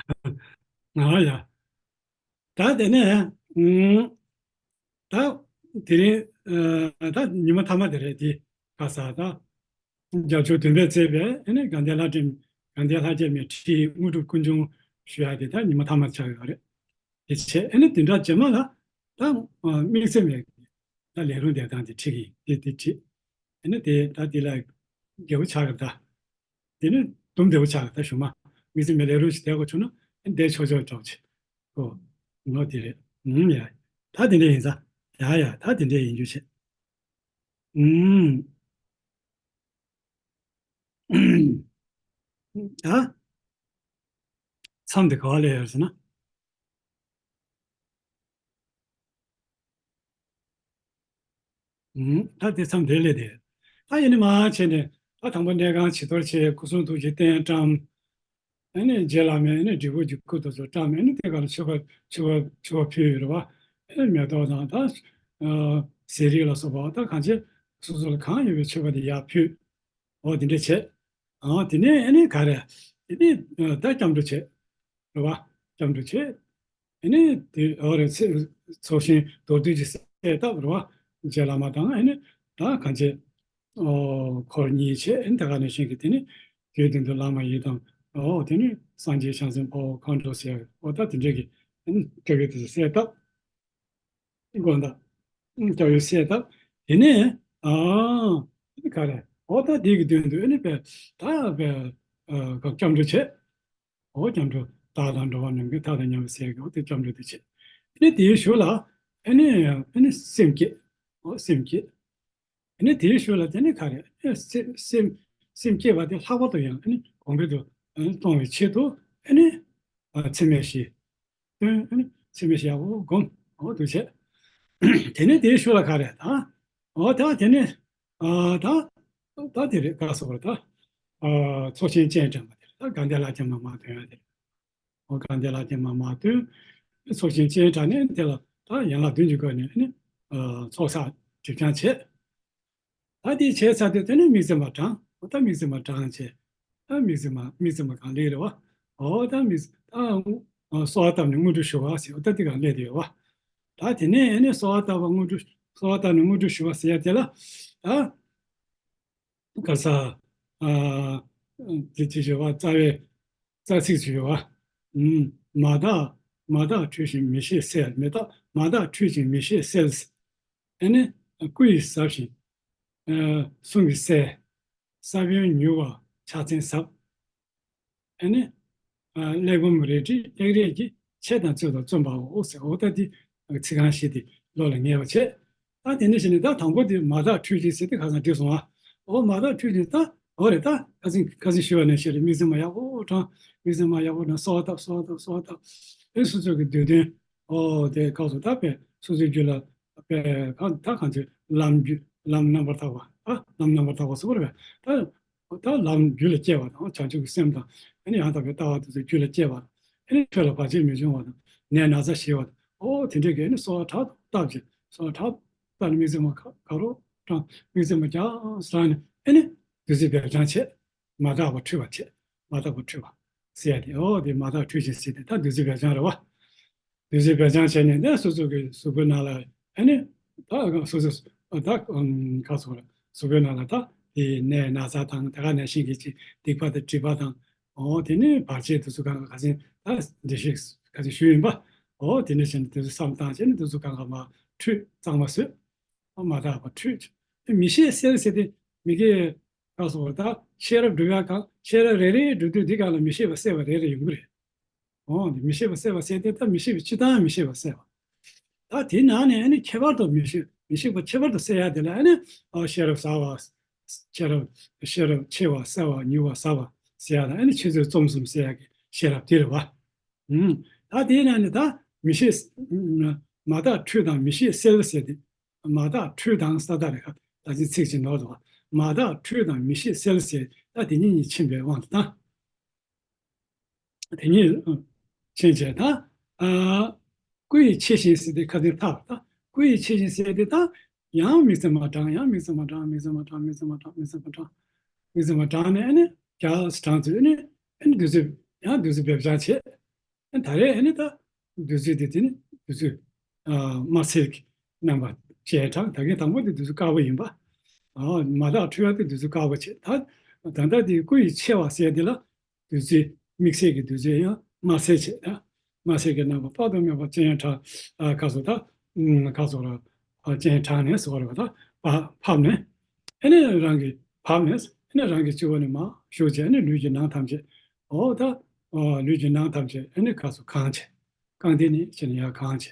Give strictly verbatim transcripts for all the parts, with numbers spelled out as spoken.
ཨ་ཡ། ད་དེ་ནས་ཨུམ། ད་དེ་རིང་ཨ་ད་ཉི་མ་མཐའ་མ་དེ་རེད། དེ་ག་ས་ད་རྒྱལ་མཆོག་བདུན་པས་མཛད་པའི་ཨ་ནི་དགའ་ལྡན་ལྷ་འདྲེ་དགའ་ལྡན་ལྷ་རྒྱལ་མའི་ཁྲིད་དངོས་གྲུབ་ཀུན་འབྱུང་ཞུ་ཡ་དེ་ད་ཉི་མ་མཐའ་མ་ཆགས་ཡོད་རེད། དེ་བྱས་ཨ་ནི་བདུན་ཕྲག་རྗེས་མ་ལ་ད་ཨ་དམིགས་བརྩེ་མའི་ད་ལས་རུང་བསྡད་སྟངས་དེ་ཁྲིད་ཀྱི་ཡིན། དེ་དེ་ཁྲིད་ཨ་ནི་དེ་ད་དེ་ལ་རྒྱལ་པོ་ཆགས་ཀྱི་ད། དེ་ནི་དུམ་བདེ་བོ་ཆགས་ལ་ད་ཞུ་མ། དམིགས་བརྩེ་མའི་ལས་རོགས་ཤིག་བསྡད་དགོས་བྱུང་ན་བསྡད་ཆོག་ཆོག་འདྲ་བོ་བྱེད། ཨོ། ངོ་དེ་རེད། ཨུམ་ཡ། ད་དེ་འདྲ་ཡིན་ས། ཡ་ཡ་ད་དེ་འདྲ་ཡིན་རྒྱུ་བྱེད། ཨུམ། ད། མཚམས་དེ་ག་བ་ལས་ཡོད་ཟེར་ན། ད་དེ་མཚམས་དེ་ལས་དེ། ད་ཡིན་ནི་མ་བྱས་ནས་ད་དང་པོ་གནས་ཁང་བྱི་དོར་བྱས། སྐུ་གསུང་ཐུགས་ཀྱི་རྟེན་བཀྲམ། ཨ་ནི་རྗེ་བླ་མས་ཨ་ནི་འབྲས་བུ་གྱི་སྐུ་དེ་ཚོ་བཀྲམ། ཨ་ནི་དེ་ག་ལ་མཆོད་པ་མཆོད་པ་མཆོད་པ་ཕུལ་ཡོད་རེད་བ། ཨ་ནི་མེ་ཏོག་དང་ད་ཟས་རིགས་ལ་སོགས་པ་ད་གང་བྱེད་སོ་སོ་ལ་གང་ཡོད་པའི་མཆོད་པ་དེ་ཡར་ཕུལ། འོ་དེ་འདྲ་བྱས། ཨ་དེ་ནས་ཨ་ནི་ག་རེ། དེ་ནས་ད་སྐྱབས་འགྲོ་བྱས། རེད་བ། སྐྱབས་འགྲོ་བྱས། ཨ་ནི་དེ་འོ་རེད། ཚེ་ཚོགས་ཞིང་མདོར་བསྡུས་ཀྱི་གསལ་བཏབ། རེད་བ། རྗེ་བླ་མ་དང་ཨ་ནི་ད་གང་བྱེད། ཨོ་འཁོར་གཉིས་བྱས། ཨ་ནི་ད་ག་ནང་བཞིན་གྱི་དེ་ནི་དུས་རྒྱུན་དུ་བླ་མ་ཡི་དམ། ཨོ་དེ་ནི་སངས་རྒྱས་བྱང་སེམས་དཔའ་བོ་མཁའ་འགྲོ་ཟེར་ཡ། ཨོ་ད་དེ་འདྲས་ཀྱི་ཨ་ནི་སྐྱབས་ཡུལ་དེ་ཚོ་གསལ་བཏབ། དགོངས་དག་སྐྱབས་ཡུལ་གསལ་བཏབ། དེ་ནས་ཨ་ནི་ག་རེ། ཨོ་ད་དེ་གི་མདུན་དུ་ཨ་ནི་པས་ད་པས་ཨ་སྐྱབས་འགྲོ་བྱས། འོ་སྐྱབས་འགྲོ་བདག་དང་འགྲོ་བ་ནམ་མཁའི་མཐའ་དང་མཉམ་པའི་སྲས་ཀྱི། འོ་དེ་སྐྱབས་འགྲོ་དེ་བྱས། ཨ་ནི་དེའི་གཞུག་ལ་ཨ་ནི་ཨ་ནི་སེམས་བསྐྱེད། འོ་སེམས་བསྐྱེད། ཨ་ནི་དེའི་གཞུག་ལ་དེ་ནི་ག་རེ། ཨ་ནི་སེམས་སེམས་སེམས་བསྐྱེད་པ་དེ་ལྷག་པར་དུ་ཡང་ཨ་ནི་གོང་འཕེལ་དུ་ཨ་ནི་གཏོང་བའི་ཆེད་དུ་ཨ་ནི་ཨ་མཚན་སྨད་བཞི་སྟོན། ཨ་ནི་མཚན་སྨད་བཞི་ཡག་པོ་བསྒོམ། འོ་འདུག་བྱས། དེ་ནི་དེའི་གཞུག་ལ་ག་རེ་ད། འོ་ད་དེ་ནི་ཨ་ད་ད་དེ་རེད། ག་སོགས་རེད་ད། ཨ་ཚོགས་ཆེན་སྤྱན་དྲངས་པ་དེ་རེད། ད་དགའ་ལྡན་ལྷ་རྒྱལ་མ་མར་ཐོན་ཡ་དེ་རེད། འོ་དགའ་ལྡན་ལྷ་རྒྱལ་མ་མར་ཐོན། ཚོགས་ཆེན་སྤྱན་དྲངས་ནས་དེ་ལ་ད་ཡན་ལག་བདུན་གྱི་སྒོ་ནས་ནི་ཨ་ཚོགས་བསགས་སྒྲིབ་སྦྱང་བྱས། ད་དེ་བྱས་ཚར་དུས་དེ་ནས་དམིགས་བརྩེ་མ་དྲངས། འོ་ད་དམིགས་བརྩེ་མ་དྲངས་བྱས། ད་དམིགས་བརྩེ་མ་དམིགས་བརྩེ་མ་གང་ལེགས་རེད་བ། འོ་ད་དམིགས་ད་གསོལ་བ་བཏབ་ནས་དངོས་གྲུབ་ཞུ་བ་ཟེར། འོ་ད་དེ་གང་ལེགས་རེད་བ། ད་དེ་ནས་ཨ་ནི་གསོལ་བ་བཏབ་པ་དངོས་གྲུབ། གསོལ་བ་བཏབ་ནས་དངོས་གྲུབ་ཞུ་བ་ཟེར་ཡ་དེ་ལ་ད། ག་ས། ཨ་དེ་དེ་ཞེས་པ་རྩ་བའི་རྩ་ཚིག་ཅིག་ཡོད་བ། ཨུམ། མ་དག་མ་དག་འཁྲུལ་ཞིང་མི་ཤེས་སེལ། མི་དག་མ་དག་འཁྲུལ་ཞིང་མི་ཤེས་སེལ། ཨ་ནི་སྐུ་ཡིས་ཟབ་ཞིང་ཨ་གསུང་གིས་གསལ། ས་བོན་མྱུར་བར་ཕྱག་མཚན་ཟབ། ཨ་ནི་ཨ་གླེགས་བམ་རལ་གྲི་གཡག་རལ་གྱིས། ཆད་དང་རྩོད་དང་བརྩོན་པའོ་ཟེར། འོ་ད་དེ་ཚིག་རྐང་བཞི་དེ་བློ་ལ་ངེས་པ་བྱས། ད་དེ་ནས་བྱས་ནས་ད་དང་པོ་དེ་མ་དག་འཁྲུལ་ཞིང་ཟེར་དེ་ཁ་སང་འགྲིག་སོང་ཨ། འོ་མ་དག་འཁྲུལ་ཞིང་ད་འོ་རེད། ད་ཁ་སང་ཁ་སང་ཞུས་པ་ནང་བཞིན་རེད། དམིགས་བརྩེ་མ་ཡག་པོ་དྲངས། དམིགས་བརྩེ་མ་ཡག་པོ་དྲངས། གསོལ་བ་བཏབ། གསོལ་བ་བཏབ། གསོལ་བ་བཏབ། ཨེ་སོ་སོ་གི་འདོད་དོན། འོ་དེ་སྐབས་སུ་ད་དཔེ་སོ་སོའི་རྒྱུད་ལ་དཔེ་གང་ད་གང་ཚེ་ལམ་རྒྱུད་ལམ་རྣམ་པར་དག་པ། ཨ་ལམ་རྣམ་པར་དག་པ་སོགས་རེད་པས། ད་ད་ལམ་རྒྱུད་ལ་སྐྱེ་བ་དང་བྱང་ཆུབ་ཀྱི་སེམས་དང་ཨ་ནི་ཡང་དག་པའི་ལྟ་བ་དེ་ཚོ་རྒྱུད་ལ་སྐྱེ་བ། ཨ་ནི་ཆོས་ལ་བར་ཆད་མི་འབྱུང་བ་དང་ནད་ན་ཚ་ཞི་བ་དང་། ཨོ་དེ་འདྲའི་གི་ཨ་ནི་གསོལ་བ་དྲག་ཏུ་བཏབ་ཅིང་། གསོལ་བ་དྲག་ཏུ་བཏབ་ནས་དམིགས་བརྩེ་མ་ག་ག་རོ་དྲངས། དམིགས་བརྩེ་མ་རྒྱགས་སུ་དྲངས་ནས་ཨ་ནི་བདུད་རྩི་སྦས་སྦྱང་བྱས། མ་དག་པ་འཁྲུད་པ་བྱས། མ་དག་པ་འཁྲུད་པ་ཟེར་ཡ་དེ། ཨོ་དེ་མ་དག་འཁྲུད་ཅིང་ཟེར་དེ་ད་བདུད་རྩི་སྦས་སྦྱང་རེད་བ། བདུད་རྩི་སྦས་སྦྱང་བྱས་ནས་ནས་སོ་སོ་གི་གཟུགས་པོའི་ནང་ལ་ཨ་ནི་ད་སོ་སོ་ད་ག་སོ་གཟུགས་པོའི་ནང་ལ་ད་དེ་ནད་ན་ཚ་དང་དེ་ག་ནང་བཞིན་གྱི་ཅིག་སྡིག་པ་དང་སྒྲིབ་པ་དང་། ཨོ་དེ་ནི་བར་ཆད་དེ་ཚོ་གང་ག་ག་ཚོད་ད་འདི་ཞིག་ག་ཚོད་ཞུས་ཡིན་པ། ཨོ་དེ་ནི་བཞིན་དེ་ཚོ་བསམ་བཏང་བྱས་ནས་དེ་ཚོ་གང་ག་མ་འཁྲུད་གཙང་མ་བཟོས། ཨོ་མ་དག་པ་འཁྲུད། དེ་མི་ཤེས་གསལ་ཟེར་དེ་མི་དགེ་ག་སོགས་ད་ཤེས་རབ་སྒྲུབ་ཡ་གང་ཤེས་རབ་རེ་རེ་སྒྲུབ་དུས་འདི་གང་ལ་མི་ཤེས་པ་གསལ་བ་རེ་རེ་ཡོང་གི་རེད། འོ་འདི་མི་ཤེས་པ་གསལ་བ་ཟེར་དེ་ད་མི་ཤེས་པའི་སྤྱི་བཏང་མི་ཤེས་པ་གསལ་བ། ད་དེའི་ནང་ནས་ཨ་ནི་ཁྱད་པར་དུ་མི་ཤེས་མི་ཤེས་པ་ཁྱད་པར་དུ་གསལ་ཡ་དེ་ལ་ཨ་ནི་ཨ་ཤེས་རབ་ཟབ་པ། ཤེས་རབ་ཤེས་རབ་ཆེ་བ་གསལ་བ་མྱུར་བ་ཟབ་པ་ཟེར་ཡ་ལ་ཨ་ནི་ཆེད་ཚོད་རྩོམ་གསུམ་ཟེར་ཡ་གི་ཤེས་རབ་དེ་རེད་བ། ཨུམ། ད་དེའི་ནང་ནས་ད་མི་ཤེས་མ་དག་འཁྲུལ་དང་མི་ཤེས་གསལ་ཟེར་ཏེ། མ་དག་འཁྲུལ་དང་ས་དག་རེད་ཁ། ད་ཅི་ཚིག་ཅིག་ནོར་འདུག་མ་དག་འཁྲུལ་དང་མི་ཤེས་གསལ་ཟེར། ད་དེ་གཉིས་གཉིས་ཕྱིན་པའི་དབང་དུ་བཏང་། དེ་གཉིས་ཕྱིན་བྱས་ད། ཨ་སྐུ་ཡི་ཕྱི་བཞིན་ཟེར་དེ་ཁ་སང་ཐག་ད། སྐུ་ཡི་ཕྱི་བཞིན་ཟེར་དེ་ད་ཡང་དམིགས་བརྩེ་མ་དྲངས། ཡང་དམིགས་བརྩེ་མ་དྲངས། དམིགས་བརྩེ་མ་དྲངས། དམིགས་བརྩེ་མ་དྲངས། དམིགས་བརྩེ་མ་དྲངས་ནས་ཨ་ནི་རྒྱགས་སུ་དྲངས་ཚུལ་ཨ་ནི་ཨ་ནི་བདུད་རྩི་ཡང་བདུད་རྩི་སྦས་སྦྱང་བྱས། ཨ་ད་རེས་ཨ་ནི་ད་བདུད་རྩི་དེ་དེ་ནི་བདུད་རྩི་ཨ་དམར་སེར་གྱི་རྣམ་པ་ཅན་དྲངས། ད་གིན་དང་པོ་དེ་བདུད་རྩི་དཀར་པོ་ཡིན་པ། ཨ་མ་དག་འཁྲུལ་བ་དེ་བདུད་རྩི་དཀར་པོ་བྱས། ད་ད་ལྟ་དེ་སྐུ་ཡི་ཆེ་བ་ཟེར་དེ་ལ་བདུད་རྩི་དམིགས་བསལ་གྱི་བདུད་རྩི་ཡང་དམར་སེར་བྱས། ད་དམར་སེར་གྱི་རྣམ་པ་དཔག་ཏུ་མེད་པ་ཅན་དྲངས། ཨ་ག་སོ་ད་ཨ་ག་སོ་ར་ཨ་ཅན་དྲངས་ནས་ཟེར་བ་རེད་པ། ད་ཕབ་ཕབ་ནས་ཨ་ནི་རང་གི་ཕབ་ནས་ཨ་ནི་རང་གི་སྤྱི་བོ་ནས་མར་ཞུགས་བྱས། ཨ་ནི་ལུས་ཀྱི་ནང་ཐམས་ཅད། འོ་ད་ཨ་ལུས་ཀྱི་ནང་ཐམས་ཅད་ཨ་ནི་ག་སོ་གང་བྱས། རྐང་མཐིལ་ནས་བྱས་ནས་ཡར་གང་བྱས།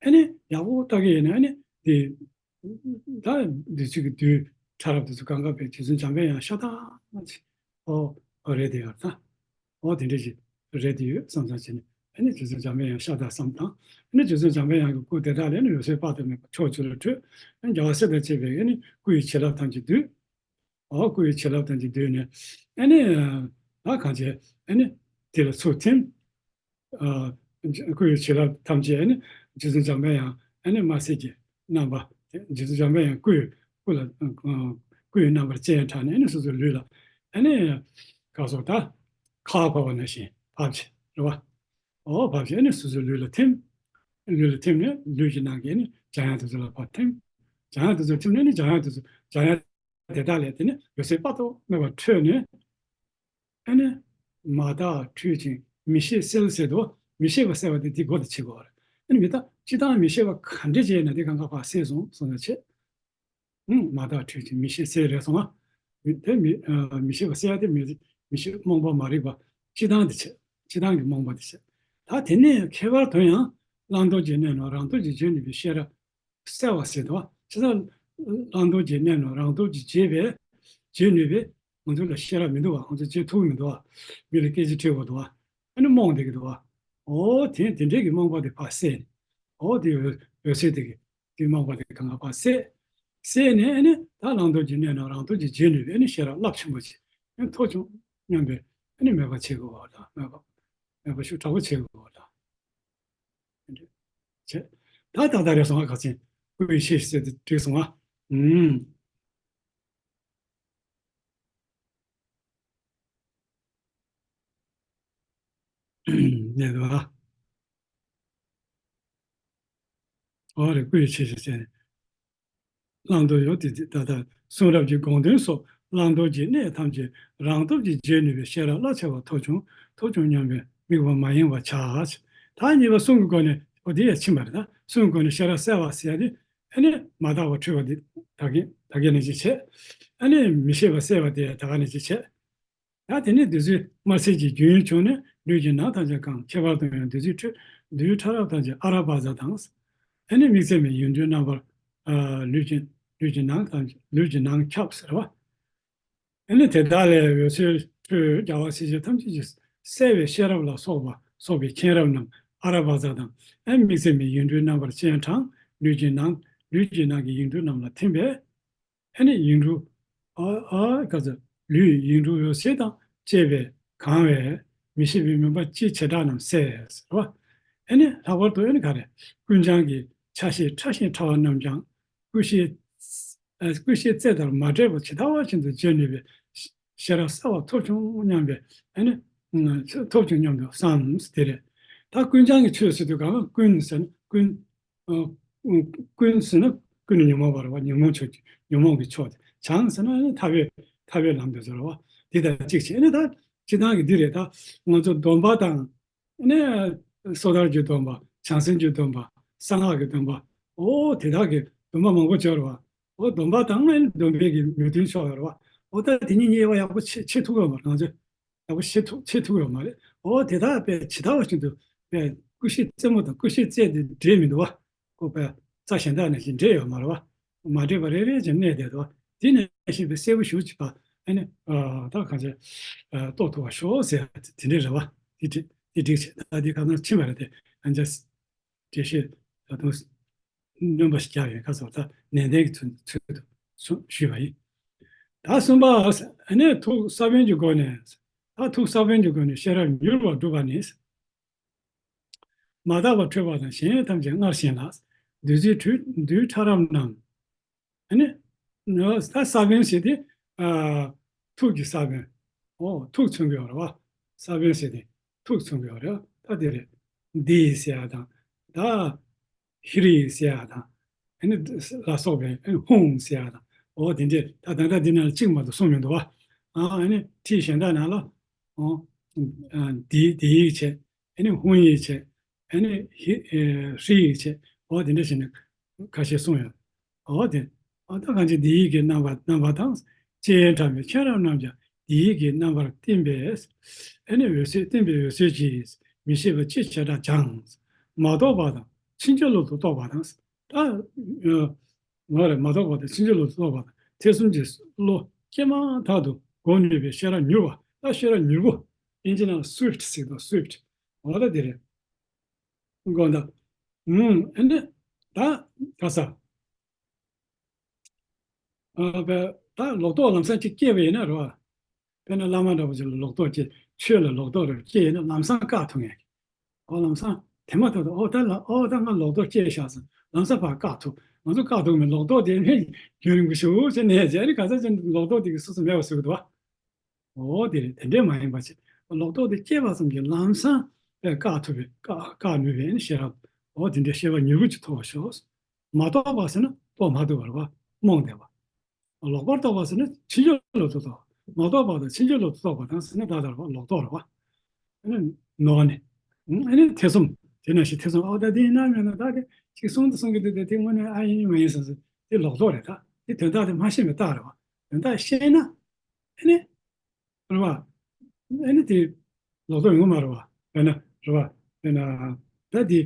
ཨ་ནི་ཡག་པོ་ལྟ་གི་ཡིན་ན་ཨ་ནི་དེ་ད་བདུད་རྩི་གི་རྡུལ་ཕྲ་རབ་དེ་ཚོ་གང་ག་བས་རྗེ་བཙུན་འཇམ་པའི་དབྱངས་ཤ་སྟག་ཅིག་ཨོ་ཨོ་རེད་དེ་ཡོད་ད། ཨོ་དེ་འདྲ་ཞིག་རེད་དེ་ཡོད་བསམ་བསམ་བྱས་ནས་ཨ་ནི་རྗེ་བཙུན་འཇམ་པའི་དབྱངས་ཤ་སྟག་བསམ་དང་། ཨ་ནི་རྗེ་བཙུན་འཇམ་པའི་དབྱངས་ཀྱི་སྐུ་དེ་དག་ལས་ནི་འོད་ཟེར་དཔག་ཏུ་མེད་པ་ཕྱོགས་བཅུ་ལ་འཕྲོས། ཨ་ནི་རྒྱལ་བ་སྲས་དང་བཅས་པའི་ཨ་ནི་སྐུ་ཡི་བྱིན་རླབས་ཐམས་ཅད་བསྡུས། ཨོ་སྐུ་ཡི་བྱིན་རླབས་ཐམས་ཅད་བསྡུས་ནས་ཨ་ནི་ཨ་གང་བྱས་ཨ་ནི་དེ་ལ་ཚུར་ཐིམ། ཨ་སྐུ་ཡི་བྱིན་རླབས་ཐམས་ཅད་ཨ་ནི་རྗེ་བཙུན་འཇམ་པའི་དབྱངས་ཨ་ནི་དམར་སེར་གྱི་རྣམ་པ། རྗེ་བཙུན་འཇམ་པའི་དབྱངས་སྐུ་ཡི་སྐུ་ལ་ཨ་སྐུ་ཡི་རྣམ་པར་སྤྱན་དྲངས་ནས་ཨ་ནི་སོ་སོའི་ལུས་ལ་ཨ་ནི་ག་སོགས་ད་ཁ་བ་བབས་པ་ནང་བཞིན་བབས་བྱས་རེད་བ། ཨོ་བབས་བྱས་ཨ་ནི་སོ་སོའི་ལུས་ལ་ཐིམ། ལུས་ལ་ཐིམ་ནས་ལུས་ཀྱི་ནང་གི་ཨ་ནི་འཇམ་དབྱངས་དེ་ཚོ་ལ་ཕར་ཐིམ། འཇམ་དབྱངས་དེ་ཚོ་ཐིམ་ནས་ཨ་ནི་འཇམ་དབྱངས་དེ་ཚོ་འཇམ་དབྱངས་དེ་དག་ལས་དེ་ནི་འོད་ཟེར་དཔག་ཏུ་མེད་པ་འཕྲོས་ནས། ཨ་ནི་མ་དག་འཁྲུལ་ཅིང་མི་ཤེས་གསལ་ཟེར་དུས་མི་ཤེས་པ་གསལ་བ་དེ་དེའི་སྒོ་དེ་ཕྱེ་དགོས་པ་རེད། ཨ་ནི་མི་དག་སྤྱིར་བཏང་མི་ཤེས་པ་ག་འདྲ་ཅིག་ཡིན་ན་དེ་གང་ག་ཕར་གསལ་སོང་སོང་ན་བྱེད། ཨུམ་མ་དག་འཁྲུལ་ཅིང་མི་ཤེས་གསལ་རེད་སོང་ང་། མི་དེ་མི་ཨ་མི་ཤེས་པ་གསལ་དེ་མི་མི་ཤེས་རྨོངས་པ་མ་རིག་པ་སྤྱིར་བཏང་དེ་བྱེད། སྤྱིར་བཏང་གི་རྨོངས་པ་དེ་བྱེད། ད་དེ་ནས་ཁྱད་པར་དུ་ཡང་བླང་དོར་གྱི་གནས་རྣམས་རང་སྟོབས་ཀྱིས་བརྗོད་ནུས་པའི་ཤེས་རབ་གསལ་བ་ཟེར་དོ། ཇི་ལྟར་བླང་དོར་གྱི་གནས་རྣམས་རང་སྟོབས་ཀྱིས་བརྗོད་པའི་བརྗོད་ནུས་པའི་ང་ཚོ་ལ་ཤེས་རབ་མི་འདུག་བ། ང་ཚོ་བརྗོད་ཐུབ་ཀྱི་མི་འདུག་བ། མི་ལ་སྐད་ཆ་དྲིས་དགོས་འདུག་བ། ཨ་ནི་རྨོངས་བསྡད་ཀྱི་འདུག་བ། འོ་དེ་དེ་འདྲའི་གི་རྨོངས་པ་དེ་ཕར་བསལ་ནས། འོ་དེ་འོད་འོད་གསལ་དེ་གི་དེ་རྨོངས་པ་དེ་གང་ག་ཕར་བསལ། བསལ་ནས་ཨ་ནི་ད་བླང་དོར་གྱི་གནས་རྣམས་རང་སྟོབས་ཀྱིས་བརྗོད་ནུས་པའི་ཨ་ནི་ཤེས་རབ་རླབས་ཆེན་པོ་ཅིག་ཨ་ནི་ཐོབ་བྱུང་སྙམ་པའི་ཨ་ནི་མོས་པ་བྱེད་དགོས་བ་དང་མོས་པ་མོས་པ་ཤུགས་དྲག་པོ་བྱེད་དགོས་བ་དང་། བྱས། ད་ད་ལྟ་རེད་སོང་ང་ཁ་ཆེན། སྐུ་ཡི་ཤེས་ཟེར་དེ་འགྲིག་སོང་ང་། ཨུམ། ནས་དུ་ཨ། ཨོ་རེད། སྐུ་ཡི་ཤེས་ཟེར་ཟེར། བླང་དོར་ཡོད་དེ་ད་ལྟ་གསུང་རབ་ཀྱི་དགོངས་དོན་སོགས་བླང་དོར་གྱི་གནས་ཐམས་ཅད་རང་སྟོབས་ཀྱིས་འབྱེད་ནུས་པའི་ཤེས་རབ་རླབས་ཆེ་བ་ཐོབ་བྱུང་ཐོབ་བྱུང་སྙམ་པའི་དམིགས་པ་མ་ཡེངས་པར་བྱ། ད་གཉིས་པ་གསུང་གི་སྒོ་ནས་འོ་དེ་ཡང་ཕྱིན་པ་རེད། ད་གསུང་གི་སྒོ་ནས་ཤེས་རབ་གསལ་བ་ཟེར་ཡ་དེ་ཨ་ནི་མ་དག་པ་འཁྲུལ་བ་དེ་ད་གིན་ད་གིན་ནས་ཅིག་བྱས། ཨ་ནི་མི་ཤེས་པ་གསལ་བ་དེ་ད་ག་ནས་ཅིག་བྱས། ཡང་དེ་ནས་བདུད་རྩི་དམར་སེར་གྱི་རྒྱུན་བྱུང་ནས་ལུས་ཀྱི་ནང་ཐམས་ཅད་གང་། ཁྱད་པར་དུ་ཡང་བདུད་རྩི་འཕྲོས་རྡུལ་ཕྲ་རབ་ཐམས་ཅད་ཨ་ར་བ་ཛ་དང་། ཨ་ནི་དམིགས་བརྩེ་མའི་ཡིག་འབྲུའི་རྣམ་པར་ཨ་ལུས་ཀྱི་ལུས་ཀྱི་ནང་ཐམས་ཅད་ལུས་ཀྱི་ནང་ཁྱབ་ཟེར་བ། ཨ་ནི་དེ་དག་ལས་འོད་ཟེར་འཕྲོས་རྒྱལ་བ་སྲས་བཅས་ཐམས་ཅད་ཀྱི་གསལ་བའི་ཤེས་རབ་ལ་སོགས་པ་སོགས་པའི་མཁྱེན་རབ་རྣམས་ཨ་ར་བ་ཛ་དང་། ཨ་ནི་དམིགས་བརྩེ་མའི་ཡིག་འབྲུའི་རྣམ་པར་སྤྱན་དྲངས་ལུས་ཀྱི་ནང་ལུས་ཀྱི་ནང་གི་ཡིག་འབྲུ་རྣམས་ལ་ཐིམ་པས། ཨ་ནི་ཡིག་འབྲུ། ཨ་ཨ་ག་ཚོད། ལུས་ཡིག་འབྲུ་འོད་ཟེར་དང་བཅས་པས་གང་བས་མི་ཤེས་པའི་མུན་པ་ཅི་བྱེ་བྲག་རྣམས་བསལ་ཟེར་བ། ཨ་ནི་ལྷག་པར་དུ་ཨ་ནི་ག་རེ། ཀུན་བྱང་གི་ཆ་ཤས་ཕྲ་ཞིང་ཕྲ་བ་རྣམས་ཀྱང་ཀུན་ཤེས། ཨ་ཀུན་ཤེས་རྩལ་དང་མ་འདྲེས་པ་ཇི་ལྟ་བ་བཞིན་དུ་བརྗོད་ནུས་པའི་ཤེས་རབ་གསལ་བ་ཐོབ་བྱུང་སྙམ་པའི་ཨ་ནི་ཐོབ་བྱུང་སྙམ་དུ་བསམ་དེ་རེད། ད་ཀུན་བྱང་གི་ཆོས་ཟེར་དུས་གང་ལ་ཀུན་ཟེར་ན་ཀུན། ཨ་ཀུན་ཟེར་ན་ཀུན་ནི་ཉོན་མོངས་པ་རེད་བ། ཉོན་མོངས་ཕྱོགས་ཉོན་མོངས་ཀྱི་ཕྱོགས་དེ། བྱང་ཟེར་ན་ནི་ཐར་པའི་ཐར་པའི་ལམ་དེ་ཚོ་རེད་བ། དེ་དང་གཅིག་བྱས་ནས་ད་སྤྱིར་བཏང་གི་འདི་རེད། ད་ང་ཚོ་སྡོམ་པ་དང་ནི་སོ་ཐར་གྱི་སྡོམ་པ། བྱང་སེམས་ཀྱི་སྡོམ་པ། གསང་སྔགས་ཀྱི་སྡོམ་པ། ཨོ་དེ་དག་གི་སྡོམ་པ་མང་པོ་ཅིག་ཡོད་རེད་བ། ཨོ་སྡོམ་པ་དང་ནི་སྡོམ་པའི་གི་མོས་མཐུན་ཕྱོགས་ཡོད་རེད་བ། ཨོ་ད་དེ་གཉིས་གཉིས་པ་ཡག་པོ་ཕྱེ་ཕྱེ་ཐུབ་ཡོད་མ་རེད་ང་ཚོས། ཡག་པོ་ཤེས་ཐུབ་ཤེས་ཐུབ་ཡོད་མ་རེད། འོ་དེ་དག་དཔེ་ཇི་ལྟ་བ་བཞིན་དུ་དཔེ་ཀུན་ཤེས་རྩེ་མོ་དང་ཀུན་ཤེས་རྩལ་དེ་འདྲེས་མི་འདུག་བ། ཁོ་དཔེ་རྩ་གཞན་དག་ནང་བཞིན་འདྲེས་ཡོད་མ་རེད་བ། མ་འདྲེས་པ་རེ་རེ་བཞིན་གནས་བསྡད་འདུག་བ། དེ་ནང་བཞིན་དཔེ་གསལ་པོ་ཞེ་པོ་ཅིག་ཕར་ཨ་ནི་ད་གང་ཅི་རྟོགས་ཐུབ་པ་ཤོག་ཟེར་དེ་འདྲས་རེད་བ། དེ་འདྲས་དེ་འགྲིག་བྱས་ད་དེ་ག་ཚོད་ཕྱིན་པ་རེད་དེ་ཨ་ཅག་འགྲེལ་བཤད་ད་དུང་སྣོན་པ་ཞིག་རྒྱག་ཡོད་ཁ་སོགས་ད་ནན་ཏན་གྱི་ཚུལ་ཚུལ་དུ་གསུངས་ཞུས་པ་ཡིན། ད་གསུམ་པ་ཨ་ནི་ཐུགས་ས་བོན་གྱི་སྒོ་ནས། ད་ཐུགས་ས་བོན་གྱི་སྒོ་ནས་ཤེས་རབ་མྱུར་བར་སྒྲུབ་པ་ནི། མ་དག་པ་འཕྲོས་པ་དང་གཞན་ཐམས་ཅད་སྔར་བཞིན་ལ། བདུད་རྩི་འཕྲོས་རྡུལ་ཕྲ་རབ་རྣམས། ཨ་ནི། ད་ས་བོན་ཟེར་དེ། ཨ། ཐུགས་ཀྱི་ས་བོན། ཨོ་ཐུགས་མཚོན་གྱི་ཡོད་རེད་བ། ས་བོན་ཟེར་དེ་ཐུགས་མཚོན་གྱི་ཡོད་རེད། ད་དེ་རེད། འདི་ཟེར་ཡ་དང་། ད་ཧི་རི་ཟེར་ཡ་དང་། ཨ་ནི་ལ་སོགས་པའི་ཨ་ནི་ཧུང་ཟེར་ཡ་དང་། འོ་དེ་འདྲས་ད་ད་ལྟ་འདི་ནང་ལ་གཅིག་མ་གཏོགས་གསུངས་མི་འདུག་བ། ཨ་ཨ་ནི་ཁྲིད་གཞན་དག་ནང་ལ། འོ། ཨ་འདི་འདི་ཡིག་བྱས། ཨ་ནི་ཧུང་ཡིག་བྱས། ཨ་ནི་ཧི་ཨེ་ཧྲི་ཡིག་བྱས། འོ་དེ་འདྲ་བྱས་ནས་ཁ་ཤས་གསུངས་ཡོད། འོ་དེ། འོ་ད་གང་ཅི་འདི་ཡིག་གི་རྣམ་པ་རྣམ་པ་དང་། ལྕེ་ཡན་ཕྲ་མོའི་མཁྱེན་རབ་རྣམས་ཀྱང་འདི་ཡིག་གི་རྣམ་པར་བསྟིམ་པས། ཨ་ནི་འོད་ཟེར་བསྟིམ་པའི་འོད་ཟེར་གྱིས་མི་ཤེས་པ་ཅི་བྱེ་བྲག་སྦྱངས། མ་རྟོགས་པ་དང་ཕྱིན་ཅི་ལོག་ཏུ་རྟོག་པ་དང་། ད་ཨ་ང་རེ་མ་རྟོགས་པ་དང་ཕྱིན་ཅི་ལོག་ཏུ་རྟོག་པ་དང་ཐེ་ཚོམ་གྱི་བློ་སྐྱེས་མ་ཐག་ཏུ་འགོག་ནུས་པའི་ཤེས་རབ་མྱུར་བ། ད་ཤེས་རབ་མྱུར་པོ། ཨིན་ཇི་ནང་སུའིཕ་ཊི་ཟེར་དང་སུའིཕ་ཊི། འོ་ད་དེ་རེད། འགོག་ད། ཨུམ། ཨ་ནི་ད་ག་ས། ཨ་བས་ད་ལོག་རྟོག་ལམ་སང་ཅིག་སྐྱེས་པ་ཡིན་ན་རེད་བ། དཔེར་ན་བླ་མ་འདྲ་པོ་ཅིག་ལ་ལོག་རྟོག་སྐྱེས། ཆོས་ལ་ལོག་རྟོག་རེ་སྐྱེས་ཡིན་ན་ལམ་སང་བཀག་ཐུབ་ངེས། ཨོ་ལམ་སང་དེ་མ་ཐག་ཏུ་ཨོ་ད་ལ་ཨོ་ད་ང་ལོག་རྟོག་སྐྱེས་ཤག་ཟེར་ལམ་སང་ཕར་བཀག་ཐུབ། ང་ཚོ་བཀག་ཐུབ་མེད་ལོག་རྟོག་དེ་ནས་རྒྱུན་རིང་པོ་ཞིག་ཟེར་ནས་ཟེར་ནས་ག་ཚོད་ཅིག་ལོག་རྟོག་དེ་གི་སོ་སོ་མེད་པ་བཟོ་གི་འདུག་བ། འོ་དེ་རེད། དེ་འདྲས་མ་ཡིན་པ་ཅིག་ལོག་རྟོག་དེ་སྐྱེས་པ་ཙམ་གྱིས་ལམ་སང་བཀག་ཐུབ་པའི་བཀག་བཀག་ནུས་པའི་ཤེས་རབ། འོ་དེ་འདྲས་ཤེས་པ་མྱུར་པོ་ཅིག་ཐོབ་པར་ཤོག། མ་རྟོགས་པ་ཟེར་ན་རྟོགས་མ་ཐུབ་པ་རེད་བ། རྨོངས་བསྡད་པ། ལོག་པར་རྟོག་པ་ཟེར་ན་ཕྱིན་ཅི་ལོག་ཏུ་རྟོག་མ་རྟོགས་པ་དང་ཕྱིན་ཅི་ལོག་ཏུ་རྟོག་པ་དང་ཟེར་ན་ད་ལྟ་རེད་བ། ལོག་རྟོག་རེད་བ། ཨ་ནི་ནོར་ནས། ཨ་ནི་ཐེ་ཚོམ། དེ་ནང་བཞིན་ཐེ་ཚོམ། ཨོ་ད་དེ་ཡིན་ན་མིན་ན། ད་དེ་ཅིག་གསུང་དུ་གསུང་གི་འདུག་དེ་དེ་དངོས་གནས་ཨ་ཡིན་མ་ཡིན་ཟེར་ཟེར་དེ་ལོག་རྟོག་རེད། ད་དེ་དོན་དག་དེ་མ་ཤེས་པའི་རྟགས་རེད་བ། དོན་དག་ཤེས་ན་ཨ་ནི་རེད་བ། ཨ་ནི་དེ་ལོག་རྟོག་ཡོང་མ་རེད་བ། དཔེར་ན་རེད་བ། དཔེར་ན་ད་དེ་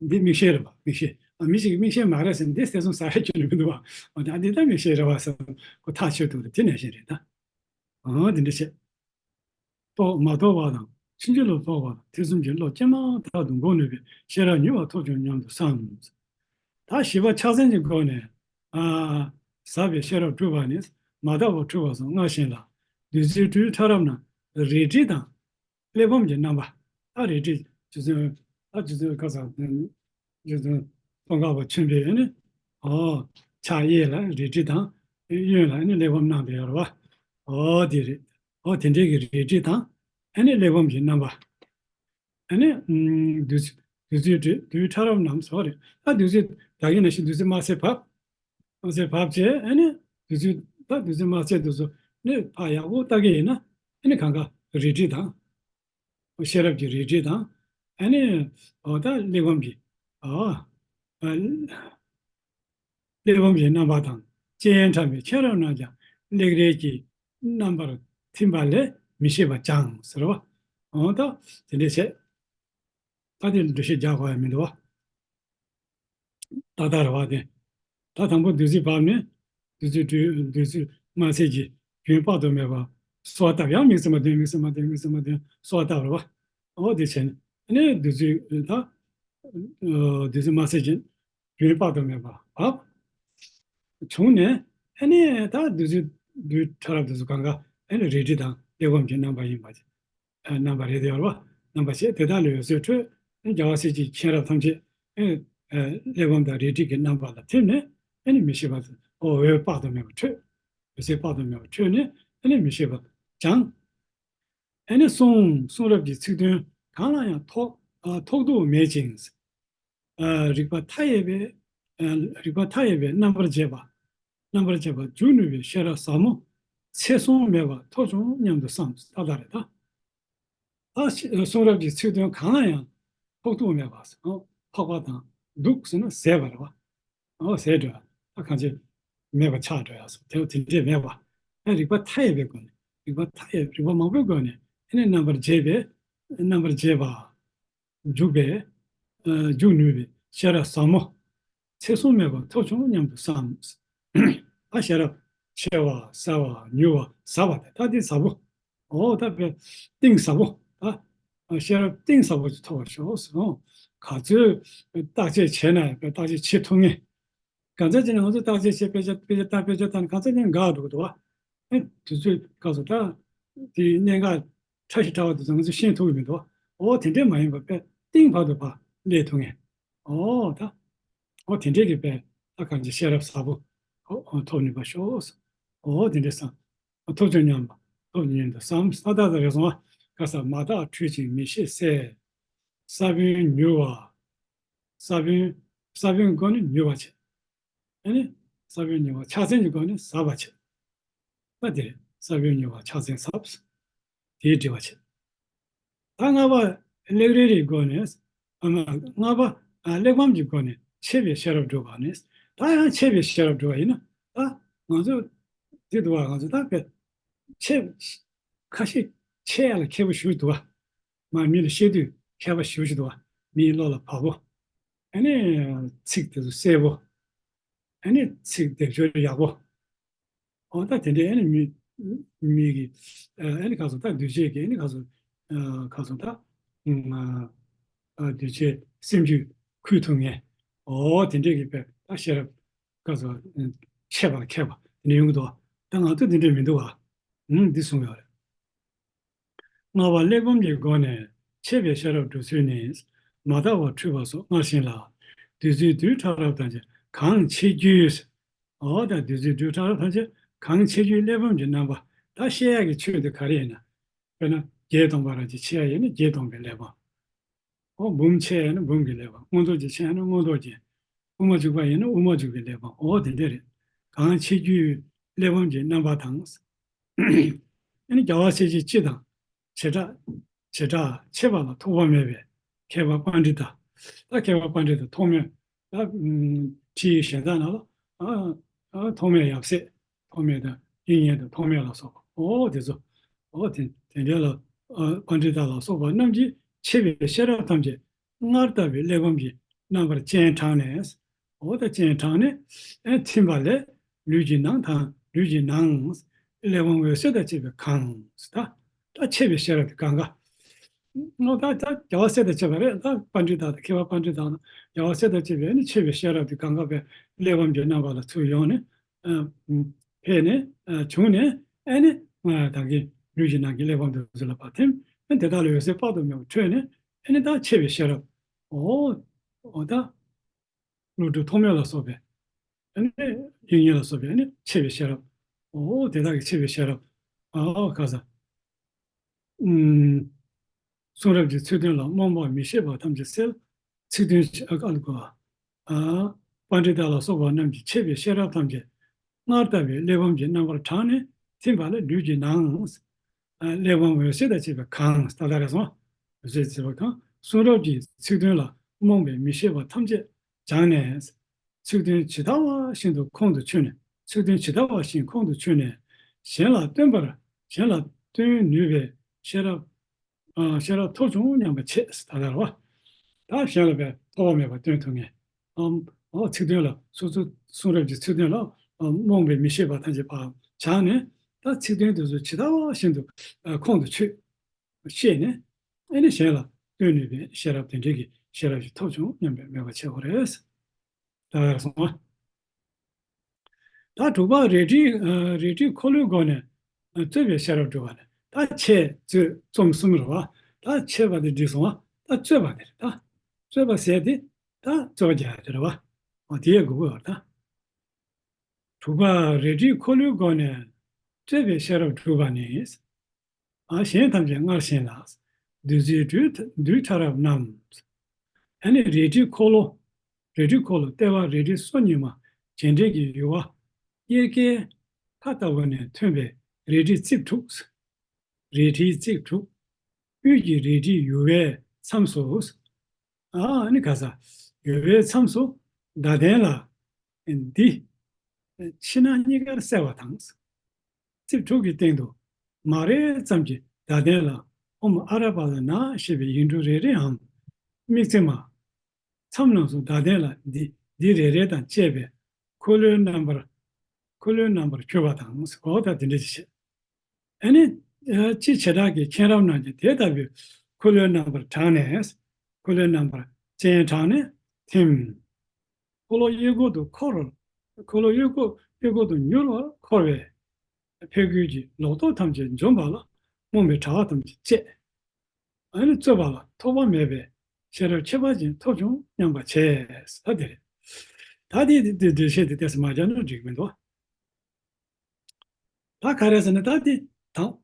འདི་མིག་ཤེལ་རེད་བ། མིག་ཤེལ། ཨ་མི་ཞིག་གིས་མིག་ཤེལ་མ་རེད་ཟེར་ནས་འདི་ཐེ་ཚོམ་ཟ་ཡ་ཁྱོན་ནས་མི་འདུག་བ། ཨ་ད་འདི་ད་མིག་ཤེལ་རེད་བ་ཟེར་ཁོ་ཐག་ཆོད་འདུག་དེ་ནང་བཞིན་རེད་ད། ཨ་དེ་འདྲ་བྱས། རྟོག་མ་རྟོགས་པ་དང་ཕྱིན་ཅི་ལོག་རྟོག་པ་དང་ཐེ་ཚོམ་གྱི་བློ་སྐྱེས་མ་ཐག་ཏུ་འགོག་ནུས་པའི་ཤེས་རབ་མྱུར་བ་ཐོབ་བྱུང་སྙམ་དུ་བསམ། ད་བཞི་པ་ཕྱག་མཚན་གྱི་སྒོ་ནས་ཨ་ཟབ་པའི་ཤེས་རབ་སྒྲུབ་པ་ནི་མ་དག་པ་འཁྲུལ་བ་སོགས་སྔར་བཞིན་ལ། བདུད་རྩིའི་སྦྲུལ་ཕྲ་རབ་རྣམས་རལ་གྲི་དང་གླེགས་བམ་གྱི་རྣམ་པ། ད་རལ་གྲི་རྗེ་བཙུན་ད་རྗེ་བཙུན་ཁ་སང་རྗེ་བཙུན་ཙོང་ཁ་པ་ཆེན་པོས་ནི་ཨོ་ཕྱག་གཡས་ལ་རལ་གྲི་དང་གཡོན་ལ་ནི་གླེགས་བམ་གནང་བསྡད་ཡོད་རེད་བ། ཨོ་དེ་རེད། ཨོ་དེ་འདྲའི་གི་རལ་གྲི་དང་ཨ་ནི་གླེགས་བམ་གྱི་རྣམ་པ། ཨ་ནི་ཨུམ་བདུད་རྩི་བདུད་རྩིའི་སྦྲུལ་བདུད་ཕྲ་རབ་རྣམས་སོགས་རེད། ད་བདུད་རྩི་ད་གིན་ནང་བཞིན་བདུད་རྩི་དམར་སེར་བབས། དམར་སེར་བབས་བྱས་ཨ་ནི་བདུད་རྩི་ད་བདུད་རྩི་དམར་སེར་དེ་ཚོ་ནི་ཕར་ཡག་པོ་ལྟ་གི་ཡིན་ན་ཨ་ནི་གང་ག་རལ་གྲི་དང་། ཤེས་རབ་ཀྱི་རལ་གྲི་དང་། ཨ་ནི་ཨོ་ད་གླེགས་བམ་གྱི་ཨ་ཨ་གླེགས་བམ་གྱི་རྣམ་པ་དང་། ལྕེ་ཡན་ཕྲ་མོའི་མཁྱེན་རབ་རྣམས་ཀྱང་གླེགས་རལ་གྱི་རྣམ་པར་ཐིམ་པ་ལས་མི་ཤེས་པ་སྦྱངས་ཟེར་བ། འོ་ད་དེ་འདྲས་བྱས། ད་དེ་འགྲེལ་བཤད་རྒྱག་དགོས་ཡ་མི་འདུག་བ། ཏག་ཏག་རེད་བ་དེ། ད་དང་པོ་བདུད་རྩི་བབས་ནས་བདུད་རྩི་སྦྲུལ་བདུད་རྩི་དམར་སེར་གྱི་རྒྱུན་དཔག་ཏུ་མེད་པ་གསོལ་བ་བཏབ། ཡང་དམིགས་བརྩེ་མ་བདུན་དམིགས་བརྩེ་མ་བདུན་དམིགས་བརྩེ་མ་བདུན་གསོལ་བ་བཏབ་རེད་བ། འོ་དེ་བྱས་ནས་ཨ་ནི་བདུད་རྩི་ད་བདུད་རྩི་དམར་སེར་གྱི་རྒྱུན་དཔག་ཏུ་མེད་པ་བབས་བྱུང་ནས་ཨ་ནི་ད་བདུད་རྩི་སྦྲུལ་ཕྲ་རབ་དེ་ཚོ་གང་ག་ཨ་ནི་རལ་གྲི་དང་གླེགས་བམ་གྱི་རྣམ་པ་ཡིན་པ། རྣམ་པ་རེད་དེ་ཡོད་རེད་བ། རྣམ་པ་བྱས་དེ་དག་ལས་འོད་ཟེར་འཕྲོས། རྒྱལ་བ་སྲས་ཀྱི་མཁྱེན་རབ་ཐམས་ཅད་གླེགས་བམ་དང་རལ་གྲི་གི་རྣམ་པ་ལ་ཐིམ་ནས་ཨ་ནི་མི་ཤེས་པ་འོད་དཔག་ཏུ་མེད་པ་འཕྲོས། འོད་ཟེར་དཔག་ཏུ་མེད་པ་འཕྲོས་ནས་ཨ་ནི་མི་ཤེས་པ་སྦྱངས། ཨ་ནི་གསུང་གསུང་རབ་ཀྱི་ཚིག་དོན་གང་ལ་ཡང་ཐོགས་ཐོགས་རྡུགས་མེད་ཅིང་། རིག་པ་མཐའ་ཡས་པའི་རིག་པ་མཐའ་ཡས་པའི་རྣམ་པར་འབྱེད་པ། རྣམ་པར་འབྱེད་པ་འཇུག་ནུས་པའི་ཤེས་རབ་ཟབ་མོ་ཚེ་གཟུངས་མེད་པ་ཐོབ་བྱུང་སྙམ་དུ་བསམ། ཏག་ཏག་རེད་ད། ད་གསུང་རབ་ཀྱི་ཚིག་དོན་གང་ལ་ཡང་ཐོགས་རྡུགས་མེད་པ། ཐོགས་པ་དང་རྡུགས་ཟེར་ན་ཟད་པ་རེད་བ། ཨོ་ཟད་འགྲོ་ཡ། ད་གང་ཅི་མེད་པ་ཆགས་འགྲོ་ཡ་སོགས་དེ་དེ་འདྲས་མེད་པ། ཨ་རིག་པ་མཐའ་ཡས་པའི་སྒོ་ནས་རིག་པ་མཐའ་ཡས་རིག་པ་མང་པོའི་སྒོ་ནས་ཨ་ནི་རྣམ་པར་འབྱེད་པའི་རྣམ་པར་འབྱེད་པ། འཇུག་པའི་འཇུག་ནུས་པའི་ཤེས་རབ་ཟབ་མོ་ཚེ་གཟུངས་མེད་པ་ཐོབ་བྱུང་སྙམ་དུ་བསམ། ད་ཤེས་རབ་ཆེ་བ་གསལ་བ་མྱུར་བ་ཟབ་པ་དེ་ད་འདི་ཟབ་པོ། ཨོ་ད་དཔེ་གཏིང་ཟབ་པོ། ད་ཤེས་རབ་གཏིང་ཟབ་པོ་ཅིག་ཐོབ་པར་ཤོག་ཟེར། ག་ཚོད་བརྟག་དཔྱད་བྱས་ན་ཡང་དཔེ་བརྟག་དཔྱད་བྱེད་ཐུབ་ངེས། གང་ཚད་ཅིག་ནས་ང་ཚོ་བརྟག་དཔྱད་བྱེད་དཔེ་ཆ་དཔེ་ཆ་ལྟ་དཔེ་ཆ་ལྟ་ནས་གང་ཚད་ཅིག་འགག་འགྲོ་གི་འདུག་བ། ཨེ་དུས་ཚོད་སྐབས་སུ་ད་དེའི་གནད་འགག་ཕྲ་ཞིང་ཕྲ་བ་དེ་ཚོ་ང་ཚོས་ཤེས་ཐུབ་ཀྱི་མི་འདུག་ཨོ་དེ་འདྲས་མ་ཡིན་པར་དཔེ་གཏིང་བར་དུ་ཕར་སླེབས་ཐུབ་ངེས། ཨོ་ད། ཨོ་དེ་འདྲས་ཀྱི་དཔེ་ད་གང་ཅི་ཤེས་རབ་ཟབ་པོ་ཨོ་ཐོབ་ནུས་པར་ཤོག་ཨོ་དེ་འདྲས་བསམ། ཐོབ་བྱུང་སྙམ་པ་ཐོབ་སྙམ་དུ་བསམ། ས་ད་ད་རེ་སོང་བ་ག་ས་མ་དག་འཁྲུལ་ཅིང་མི་ཤེས་གསལ། ས་བོན་མྱུར་བ། ས་བོན། ས་བོན་སྒོ་ནས་མྱུར་བར་བྱེད། ཨ་ནི་ས་བོན་མྱུར་བ་ཕྱག་མཚན་གྱི་སྒོ་ནས་ཟབ་པར་བྱེད། ད་དེ་རེད། ས་བོན་མྱུར་བ་ཕྱག་མཚན་ཟབ། དེའི་དྲི་བ་བྱེད། ད་ལྔ་པ་གླེགས་རིས་ཀྱི་སྒོ་ནས། ཨ་མ། ལྔ་པ། ཨ། གླེགས་བམ་གྱི་སྒོ་ནས་འཆད་པའི་ཤེས་རབ་སྒྲུབ་པ་ནི། ད་ཡང་འཆད་པའི་ཤེས་རབ་སྒྲུབ་པ་ཡིན་ན། ད་ང་ཚོ་དེ་འདུག་བ། ང་ཚོ་ད་དཔེ་འཆད། ཁ་ཤས་འཆད་ཡ་ལ་མཁས་པོ་ཞེ་པོ་འདུག་བ། མ་མི་ལ་བཤད་དུས་མཁས་པ་ཞེ་པོ་ཞིག་འདུག་བ། མིའི་བློ་ལ་བབ་པོ། ཨ་ནི་ཚིག་དེ་ཚོ་གསལ་པོ། ཨ་ནི་ཚིག་སྡེབ་སྦྱོར་ཡག་པོ། འོ་ད་དེ་འདྲའི་ཨ་ནི་མི། མི་གི། ཨ་ནི་ག་སོང་ད་འདུས་བྱས་ཀྱི་ཨ་ནི་ག་སོང་། ཨ། ག་སོང་ད། ཨ། འདུས་བྱས་སེམས་རྒྱུད་འཁུལ་ཐུབ་མཁན། འོ་དེ་འདྲའི་གི་དཔེ་ད་ཤེས་རབ། ག་སོང་། འཆད་པ་ལ་མཁས་པ་དེ་འདྲ་ཡོང་གི་འདུག་ད་ང་ཚོ་དེ་འདྲ་མི་འདུག་བ། ཨུམ། འདི་གསུངས་ཡོད་རེད། ལྔ་པ་གླེགས་བམ་གྱི་སྒོ་ནས་འཆད་པའི་ཤེས་རབ་སྒྲུབ་ཚུལ་ནི། མ་དག་པ་འཁྲུལ་པ་སོགས་སྔར་བཞིན་ལ། བདུད་རྩིའི་རྡུལ་ཕྲ་རབ་ཐམས་ཅད་གང་ཆེ་རྒྱུའི། འོ་ད་བདུད་རྩིའི་རྡུལ་ཕྲ་རབ་ཐམས་ཅད་གང་ཆེ་རྒྱུའི་གླེགས་བམ་གྱི་རྣམ་པ། ད་བཤད་ཡག་གི་ཆོས་དེ་ག་རེ་ཡིན་ན། དཔེར་ན་བརྒྱད་སྟོང་པ་རང་གི་ཆེ་ཡ་ཡིན་ན་བརྒྱད་སྟོང་པའི་གླེགས་བམ། འོ་འབུམ་ཆེ་ཡ་ཡིན་ན་འབུམ་གྱི་གླེགས་བམ། མངོན་རྟོགས་ཀྱི་ཆེ་ཡ་ཡིན་ན་མངོན་རྟོགས་ཀྱི། དབུ་མ་འཇུག་པ་ཡིན་ན་དབུ་མ་འཇུག་པའི་གླེགས་བམ། འོ་དེ་འདྲ་རེད། གང་ཆེ་རྒྱུའི་གླེགས་བམ་གྱི་རྣམ་པ་དང་། ཨ་ནི་རྒྱལ་བ་སྲས་བཅས་སྤྱི་དང་། བྱེ་བྲག། བྱེ་བྲག་ཕྱེད་པ་ལ་ཐོགས་པ་མེད་པའི་མཁས་པ་པཎྜི་ཏ། ད་མཁས་པ་པཎྜི་ཏ་ཐོགས་མེད། ད་ཁྲིད་ཡིག་གཞན་དག་ནང་ལ། ཨ། ཨ། ཐོགས་མེད་ཡབ་སྲས། ཐོགས་མེད་དང་དབྱིག་གཉེན་དང་ཐོགས་མེད་ལ་སོགས་པ། འོ་དེ་ཚོ། འོ་དེ་དེ་འདྲ་ལ། ཨ། པཎྜི་ཏ་ལ་སོགས་པ་རྣམས་ཀྱིས་འཆད་པའི་ཤེས་རབ་ཐམས་ཅད་སྔར་ལྟ་བུའི་གླེགས་བམ་གྱི་རྣམ་པར་སྤྱན་དྲངས་ནས། འོ་ད་སྤྱན་དྲངས་ནས། ཨེ། ཐིམ་པ་ལས་ལུས་ཀྱི་ནང་དང་། ལུས་ཀྱི་ནང་གླེགས་བམ་འོད་ཟེར་དང་བཅས་པས་གང་། ད་ད་འཆད་པའི་ཤེས་རབ་དེ་གང་ག། ཨོ་ད་ད་རྒྱལ་བ་སྲས་དང་བཅས་པ་རེད། ད་པཎྜི་ཏ་དང་། མཁས་པ་པཎྜི་ཏ་དང་རྒྱལ་བ་སྲས་དང་བཅས་པས་ནི་འཆད་པའི་ཤེས་རབ་དེ་གང་ག་བས་གླེགས་བམ་གྱི་རྣམ་པ་ལ་ཚུར་ཡོང་ནས། ཨ། ཕེབས་ནས། ཨ། བྱུང་ནས། ཨ་ནི་ང་ད་གིན་ལུས་ཀྱི་ནང་གི་གླེགས་བམ་དེ་ཚོ་ལ་ཕར་ཐིམ། ཨ། དེ་དག་ལ་འོད་ཟེར་དཔག་ཏུ་མེད་པ་འཕྲོས་ནས། ཨ་ནི་ད་འཆད་པའི་ཤེས་རབ། ཨོ། ཨོ་ད། ཀླུ་སྒྲུབ་ཐོགས་མེད་ལ་སོགས་པའི། ཨ་ནི་དབྱིག་གཉེན་ལ་སོགས་པའི་ཨ་ནི་འཆད་པའི་ཤེས་རབ། ཨོ་དེ་དག་གི་འཆད་པའི་ཤེས་རབ། ཨོ་ག་ས། ཨུམ། གསུང་རབ་ཀྱི་ཚིག་དོན་ལ་རྨོངས་པ་མི་ཤེས་པ་ཐམས་ཅད་སེལ། ཚིག་དོན་ཨ་ཀ་ལ་གོ། ཨ། པཎྜི་ཏ་ལ་སོགས་པ་རྣམས་ཀྱིས་འཆད་པའི་ཤེས་རབ་ཐམས་ཅད་སྔར་ལྟ་བུའི་གླེགས་བམ་གྱི་རྣམ་པར་དྲངས་ནས་ཐིམ་པ་ལས་ལུས་ཀྱི་ནང་། ཨ། གླེགས་བམ་འོད་ཟེར་དང་བཅས་པས་གང་། ད་ལྟ་རེད་སོང་། འོད་ཟེར་བཅས་པས་གང་། གསུང་རབ་ཀྱི་ཚིག་དོན་ལ་རྨོངས་པའི་མི་ཤེས་པ་ཐམས་ཅད་སྦྱངས་ནས། ཚིག་དོན་ཇི་ལྟ་བ་བཞིན་དུ་ཁོང་དུ་ཆུད་ནས། ཚིག་དོན་ཇི་ལྟ་བ་བཞིན་ཁོང་དུ་ཆུད་ནས། གཞན་ལ་སྟོན་པར། གཞན་ལ་སྟོན་ནུས་པའི་ཤེས་རབ། ཨ། ཤེས་རབ་ཐོབ་བྱུང་སྙམ་པ་བྱེད། ད་ལྟ་རེད་བ། ད་གཞན་ལ་བས་ཐོགས་པ་མེད་པར་སྟོན་ཐུབ་མཁན། ཨམ། ཨོ་ཚིག་དོན་ལ་སོ་སོ་གསུང་རབ་ཀྱི་ཚིག་དོན་ལ། ཨ། རྨོངས་པའི་མི་ཤེས་པ་ཐམས་ཅད་ཕར་བྱང་ནས། ད་ཚིག་དོན་དེ་ཚོ་ཇི་ལྟ་བ་བཞིན་དུ། ཨ། ཁོང་དུ་ཆུད། ཤེས་ནས། ཨེ་ནི་གཞན་ལ་སྟོན་ནུས་པའི་ཤེས་རབ་དེ་འདྲའི་གི་ཤེས་རབ་ཞིག་ཐོབ་བྱུང་སྙམ་པའི་མོས་པ་བྱེད་དགོས་རེད། ད་ག་རེ་སོང་བ། ད་དྲུག་པ་རལ་གྲིའི། ཨ། རལ་གྲིའི་འཁོར་ལོའི་སྒོ་ནས། ཨ། རྩོད་པའི་ཤེས་རབ་སྒྲུབ་པ་ནི། ད་འཆད་རྩོད་རྩོམ་གསུམ་རེད་བ། ད་འཆད་པ་དེ་འགྲིག་སོང་བ། ད་རྩོད་པ་དེ་རེད་ད། རྩོད་པ་ཟེར་དེ་ད་རྩོད་པ་རྒྱག་ཡ་དེ་རེད་བ། འོ་དེ་ཡས་དགོས་ཀྱི་ཡོད་རེད་ད། དྲུག་པ་རལ་གྲིའི་འཁོར་ལོའི་སྒོ་ནས་རྩོད་པའི་ཤེས་རབ་སྒྲུབ་པ་ནི། ཨ། གཞན་ཐམས་ཅད་སྔར་བཞིན་ལ། བདུད་རྩིའི་རྡུལ་རྡུལ་ཕྲ་རབ་རྣམས། ཨ་ནི་རལ་གྲིའི་འཁོར་ལོ། རལ་གྲིའི་འཁོར་ལོ་ལྟེ་བ་རལ་གྲི་སོ་གཉིས་མ་བྱེད་འབྲེལ་གྱི་ཡུ་བ། གཡས་བརྐྱང་ཁ་ལྟ་བུ་ནས་ཐོན་པའི་རལ་གྲིའི་རྩིབས་དྲུག། རལ་གྲིའི་རྩིབས་དྲུག། དབུས་ཀྱི་རལ་གྲིའི་ཡུ་བའི་མཚམས་སུ། ཨ་ནི་ག་ས། ཡུ་བའི་མཚམས་སུ་ཟླ་གདན་ལ། འདི། ཕྱི་ནང་གཉིས་ཀར་གསལ་བ་དང་། རྩིབས་དྲུག་གི་སྟེང་དུ། མ་རེག་ཙམ་གྱི་ཟླ་གདན་ལ། ཨོཾ་ཨ་ར་པ་ལ་ན་ཞེས་པའི་ཡིག་འབྲུ་རེ་རེའམ། དམིགས་བརྩེ་མ། མཚམས་རྣམས་སུ་ཟླ་གདན་ལ་འདི་འདི་རེ་རེ་དང་བཅས་པའི་འཁོར་ལོའི་རྣམ་པར། འཁོར་ལོའི་རྣམ་པར་གྱུར་པ་དང་། གོ་བ་ད་དེ་འདྲ་ཅིག་བྱེད། ཨ་ནི། ཨ། སྤྱི་བྱེ་བྲག་གི་མཁྱེན་རབ་རྣམས་ཀྱིས་དེ་ལྟ་བུའི་འཁོར་ལོའི་རྣམ་པར་དྲངས་ནས། འཁོར་ལོའི་རྣམ་པར་སྤྱན་དྲངས་ནས་ཐིམ། འཁོར་ལོ་གཡས་སྐོར་དུ་འཁོར། འཁོར་ལོ་གཡས་སྐོར་གཡས་སྐོར་དུ་མྱུར་བར་འཁོར་བས། ཕས་རྒོལ་གྱི་ལོག་རྟོག་ཐམས་ཅད་འཇོམས་པ་ལ་རྨོངས་པའི་དྲ་བ་ཐམས་ཅད་བཅད། ཨ་ནི་རྩོད་པ་ལ་ཐོགས་པ་མེད་པའི་ཤེས་རབ་ཁྱད་པར་ཅན་ཐོབ་བྱུང་སྙམ་པ་བྱས། ད་དེ་རེད། ད་དེ་དེ་འགྲེལ་བཤད་དེ་ཏོག་ཙམ་མ་རྒྱག་ན་འགྲིག་མི་འདུག་ད་ག་རེ་ཟེར་ན་ད་དེ་དང་།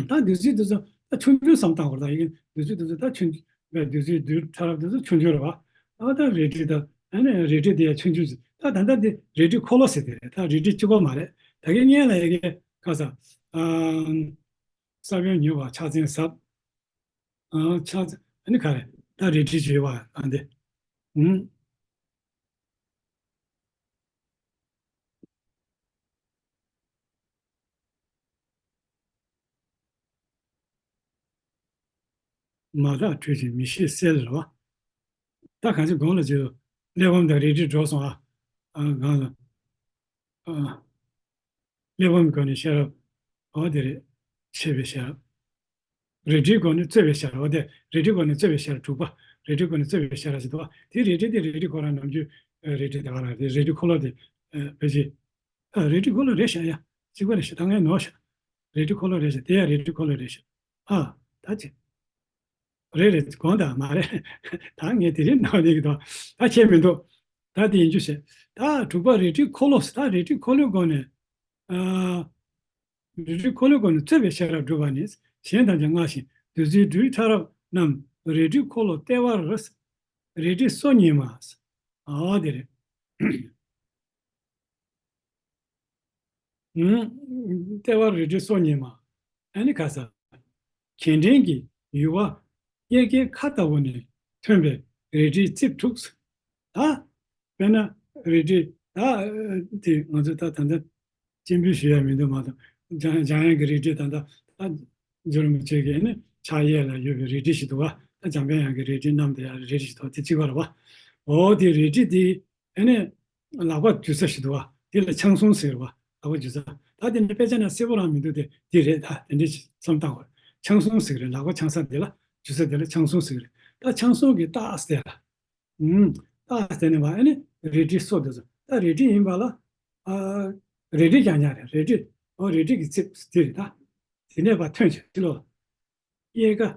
ད་བདུད་རྩི་དེ་ཚོ་ད་ཆུང་ཆུང་བསམ་བཏང་བར་ད་ཡིན། བདུད་རྩི་དེ་ཚོ་ད་ཆུང་ བ་བདུད་རྩི་བདུད་ཕྲ་རབ་དེ་ཚོ་ཆུང་ཆུང་རེད་བ། ད་ད་རལ་གྲི་དང་ཨ་ནི་རལ་གྲི་དེ་ཡང་ཆུང་ཆུང་ཅིག་ད་ད་ལྟ་འདི་རལ་གྲི་འཁོར་ལོ་ཟེར་དེ་རེད། ད་རལ་གྲི་གཅིག་པོ་མ་རེད། ད་གིན་སྔོན་ལ་ཡ་གི་ཁ་ས་ཨ་ས་བོན་ཉུལ་བ་ཕྱག་མཚན་ཟབ། ཨ་ཕྱག་མཚན་ཨ་ནི་ག་རེ་ད་རལ་གྲི་བྱེད་པ་ཨ་འདི། ཨུམ། མ་དག་འཁྲུལ་ཞིང་མི་ཤེས་གསལ་རེད་བ། ད་གང་ཅི་གོང་ལ་བྱས་གླེགས་བམ་དང་རལ་གྲི་འགྲོ་སོང་ཨ། ཨ་གང་ལ། ཨ་གླེགས་བམ་སྒོ་ནས་ཤེས་རབ། འོ་དེ་རེད། ཤེས་པའི་ཤེས་རབ། རལ་གྲིའི་སྒོ་ནས་རྩོད་པའི་ཤེས་རབ། འོ་དེ་རལ་གྲིའི་སྒོ་ནས་རྩོད་པའི་ཤེས་རབ་དྲུག་པ། རལ་གྲིའི་སྒོ་ནས་རྩོད་པའི་ཤེས་རབ་ཟེར་འདུག་བ། དེ་རལ་གྲི་དེ་རལ་གྲི་ཁོ་རང་ནམ་རྒྱུན་རལ་གྲི་དེ་ག་རང་རེད། རལ་གྲི་འཁོར་ལོ་དེ་ཨ་ཕལ་ཆེར། ཨ་རལ་གྲི་འཁོར་ལོ་རེད་ཤག་ཡ། གཅིག་པ་རེད་ཤག་ད་ངས་ནོར་ཤག་རལ་གྲི་འཁོར་ལོ་རེད་ཤག་དེ་ཡང་རལ་གྲི་འཁོར་ལོ་རེད་ཤག་ཨ་ད་ཅི། རེད་རེད། དགོངས་དག་མ་རེད། ད་ངས་དེ་རིང་ནང་ལས་ཀྱི་དོ། ད་ཁྱད་མི་འདུག་ད་དེ་ཡིན་རྒྱུ་བྱས། ད་དྲུག་པ་རལ་གྲིའི་འཁོར་ལོ། ད་རལ་གྲིའི་འཁོར་ལོའི་སྒོ་ནས། ཨ་རལ་གྲིའི་འཁོར་ལོའི་སྒོ་ནས་རྩོད་པའི་ཤེས་རབ་བསྒྲུབ་པ་ནི། གཞན་དང་ཀྱང་མངའ་ཞིང་བདུད་རྩིའི་སྦྲུལ་ཕྲ་རབ་རྣམས་རལ་གྲིའི་འཁོར་ལོ་ལྟེ་བར། རལ་གྲི་སོ་གཉིས་མ། ཨ་དེ་རེད། ལྟེ་བར་རལ་གྲི་སོ་གཉིས་མ། ཨ་ནི་ཁ་ས། གྱེན་འགྲེང་གི་ཡུ་བ་གཡས་འགེངས་ཁ་ལྟ་བུ་ནས་ཐོན་པའི་རལ་གྲིའི་རྩིབས་དྲུག་ད། དཔེར་ན་རལ་གྲི་ད་དེ་ང་ཚོ་ད་ད་ལྟ་སྤྱན་འབུལ་ཞུ་ཡ་མི་འདུག་མ་གཏོགས། འཇམ་འཇམ་དབྱངས་ཀྱི་རལ་གྲི་ད་ལྟ་ད་རྗེ་རིན་པོ་ཆེ་གི་ནི་ཕྱག་གཡས་ལ་ཡོད་པའི་རལ་གྲི་ཞིག་འདུག་བ། ད་འཇམ་དཔལ་དབྱངས་ཀྱི་རལ་གྲི་བསྣམས་དེ་ཡ་རལ་གྲི་ཞིག་འདུག་དེ་གཅིག་པ་རེད་བ། འོ་དེ་རལ་གྲི་དེ། ཨ་ནི། ལག་པ་འཇུ་ས་ཞིག་འདུག་བ། དེ་ལ་ཆང་གསུམ་ཟེར་བ། ལག་པ་འཇུ་ས། ད་དེ་ནི་དཔེ་ཆ་ན་གསལ་པོ་རང་མི་འདུག་དེ་དེ་རེད། ད་དེ་འདྲའི་བསམ་བཏང་བ། ཆང་གསུམ་ཟེར་རེད། ལག་པ་འཆང་ས་དེ་ལ་འཇུ་ས་དེ་ལ་ཆང་གསུམ་ཟེར་རེད། ད་ཆང་གསུམ་གྱི་རྟགས་དེ་ལ། ཨུམ། རྟགས་དེ་ནི་བ་ཨ་ནི་རལ་གྲི་སོ་དེ་ཚོ། ད་རལ་གྲི་ཡིན་པ་ལ། ཨ་རལ་གྲི་རྐྱང་རྐྱང་རེད། རལ་གྲི། འོ་རལ་གྲི་གི་རྩིབས་དེ་རེད་ད། དེ་ནས་ཕར་ཐོན་བྱས་ཕྱི་ལོགས་ལ། དབྱེ་ཁ།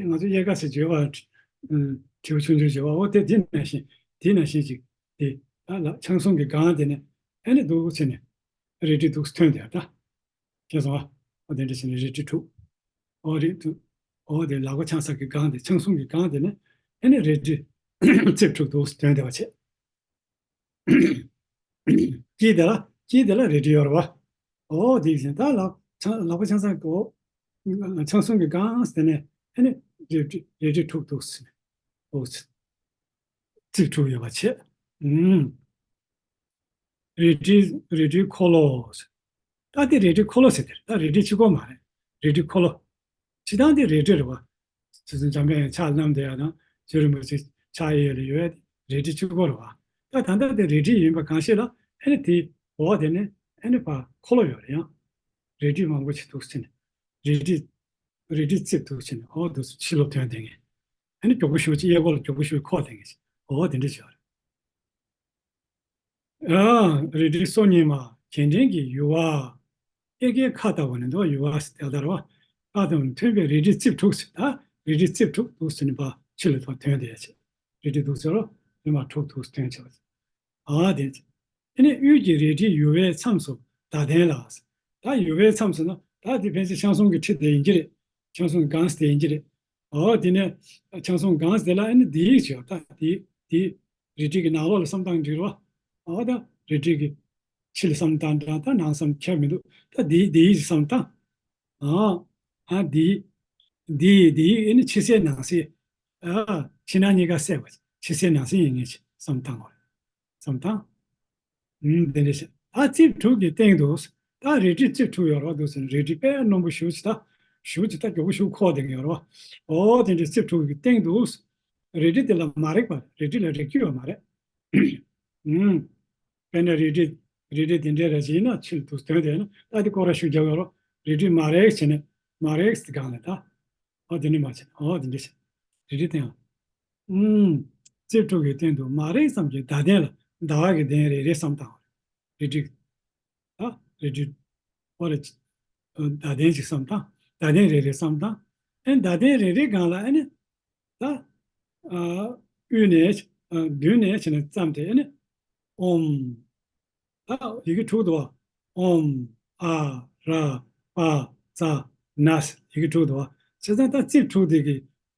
ང་ཚོ་དབྱེ་ཁ་ཟེར་བརྗོད་པ། ཨ་དྲིལ་བུ་ཆུང་ཆུང་བརྗོད་པ། འོ་དེ་དེ་ནང་བཞིན། དེ་ནང་བཞིན་ཅིག་དེ་ད་ལ་ཆང་གསུམ་གྱི་སྒང་དེ་ནས་ཨ་ནི་འདུག་བྱས་ནས་རལ་གྲི་འདུག་ཐོན་དེ་ད། ཤེས་སོང་ཨ། འོ་དེ་འདྲ་བྱས་ནས་རལ་གྲི་དྲུག་འོ་རེད་འདུག་འོ་དེ་ལག་པ་འཆང་ས་གི་སྒང་དེ། ཆང་གསུམ་གྱི་སྒང་དེ་ནས་ཨ་ནི་རལ་གྲི་རྩིབས་དྲུག་འདུག་ཐོན་དེ་བ་བྱས། དཀྱིལ་དེ་ལ། དཀྱིལ་དེ་ལ་རལ་གྲི་ཡོད་རེད་བ། འོ་དེ་བཞིན་ད་ལག་ཆང་ལག་པ་འཆང་ས་གི་འོ། ཆང་གསུམ་གྱི་སྒང་དེ་ནས་ཨ་ནི་རལ་གྲི་རལ་གྲི་དྲུག་འདུག་ཟེར་ནས། འོ་ཚེ། རྩིབས་དྲུག་ཡོད་པ་བྱས། ཨུམ། རལ་གྲི་རལ་གྲིའི་འཁོར་ལོ། ད་དེ་རལ་གྲིའི་འཁོར་ལོ་ཟེར་དེ་རེད། ད་རལ་གྲི་གཅིག་པོ་མ་རེད། རལ་གྲིའི་འཁོར་ལོ། སྤྱིར་བཏང་དེ་རལ་གྲི་རེད་བ། དེ་ཚོ་འཇམ་དཔལ་དབྱངས་ཕྱག་བསྣམས་བསྡད་ཡ་དང་། རྗེ་རིན་པོ་ཆེ་ཕྱག་གཡས་ལ་ཡོད་ཡ་དེ་རལ་གྲི་གཅིག་པོ་རེད་བ། ད་ད་ལྟ་དེ་རལ་གྲི་ཡིན་པ་གང་ཤེས་ལ། ཨ་ནི་དེ་འོག་དེ་ནས་ཨ་ནི་ཕར་འཁོར་ལོ་ཡོད་རེད། ཡང་རལ་གྲི་མང་པོ་ཞིག་འདུག་ཟེར་ནས། རལ་གྲི་རལ་གྲིའི་རྩིབས་འདུག་ཟེར་ནས། འོ་འདུག་སེ་ཕྱི་ལོགས་ཐོན་བསྡད་མཁན། ཨ་ནི་མགྱོགས་པོ་ཞེ་པོ་ཅིག་གཡས་སྐོར་ལ་མགྱོགས་པོ་ཞེ་པོ་འཁོར་བསྡད་མཁན་ཞིག་འོ་དེ་འདྲ་ཞིག་ཡོད་རེད། ཨ། རལ་གྲི་སོ་གཉིས་མ། གྱེན་འགྲེང་གི་ཡུ་བ། གཡས་འགེངས་ཁ་ལྟ་བུ་ནི་འདུག་ཡུ་བ་ཟེར་དེ་ལྟར་བ། ཁ་ལྟ་བུ་ནི་ཐོན་པའི་རལ་གྲིའི་རྩིབས་དྲུག་ཟེར། ད་རལ་གྲིའི་རྩིབས་དྲུག་འདུག་ཟེར་ནས་ཕར་ཕྱི་ལ་ཐོན་དེ་ཡ་བྱས། རལ་གྲི་འདུག་ཟེར་རོ། རེ་མ་དྲུག་འདུག་ཐོན་བྱས་པ་ཟེར། ཨ་དེ་ཚེ། དེ་ནས་དབུས་ཀྱི་རལ་གྲིའི་ཡུ་བའི་མཚམས་སུ་ཟླ་གདན་ལ། ད་ཡུ་བའི་མཚམས་སུ་ན་ད་དེ་ཕན་ཚུན་ཆང་གསུམ་གྱི་ཁྲི་དེ་ཡིན་གྱི་རེད། ཆང་གསུམ་གྱི་སྒང་དེ་ཡིན་གྱི་རེད། ཨོ་དེ་ནས་ཆང་གསུམ་གྱི་སྒང་དེ་ལ་ཨ་ནི་དེའི་ཆེ་བ་ད་དེ་དེ་རལ་གྲི་གི་ནང་ལོགས་ལ་བསམ་སྟངས་འགྲིག་རོ། ཨོ་ད་རལ་གྲི་གི་ཕྱི་ལ་བསམ་སྟངས་འདྲ་ད་ནང་བསམ་ཁྱད་མི་འདུག་ད་དེ་དེའི་བསམ་སྟངས། ཨ་ཨ་དེ་དེ་དེ་ཨ་ནི་ཕྱི་གསལ་ནང་གསལ། ཨ་ཕྱི་ནང་གཉིས་ཀ་གསལ་བ་ཕྱི་གསལ་ནང་གསལ་ཡིན་ངེས་ཆེ་བསམ་སྟངས་བར། བསམ་སྟངས། ཨུམ། དེ་འདྲ་ཞིག་ད་རྩིབས་དྲུག་གི་སྟེང་དུ། ད་རལ་གྲི་རྩིབས་དྲུག་ཡོད་རོགས་འདུག་ཟེར་ནས་རལ་གྲི་དཔེ་རྣོན་པོ་ཞེ་པོ་ཅིག་ད་ཞེ་པོ་ཅིག་ད་མགྱོགས་པོ་ཞེ་པོ་འཁོར་བསྡད་མཁན་ཡོད་རེད་བ། ཨོ་དེ་འདྲའི་རྩིབས་དྲུག་གི་སྟེང་དུ། རལ་གྲི་དེ་ལ་མ་རེག་པ། རལ་གྲི་ལ་རེག་རྒྱུ་ཡོད་མ་རེད། ཨུམ། དཔེར་ན་རལ་གྲི་རལ་གྲི་དེ་འདྲའི་རལ་གྲི་ཡིན་ན་ཕྱི་ལ་འདུག་སྟོན་དེ་ན་ད་དེ་སྐོར་ར་ཞུ་རྒྱག་ཡོད་རོགས། རལ་གྲི་མ་རེག་བྱས་ནས་མ་རེག་སྟེ་སྒང་ལ་ད། ཨོ་དེ་ནི་མ་བྱས་ཨོ་དེ་འདྲ་བྱས། རལ་གྲི་སྟེང་ལ། ཨུམ། རྩིབས་དྲུག་གི་སྟེང་དུ་མ་རེག་ཙམ་གྱི་ཟླ་གདན་ལ། ཟླ་བ་གི་གདན་རེ་རེ་བསམ་བཏང་བ་རེད། རལ་གྲི། ཨ་རལ་གྲི། ཨོ་རེ། ཟླ་གདན་ཅིག་བསམ་བཏང་། ཟླ་གདན་རེ་རེ་བསམ་བཏང་། ཨེ་ཟླ་གདན་རེ་རེ་སྒང་ལ་ཨེ་ནི། ད། ཨ་དབུས་ནས་ཨ་མདུན་ནས་བྱས་ནས་བརྩམས་ཏེ་ཨེ་ནི། ཨོཾ། ད་ཡི་གེ་དྲུག་འདུག་བ། ཨོཾ། ཨ། ར། པ། ཙ། ན། ཡི་གེ་དྲུག་འདུག་བ། བྱས་ཙང་ད་རྩིབས་དྲུག་དེ་གི།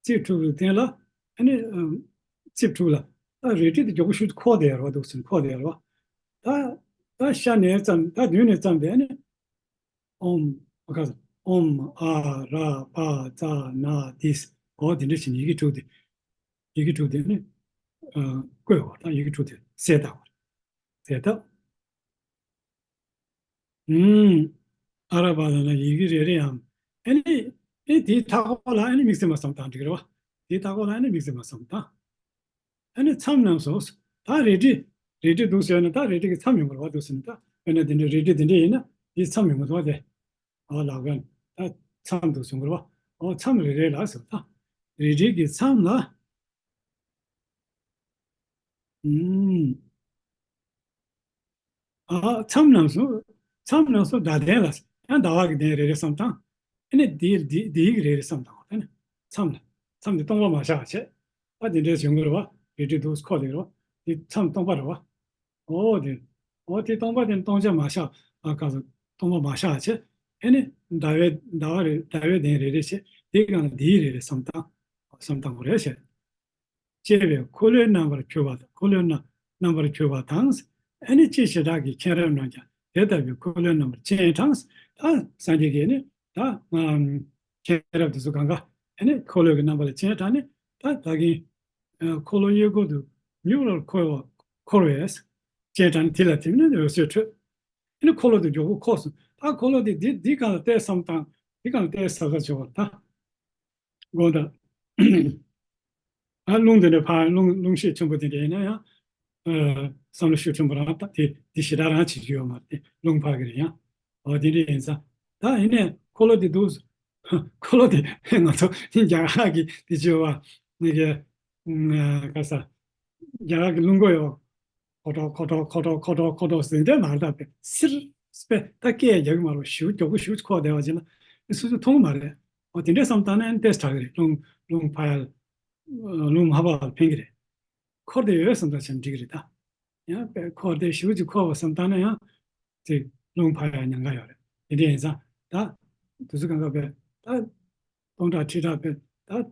རྩིབས་དྲུག་གི་སྟེང་ལ་ཨ་ནི་ཨམ། རྩིབས་དྲུག་ལ་ད་རལ་གྲི་དེ་མགྱོགས་པོ་ཞིག་འཁོར་བསྡད་ཡོད་རེད་བ། འདུག་སེ་འཁོར་བསྡད་ཡོད་རེད་བ། ད་ད་ཤར་ནས་ཙམ། ད་མདུན་ནས་ཙམ་དེ་ཨ་ནི་ཨོཾ། ཨ་ཁ་ས། ཨོཾ་ཨ་ར་པ་ཙ་ན་དྷཱིཿ། འོ་དེ་འདྲ་བྱས་ནས་ཡི་གེ་དྲུག་དེ། ཡི་གེ་དྲུག་དེ་ནི་ཨ། བཀོད་པ་དང་། ཡི་གེ་དྲུག་དེ་གསལ་བཏབ་པ་རེད། གསལ་བཏབ། ཨུམ། ཨ་ར་པ་ཙ་ན་ཡི་གེ་རེ་རེའམ། ཨ་ནི་ཨེ་དེའི་མཐའ་འཁོར་ལ་ཨ་ནི་དམིགས་བརྩེ་མ་བསམ་བཏང་འགྲིག་གི་རེད་བ། དེའི་མཐའ་འཁོར་ལ་ཨ་ནི་དམིགས་བརྩེ་མ་བསམ་བཏང་། ཨ་ནི་མཚམས་རྣམས་སུ། ད་རལ་གྲི། རལ་གྲི་འདུག་ཟེར་ན་ད་རལ་གྲི་གི་མཚམས་ཡོང་གི་རེད་བ། འདུག་ཟེར་ན་ད་དཔེར་ན་དེ་འདྲའི་རལ་གྲི་དེ་འདྲ་ཡིན་ན་དེའི་མཚམས་ཡོང་གི་འདུག་བ། དེ། ཨ་ལག་ག་ད་མཚམས་འདུག་གསུང་གི་རེད་བ། ཨོ་མཚམས་རེ་རེ་ལ་ཟེར་བ་ད། རལ་གྲི་གི་མཚམས་ལ། ཨུམ། ཨ། མཚམས་རྣམས་སུ། མཚམས་རྣམས་སུ་ཟླ་གདན་ལ། ཡང་ཟླ་བ་གི་གདན་རེ་རེ་བསམ་བཏང་། ཨ་ནི་དེའི་དེའི་དེའི་རེ་རེ་བསམ་བཏང་། ཨ་ནི་མཚམས་ལ། མཚམས་དེ་སྟོང་པ་མ་བཞག་བྱས། ཨ་དེ་འདྲའི་བྱུང་གི་རེད་བ། རལ་གྲི་འདུག་འཁོར་ལེ་རེད་བ། དེ་མཚམས་སྟོང་པ་རེད་བ། ཨོ་དེ། ཨོ་དེ་སྟོང་པ་དེ་སྟོང་ཆ་མ་བཞག་ཨ་ག་ས། སྟོང་པ་མ་བཞག་བྱས། ཨ་ནི་ཟླ་བའི་ཟླ་བ་རེ་ཟླ་བའི་གདན་རེ་རེ་བྱས། དེའི་སྒང་ལ་དེའི་རེ་རེ་བསམ་བཏང་། བསམ་བཏང་དགོས་རེད་བྱས། ཅེས་པའི་འཁོར་ལོའི་རྣམ་པར་གྱུར་པ་དང་། འཁོར་ལོའི་རྣམ་རྣམ་པར་གྱུར་པ་དང་། ཨ་ནི་ཅི་བྱེ་བྲག་གི་མཁྱེན་རབ་རྣམས་ཀྱང་དེ་ལྟ་བུའི་འཁོར་ལོའི་རྣམ་པར་སྤྱན་དྲངས། ད་སངས་རྒྱས་ཀྱིས་ནི་ད་ཨམ། མཁྱེན་རབ་དེ་ཚོ་གང་ག་ཨ་ནི་འཁོར་ལོའི་གི་རྣམ་པ་ལ་སྤྱན་དྲངས་ནས། ད་ད་གིན་ཨ། འཁོར་ལོ་གཡས་སྐོར་དུ་མྱུར་བར་འཁོར་བ་འཁོར་བས་སྤྱན་དྲངས་ནས་དེ་ལ་དེ་ནི་འོད་ཟེར་འཕྲོས། ཨ་ནི་འཁོར་ལོ་དེ་མགྱོགས་པོ་འཁོར་སོང་། ད་འཁོར་ལོ་དེ་འདི་འདི་སྒང་ལ་བལྟས་བསམ་བཏང་། འདི་སྒང་ལ་བལྟས་ཟབ་ཟབ་བྱེད་པ་ད། དགོངས་དག་ཨ་རླུང་དེ་འདྲ་ཕར་རླུང་རླུང་ཤེད་ཆེན་པོ་དེ་འདྲ་ཡིན་ན་ཡང་། ཨ། བསམ་བློ་ཤུགས་ཆེན་པོ་རང་ད་དེ་དེ་ཞེ་དྲག་རང་བྱེད་རྒྱུ་ཡོད་མ་རེད། དེ་རླུང་ཕར་གི་རེད་ཡང་། འོ་དེ་འདྲ་ཡིན་ཙང་། ད་ཡིན་ནའི་འཁོར་ལོ་དེ་འདུག་འཁོར་ལོ་དེ་ང་ཚོ་རྒྱ་གར་གི་དེ་བྱེད་པ་ནི་གི་ཨ། ག་ས། རྒྱ་གར་གི་རླུང་སྒོ་ཡོད། ཁོ་ཁྲོ་ཁོ་ཁྲོ་ཁོ་ཁྲོ་ཁོ་ཁྲོ་ཁོ་ཁྲོ་ཟེར་དེ་མ་རེད། ད་དཔེ་སིར་སྤེ་ད་སྐད་རྒྱག་གི་མ་རེད། ཞིའུ་མགྱོགས་པོ་ཞིའུ་འཁོར་བསྡད་པ་ཅིག་ལ་སོ་སོ་མཐོང་གི་མ་རེད། འོ་དེ་འདྲས་བསམ་བཏང་ན་ཏོག་ཙམ་དྲག་གི་རེད། རླུང་རླུང་ཕར་ཡ། རླུང་མ་ཕར་ལ་འཕེན་གི་རེད། འཁོར་བསྡད་ཡོད་བསམ་བཏང་བྱས་ན་འགྲིག་གི་རེད་ད། ཡང་དཔེ་འཁོར་བསྡད་ཞིའུ་ཅིག་འཁོར་བ་བསམ་བཏང་ན་ཡང་ཅིག་རླུང་ཕར་ཡ་ཉེན་ཁ་ཡོད་རེད། དེ་འདྲས་ཡིན་ཙང་ད་དུས་ཚོད་གང་ག་དཔེ་ད་སྟོང་ཕྲག་ཁྲི་ཕྲག་དཔེ་ད།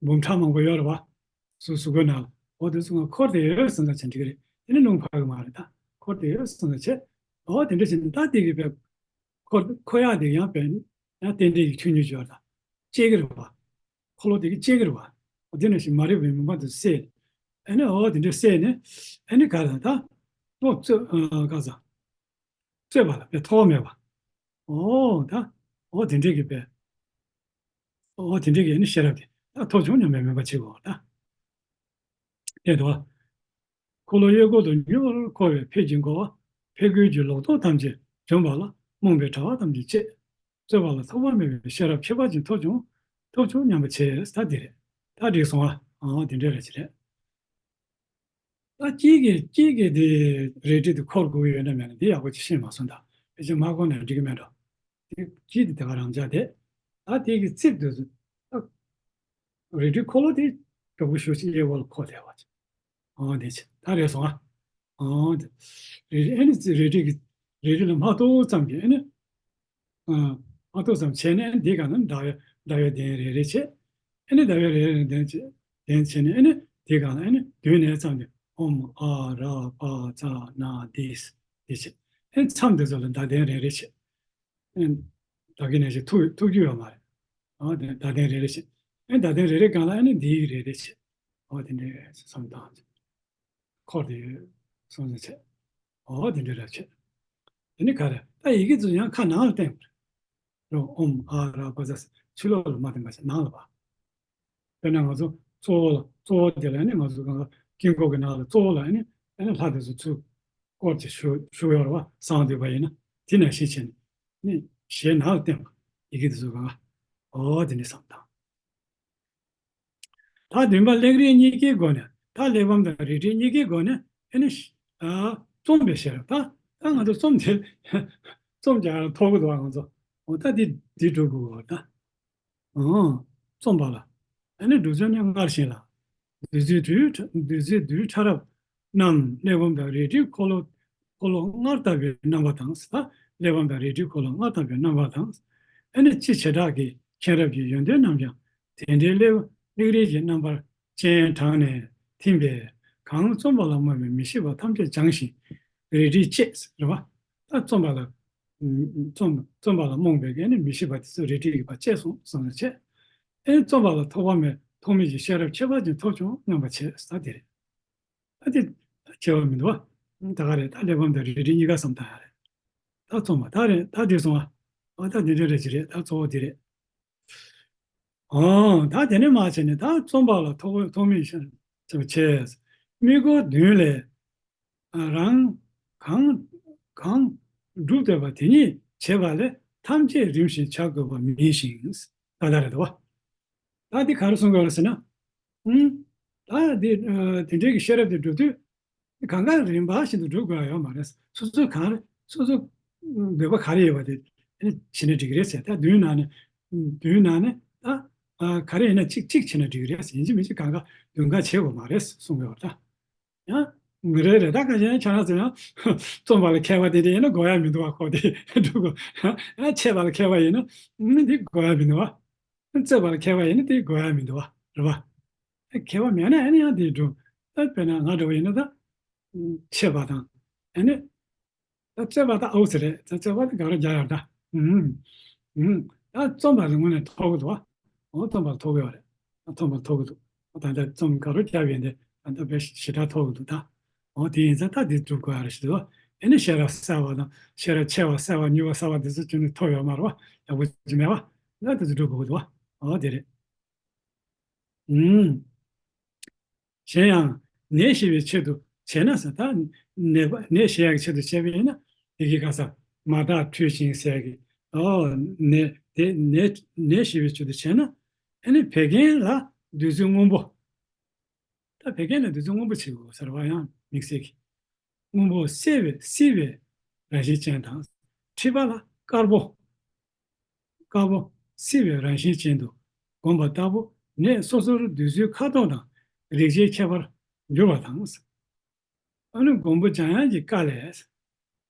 འབུམ་ཕྲག་མང་པོ་ཡོད་རེད་བ། སུ་སུ་གོ་ན་ལ། འོ་དེ་ཚོ་ང་འཁོར་བསྡད་ཡོད་བསམ་ཙང་བྱས་འགྲིག་གི་རེད། དེ་ནི་རླུང་ཕར་གི་མ་རེད་ད། འཁོར་བསྡད་ཡོད་བསམ་ཙང་བྱས། འོ་དེ་འདྲ་བྱས་ནས་ད་དེ་གི་བས། འཁོར་འཁོར་ཡག་དེ་ཡང་བས་ཡང་རྟེན་འབྲེལ་གྱི་ཆོས་ཉིད་ཡོད་ད། བཅད་གི་རེད་བ། འཁོར་ལོ་དེ་གི་བཅད་གི་རེད་བ། འོ་དེ་ནང་བཞིན་མ་རིག་པའི་མུན་པ་དེ་བསལ། ཨ་ནི་འོ་དེ་འདྲ་བསལ་ནས། ཨ་ནི་ག་རེ་ད། ད་རྟོག་རྩོད་ག་ས། རྩོད་པ་ལ་བས་ཐོགས་མེད་པ། འོ་ད། འོ་དེ་འདྲས་ཀྱི་བས། འོ་དེ་འདྲས་ཀྱི་ནི་ཤེས་རབ་དེ་ད་ཐོགས་བྱུང་སྙམ་པའི་མོས་པ་བྱེད་དགོས་པ་ད། དེ་དོ། འཁོར་ལོ་གཡས་སྐོར་དུ་མྱུར་འཁོར་བས་ཕེབས་ཀྱིན་འགོར་བ། ཕས་རྒོལ་གྱི་ལོག་རྟོག་ཐམས་ཅད་འཇོམས་པ་ལ་རྨོངས་པའི་དྲ་བ་ཐམས་ཅད་བཅད། རྩོད་པ་ལ་ཐོགས་པ་མེད་པའི་ཤེས་རབ་ཁྱད་པར་ཅན་ཐོབ་བྱུང་། ཐོབ་བྱུང་སྙམ་པ་བྱས། ད་འདི་རེད། ད་འགྲིག་སོང་ཨ། འོ་དེ་འདྲས་རེད་ཅི་རེད། ད་གཅིག་གིས་གཅིག་གིས་དེ་རལ་གྲི་དེ་འཁོར་དགོས་ཡོད་ན་མེད་ན་དེ་ཡག་པོ་ཅིག་ཤེས་མ་སོང་ད། ཕལ་ཆེར་མ་འཁོར་ན་འགྲིག་གི་མེད་འགྲོ། དེ་གཅིག་དེ་དེ་ག་རང་འཇགས་དེ། ད་དེ་གི་རྩིབས་དེ་ཚོ། ད་རལ་གྲི་འཁོར་ལོ་དེ་མགྱོགས་པོ་ཞེ་ཅིག་གཡས་སྐོར་ལ་འཁོར་བསྡད་པ་ཅིག་འོ་དེ་ཅིག་ད་རེད་སོང་ཨ། འོ་དེ། རལ་གྲི་ཨ་ནི་རྩིབས་རལ་གྲི་གི་རལ་གྲི་ལ་མ་གཏོགས་ཙམ་གྱིས་ཨ་ནི། ཨ། ཨ་ཏོ་ཙམ་བྱས་ནས་འདི་ག་ན་ཟླ་བའི་ཟླ་བའི་གདན་རེ་རེ་བྱས། ཨ་ནི་ཟླ་བའི་རེ་རེ་གདན་བྱས་གདན་བྱས་ནས་ཨ་ནི་འདི་ག་ན་ཨ་ནི་མདུན་ནས་ཙམ་གྱིས་ཨོཾ་ཨ་ར་པ་ཙ་ན་དྷཱིཿ་འདི་བྱས། ཨ་ནི་མཚམས་འདི་ཚོ་ལ་ཟླ་གདན་རེ་རེ་བྱས། ཨ་ནི་ད་གིན་ནས་ཞིག་ཐུག་ཐུག་རྒྱུ་ཡོད་མ་རེད། ཨ་དེ་ཟླ་གདན་རེ་རེ་བྱས། ཨ་ནི་ཟླ་གདན་རེ་རེ་སྒང་ལ་ཨ་ནི་འདི་ཡིག་རེ་རེ་བྱས། ཨོ་དེ་འདྲའི་བསམ་སྟངས་ཅིག་འཁོར་དེ་ཡོད་སོང་ཟེར་བྱས། འོ་དེ་འདྲ་རེད་བྱས། དེ་ནི་ག་རེ་ད་ཡི་གེ་ཚོ་ཡང་ཁ་ནང་ལ་བསྟན་དགོས་རེད། ཨོཾ་ཨ་ར་པ་ཙ་ཕྱི་ལོགས་ལ་མ་བསྟན་པ་བྱས་ནང་ལ་བ། དཔེར་ན་ང་ཚོ་གཙོ་བོ་ལ་གཙོ་བོ་དེ་ལ་ནི་ང་ཚོ་གང་ག་དཀྱིལ་འཁོར་གྱི་ནང་ལ་གཙོ་བོ་ལ་ནི་ཨ་ནི་ལྷ་དེ་ཚོ་ཚུར་བསྐོར་ཅིག་བཞུགས་བཞུགས་ཡོད་རེད་བ། གསང་སྔགས་འདུས་པ་ཡིན་ན་དེ་ནང་བཞིན་བྱས་ནས་ནི་ཞལ་ནང་ལ་བསྟན་པ་ཡི་གེ་དེ་ཚོ་གང་ག་འོ་དེ་འདྲ་བསམ་སྟངས། ད་བདུན་པ་གླེགས་རིས་གཉིས་ཀའི་སྒོ་ནས། ད་གླེགས་བམ་དང་རལ་གྲིའི་གཉིས་ཀའི་སྒོ་ནས་ཨེ་ནི། ཨ། རྩོམ་པའི་ཤེས་རབ། ད་ད་ང་ཚོ་རྩོམ་དེ་རྩོམ་རྒྱག་ཡག་ཐོག་གི་འདུག་ང་ཚོ། འོ་ད་འདི་འདི་སྒྲུབ་དགོས་ད། ཨང་། རྩོམ་པ་ལ། ཨེ་ནི་སྒྲུབ་ཚུལ་ནི་སྔར་བཞིན་ལ། བདུད་རྩི་རྡུལ་ཕྲ་བདུད་རྩི་རྡུལ་ཕྲ་རབ་རྣམས་གླེགས་བམ་དང་རལ་གྲིའི་འཁོར་ལོ་འཁོར་ལོ་སྔར་ལྟ་བུའི་རྣམ་པ་དང་། ད་གླེགས་བམ་དང་རལ་གྲིའི་འཁོར་ལོ་སྔར་ལྟ་བུའི་རྣམ་པ་དང་། ཨེ་ནི་ཅི་བྱེ་བྲག་གི་མཁྱེན་རབ་ཀྱི་ཡོན་ཏན་རྣམས་ཀྱང་ དེ་འདྲའི་སླེབས་སླེབས་རིས་ཀྱི་རྣམ་པར་སྤྱན་དྲངས་ནས་ཐིམ་པས། གང་བརྩོན་པ་ལ་རྨོངས་པའི་མི་ཤེས་པ་ཐམས་ཅད་སྦྱངས་ཤིང་རལ་གྲིས་བཅད། རེད་བ། ད་བརྩོན་པ་ལ། བརྩོན་བརྩོན་པ་ལ་རྨོངས་པའི་གི་ནི་མི་ཤེས་པ་དེ་ཚོ་རལ་གྲིས་ཀྱིས་ཕར་བཅད་སོང་བསམ་ནས་བྱས། ཨེ་བརྩོན་པ་ལ་ཐོགས་པ་མེད་ཐོགས་མེད་ཀྱི་ཤེས་རབ་ཁྱད་པར་ཅན་ཐོབ་བྱུང་སྙམ་པ་བྱས་ས་དེ་རེད། ད་དེ་ད་ཁྱད་པར་མི་འདུག་བ། ད་ག་རེད། ད་གླེགས་བམ་དང་རལ་གྲི་གཉིས་ཀ་བསམ་བཏང་ཡ་རེད། ད་བརྩོན་པ་ད་རེད། ད་འདི་སོང་བ། ཨ་ད་འདི་འདྲ་རེད་ཅི་རེད། ད་གཙོ་བོ་འདི་རེད། ཨང་། ད་དེ་ནས་མར་བྱས་ནས་ད་བརྩོན་པ་ལ་ཐོགས་ཐོགས་མེད་ཤ་ཆེ་བ་བྱས། དམིགས་སྐོར་བདུན་ལས་རང་གང་གང་སྒྲུབ་འདོད་པ་དེ་ཉིད་བྱེད་པ་ལས་ཐམས་ཅད་རིམ་བཞིན་བྱ་དགོས་པ་མིན་ཞིང་། ད་ལྟ་རེད་དོ། ད་འདི་ག་རེ་གསུང་དགོས་རེད་ཟེར་ན། ཨང་། ད་འདི་ཨ་དེ་འདྲའི་གི་ཤེས་རབ་དེ་སྒྲུབ་དུས། གང་ག་རིམ་པ་བཞིན་དུ་སྒྲུབ་དགོས་ཡ་ཡོད་མ་རེད། སོ་སོ་གང་རེད། སོ་སོ་འདོད་པ་ག་རེ་ཡོད་པ་དེ་ཨ་ནི་བྱས་ན་འགྲིག་གི་རེད་ཟེར། ད་བདུན་ནང་ནས་བདུན་ནང་ནས་ད་ཨ་ག་རེ་ཡིན་ན་གཅིག་གཅིག་བྱས་ན་འགྲིག་གི་རེད་ཟེར། ཡིན་གཅིག་མིན་གཅིག་གང་ག་བདུན་ག་བྱེད་དགོས་མ་རེད་གསུང་གི་ཡོད་ད། ཡང་མི་རེད་རེད། ད་ག་གཞན་ཆ་ན་ཚོ་ཡང་བརྩོན་པ་ལ་མཁས་པ་དེ་འདྲ་ཡིན་ན་དགོས་ཡ་མི་འདུག་བ། ཁོ་དེ་སྒྲུབ་དགོས། ཡང་འཆད་པ་ལ་མཁས་པ་ཡིན་ན་འདི་དགོས་ཡ་མི་འདུག་བ། རྩོད་པ་ལ་མཁས་པ་ཡིན་ན་དེ་དགོས་ཡ་མི་འདུག་བ། རེད་བ། མཁས་པ་མེད་ན་ཨ་ནི་ཡང་དེ་སྒྲུབ། ད་དཔེར་ན་ང་འདྲ་བ་ཡིན་ན་ད་འཆད་པ་དང་ཨ་ནི་ད་རྩོད་པ་ད་ཨའུ་ཙི་རེད། ད་རྩོད་པ་ད་ག་རེ་རྒྱག་ཡ་ད། ཨུམ། ཨུམ། ད་རྩོམ་པ་ལ་དངོས་གནས་ཐོགས་ཀྱི་འདུག་བ། འོ་རྩོམ་པ་ལ་ཐོགས་ཀྱི་ཡོད་རེད། ད་རྩོམ་པ་ལ་ཐོགས་ཀྱི་འདུག་ད་ལྟ་རྩོམ་ག་རེ་རྒྱབ་ཡིན་དེ་ད་ལྟ་དཔེ་ཞེ་དྲག་ཐོགས་ཀྱི་འདུག་ད། འོ་དེ་ཡིན་ཙང་ད་འདི་སྒྲུབ་དགོས་ཡ་རེད་ཞེས་འདུག་ཨ་ནི་ཤེས་རབ་གསལ་བ་དང་ཤེས་རབ་ཆེ་བ་གསལ་བ་མྱུར་བ་གསལ་བ་འདི་ཚོ་ཅུང་ནས་ཐོབ་ཡོད་མ་རེད་བ། ཡག་པོ་ཅིག་མེད་བ། ད་འདི་ཚོ་སྒྲུབ་དགོས་ཀྱི་འདུག་བ། འོ་དེ་རེད། ཨུམ། གཞན་ཡང་ནད་ཞི་བའི་ཆེད་དུ་བྱས་ན་ཟེར། ད་ནད་པ་ནད་ཞི་ཡག་གི་ཆེད་དུ་བྱས་པ་ཡིན་ན་དེ་གི་ག་ས་མ་དག་འཁྲུལ་ཞིང་ཟེར་གི། ཨོ་ནད་དེ་ནད་ནད་ཞི་བའི་ཆེད་དུ་བྱས་ན་ཨ་ནི་བད་ཀན་ལ་བདུད་རྩི་སྔོན་པོ། ད་བད་ཀན་ལ་བདུད་རྩི་སྔོན་པོ་བྱེད་དགོས་ཟེར་བ་ཡང་དམིགས་བསལ་གྱི། སྔོན་པོ་བསིལ་བའི་བསིལ་བའི་རང་བཞིན་ཅན་དང་། མཁྲིས་པ་ལ་དཀར་པོ། དཀར་པོ་བསིལ་བའི་རང་བཞིན་ཅན་དུ་བསྒོམ་པ་ལྟ་བུ་ནད་སོ་སོར་བདུད་རྩིའི་ཁ་དོག་དང་རེག་བྱའི་ཁྱད་པར་འགྱུར་བ་དང་། ཨ་ནི་མགོན་པོ་འཇམ་དབྱངས་ཀྱི་བཀའ་ལས།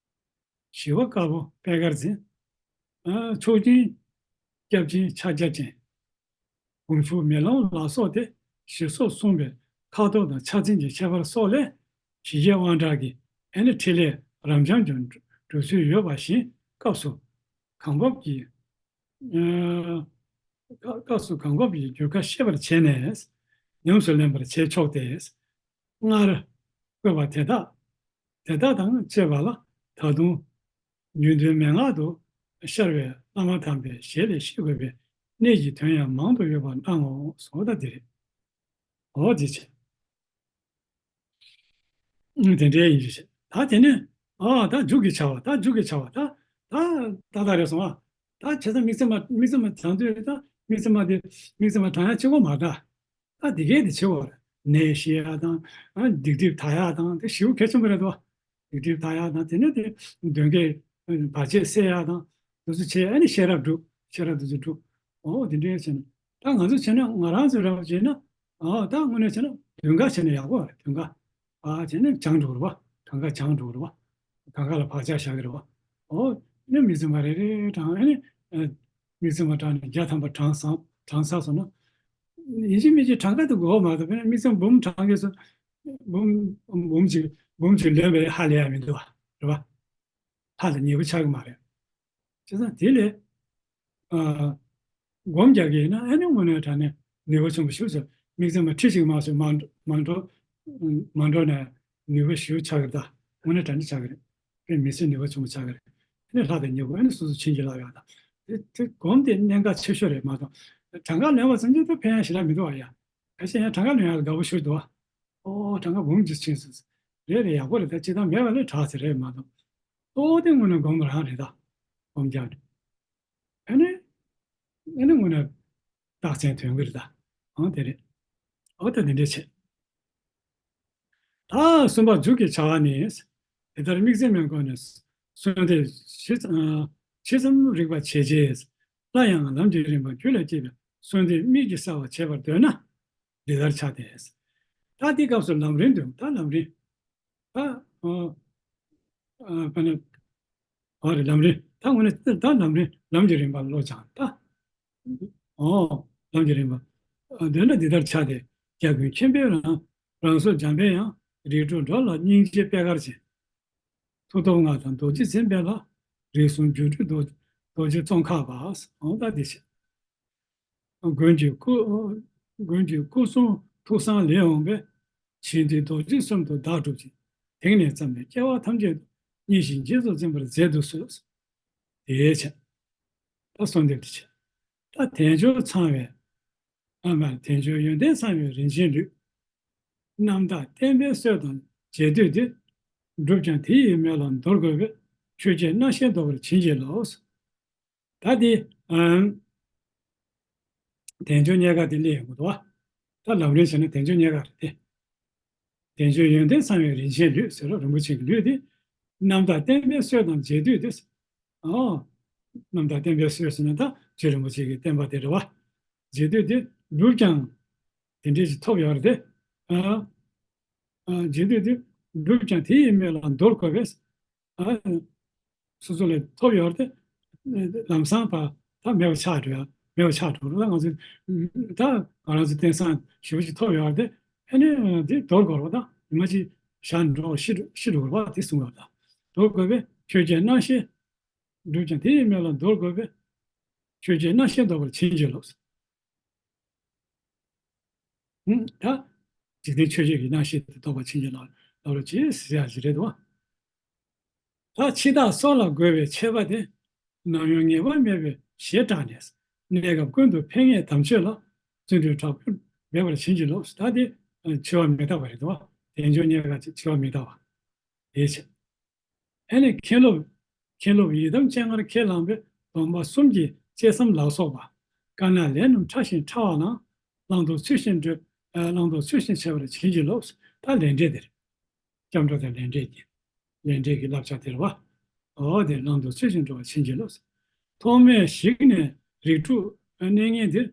ཞི་བ་དཀར་པོ་པད་དཀར་འཛིན། ཨ་མཆོག་སྦྱིན་སྐྱབས་སྦྱིན་ཕྱག་རྒྱ་ཅན། སྒོམ་ཞུགས་མེ་ལོང་ལ་སོགས་ཏེ་ཞི་སོགས་གསུངས་པའི་ཁ་དོག་དང་ཕྱག་མཚན་གྱི་ཁྱད་པར་སོགས་ལས་ཞི་རྒྱས་དབང་དྲག་གི་ཨ་ནི་ཕྲིན་ལས་རབ་འབྱམས་ཀྱང་འགྲུབ་ཚུལ་ཡོད་པ་བཞིན་སྐབས་སུ་གང་བབ་ཀྱི་ཨ་སྐབས་སུ་གང་བབ་ཀྱི་རྒྱུ་སྐར་ཤེས་པར་བྱས་ནས་ཉམས་སུ་ལེན་པར་བྱས་ཆོག་སྟེ། སྔར་བཀོད་པ་དེ་དག་དེ་དག་དང་བཅས་པ་ལ་ད་དུང་རྒྱུན་དུ་མན་ངག་ཏུ་ཤར་བའི་བླ་མ་དམ་པའི་ཞལ་ལས་ཤེས་དགོས་པའི་གནད་ཀྱི་དོན་ཡང་མང་དུ་ཡོད་པར་སྣང་ངོ་། སོ་ད་འདི་རེད། འོ་འདི་བྱས། ཨང་། དེ་འདྲའི་ཡིན་ཞེས། ད་དེ་ནས་ཨ་ད་མཇུག་གི་བྱ་བ། ད་མཇུག་གི་བྱ་བ། ད་ད་ད་ད་རེད་སོང་ཨ། ད་བྱས་ཙང་དམིགས་བརྩེ་མ་དམིགས་བརྩེ་མ་དྲངས་དུས་ད་དམིགས་བརྩེ་མ་དེ་དམིགས་བརྩེ་མ་དྲངས་ཡ་གཅིག་པོ་མ་རེད་ད། ད་འདི་གས་དེ་བྱེད་དགོས་རེད། ནད་ཞི་ཡ་དང་ཨ་སྡིག་སྒྲིབ་དག་ཡ་དང་དེ་ཞེ་པོ་གལ་ཆེན་པོ་རེད་དོ། སྡིག་སྒྲིབ་དག་ཡ་དང་དེ་ནས་དེ་གདོན་བགེགས་བར་ཆད་སེལ་ཡ་དང་དེ་ཚོ་བྱས། ཨ་ནི་ཤེས་རབ་སྒྲུབ། ཤེས་རབ་དེ་ཚོ་སྒྲུབ། འོ་དེ་འདྲའི་བྱས་ནས་ད་ང་ཚོ་བྱས་ན་ང་རང་ཚོ་རང་བྱས་ན་ཨ་ད་དངོས་གནས་བྱས་ན་བདུན་ག་བྱས་ན་ཡག་པོ་རེད། བདུན་ག་ཨ་བྱས་ན་བྱང་འགྲོ་རེད་བ། གང་ག་བྱང་འགྲོ་རེད་བ། གང་ག་ལ་བག་ཆགས་བཞག་གི་རེད་བ། འོ་ནི་དམིགས་བརྩེ་མ་རེ་རེ་དྲངས། ཨ་ནི་ཨ་དམིགས་བརྩེ་མ་དྲངས་ནས་བརྒྱ་ཐམ་པ་དྲངས་སོང་། དྲངས་ཚར་སོང་ན། ཡིན་གཅིག་མིན་གཅིག་གྲངས་ཀ་དེ་དགོས་མ་གཏོགས། དཔེར་ན་དམིགས་བརྩེ་འབུམ་གྲངས་ཀ་སོ། འབུམ་འབུམ་གཅིག་འབུམ་གཅིག་ལོན་པའི་ཧ་ལས་ཡ་མི་འདུག་བ། རེད་བ། ཧ་ལས་ཉེ་པོ་ཆགས་ཀྱི་མ་རེད། བྱས་ཙང་དེ་ལས་ཨ་སྒོམ་རྒྱག་གི་ཡིན་ན་ཨ་ནི་དངོས་གནས་དྲང་གནས་ནུས་པ་ཆེན་པོ་ཞིག་ཟེར། དམིགས་བརྩེ་མ་ཁྲི་ཞིག་མ་ཟེར་མ་མ་འགྲོ་མ་འགྲོ་ནས་ནུས་པ་ཞིག་ཆགས་ཀྱི་རེད། ད་དངོས་གནས་དྲང་གནས་ཆགས་ཀྱི་རེད། དཔེ་མི་སྲིད་ནུས་པ་ཆེན་པོ་ཆགས་ཀྱི་རེད། ཨ་ནི་ལྷ་དང་ཉེ་པོ་ཨ་ནི་སོ་སོ་བྱིན་གྱིས་བརླབས་ཡག་དང་། དེ་དེ་སྒོམ་དེ་གནད་འགག་ཆེ་ཤོས་རེད་མ་གཏོགས། གྲངས་ཀ་ལོན་པ་ཙམ་གྱིས་ད་ཕན་ཡག་ཞེ་དྲག་མི་འདུག་བ་ཡ། གལ་སྲིད་ཡང་གྲངས་ཀ་ལོན་ཡག་ལ་དགའ་པོ་ཞིག་འདུག་བ། ཨོ་གྲངས་ཀ་འབུམ་གཅིག་ཕྱིན་སོང་ཟེར། རེད་རེད། ཡག་པོ་རེད། ད་སྤྱིར་བཏང་མེད་པ་ལས་དྲག་ཟེར་རེད་མ་གཏོགས། ཨོ་དེ་དངོས་གནས་སྒོམ་རང་རེད་ད། སྒོམ་རྒྱག་ནས། ཨ་ནི། ཨ་ནི་དངོས་གནས་རྟགས་མཚན་ཐོན་གི་རེད་ད། ཨང་དེ་རེད། ཨོ་ད་དེ་འདྲས་བྱེད། ད་གསུམ་པ་མཇུག་གི་བྱ་བ་ནི། དེ་ལྟར་དམིགས་བརྩེ་མའི་སྒོ་ནས་གསོལ་འདེབས་ཇི་ཙམ་ཇི་ཙམ་རིག་པར་བྱེད་ཅེས། སླར་ཡང་ལམ་གྱི་རིམ་པ་རྒྱུད་ལ་སྐྱེས་པའི་གསོལ་འདེབས་དམིགས་ཀྱིས་གསལ་བར་བྱེད་པར་འདོད་ན། འདི་ལྟར་བྱ་སྟེ། ད་འདི་སྐབས་སུ་ལམ་རིམ་དུ་ད་ལམ་རིམ། ད་ཨ་ཨ་ཕ་ནི་ཨ་རེ་ལམ་རིམ། ད་དངོས་གནས་ད་ལམ་རིམ་ལམ་གྱི་རིམ་པ་བློ་སྦྱང་ད། ཨོ། ལམ་གྱི་རིམ་པ། ཨ་འདོད་ན་འདི་ལྟར་བྱ་སྟེ། རྒྱལ་ཀུན་མཁྱེན་པས་རང་། རང་གཟུགས་འཇམ་དཔལ་དབྱངས། རིགས་དྲུག་འགྲོ་ལ་སྙིང་རྗེ་པད་དཀར་ཅན། མཐུ་སྟོབས་མངའ་ཐང་རྡོ་རྗེ་འཛིན་པའི་ལྷ། རིགས་གསུམ་སྒྱུ་འཕྲུལ་རྡོ་རྡོ་རྗེ་ཙོང་ཁ་པ། འོ་ད་འདི་བྱས། མགོན་གྱི་སྐུ། མགོན་གྱི་སྐུ་གསུང་ཐུགས་གསང་ལས་འོངས་པའི། ཞིང་འདི་རྡོ་རྗེ་གསུམ་དུ་བདག་སྒྲུབ་ཅིང་། དེང་ནས་བརྩམས་ནས་སྐྱེ་བ་ཐམས་ཅད་དུ། མཉེས་ཤིང་རྗེས་སུ་འཛིན་པར་མཛད་དུ་གསོལ། དེའི་ཕྱིར། ད་གསོལ་འདེབས་དེ་བྱས། ད་དལ་འབྱོར་ཚང་བའི། ཨ་མར་དལ་འབྱོར་ཡོན་ཏན་ཚང་བའི་རིན་ཆེན་ལུས། རྣམ་དག་བསྟན་པའི་སྲོལ་དང་རྗེས་ཟློས་འདི། བསྒྲུབས་ཀྱང་དེ་ཡི་སྨོན་ལམ་འདོར་དགོས་པས། ཆོས་བརྒྱད་རྣམ་ཤེས་བཟློག་པར་བྱིན་གྱིས་རློབས། ད་འདི། ཨམ། དལ་འབྱོར་རྙེད་དཀའ་དེ་སླེབས་ཡོང་གི་འདུག་བ། ད་ལམ་རིམ་བྱས་ན་དལ་འབྱོར་རྙེད་དཀའ་རེད་དེ། དལ་འབྱོར་ཡོན་ཏན་ཚང་བའི་རིན་ཆེན་ལུས་ཟེར་རོ། རིན་པོ་ཆེ་གི་ལུས་དེ། རྣམ་དག་བསྟན་པའི་སྲོལ་དང་རྗེས་ཟློས་དེ། ཨོ། རྣམ་དག་བསྟན་པའི་སྲོལ་ཟེར་ན་ད་རྗེ་རིན་པོ་ཆེ་གི་བསྟན་པ་དེ་རེད་བ། རྗེས་ཟློས་དེ་བསྒྲུབས་ཀྱང་དེ་འདྲས་ཞིག་ཐོབ་ཡོད་རེད་དེ། ཨ། ཨ། རྗེས་ཟློས་དེ་བསྒྲུབས་ཀྱང་དེ་ཡི་སྨོན་ལམ་འདོར་དགོས་པས། ཨ། སོ་སོ་ལ་ཐོབ་ཡོད་རེད་དེ། ལམ་སང་ཕར་ད་མེད་པ་ཆགས་འགྲོ་ཡ། མེད་པ་ཆགས་འགྲོ་རེད། ད་ང་ཚོས་ད་ང་རང་ཚོ་རྟེན་བཟང་ཞེ་པོ་ཅིག་ཐོབ་ཡོད་རེད་དེ། ཨ་ནི་དེ་འདོར་དགོས་རེད་བ། ད་ཉི་མ་གཅིག་བཞག་འགྲོ་ཤི་འགྲོ་ཤི་འགྲོ་དགོས་རེད་བ། དེ་གསུངས་ཡོད། ད་འདོར་དགོས་པས་ཆོས་བརྒྱད་རྣམ་ཤེས། བསྒྲུབས་ཀྱང་དེ་ཡི་སྨོན་ལམ་འདོར་དགོས་པས། ཆོས་བརྒྱད་རྣམ་ཤེས་བཟློག་པར་བྱིན་གྱིས་རློབས། ཧུམ། ད་འཇིག་རྟེན་ཆོས་བརྒྱད་ཀྱི་རྣམ་ཤེས་དེ་བཟློག་པར་བྱིན་གྱིས་རློབས་རློབས་རོགས་གྱིས་ཟེར་ཡ་ཞིག་རེད་དོ། ད་འཆི་བདག་སྲོག་ལ་རྒོལ་བའི་ཆད་པ་དེ། ནམ་ཡང་ངེས་པ་མེད་པའི་ཞེ་དྲག་ནས། གནས་སྐབས་ཀུན་ཏུ་ཕན་ངེས་དམ་ཆོས་ལ། བརྩོན་འགྲུས་དྲག་པོས་འབད་པར་བྱིན་གྱིས་རློབས། ད་དེ་འཆི་བ་མི་རྟག་པ་རེད་དོ། དལ་འབྱོར་རྙེད་དཀའ་འཆི་བ་མི་རྟག་པ། དེའི་ཕྱིར། ཨེ་ནི་མཁན་སློབ། མཁན་སློབ་ཡི་དམ་སྤྱན་སྔར་ཁས་བླངས་པའི་སྡོམ་པ་གསུམ་གྱི་བཅད་མཚམས་ལ་སོགས་པ། དཀའ་སྣང་ལས་རྣམས་ཕྲ་ཞིང་ཕྲ་བ་རྣམས། བླང་དོར་ཚུལ་བཞིན་བགྲོད། ཨ། བླང་དོར་ཚུལ་བཞིན་བྱེད་པར་བྱིན་གྱིས་རློབས། ད་ལས་འབྲས་དེ་རེད། སྐྱབས་འགྲོ་དང་ལས་འབྲས་ཀྱི། ལས་འབྲས་ཀྱི་བསླབ་བྱ་དེ་རེད་བ། འོ་དེ་བླང་དོར་ཚུལ་བཞིན་བགྲོད་པར་བྱིན་གྱིས་རློབས། ཐོག་མའི་ཞིག་ནས་རིགས་དྲུག་གནས་ངན་འདིར།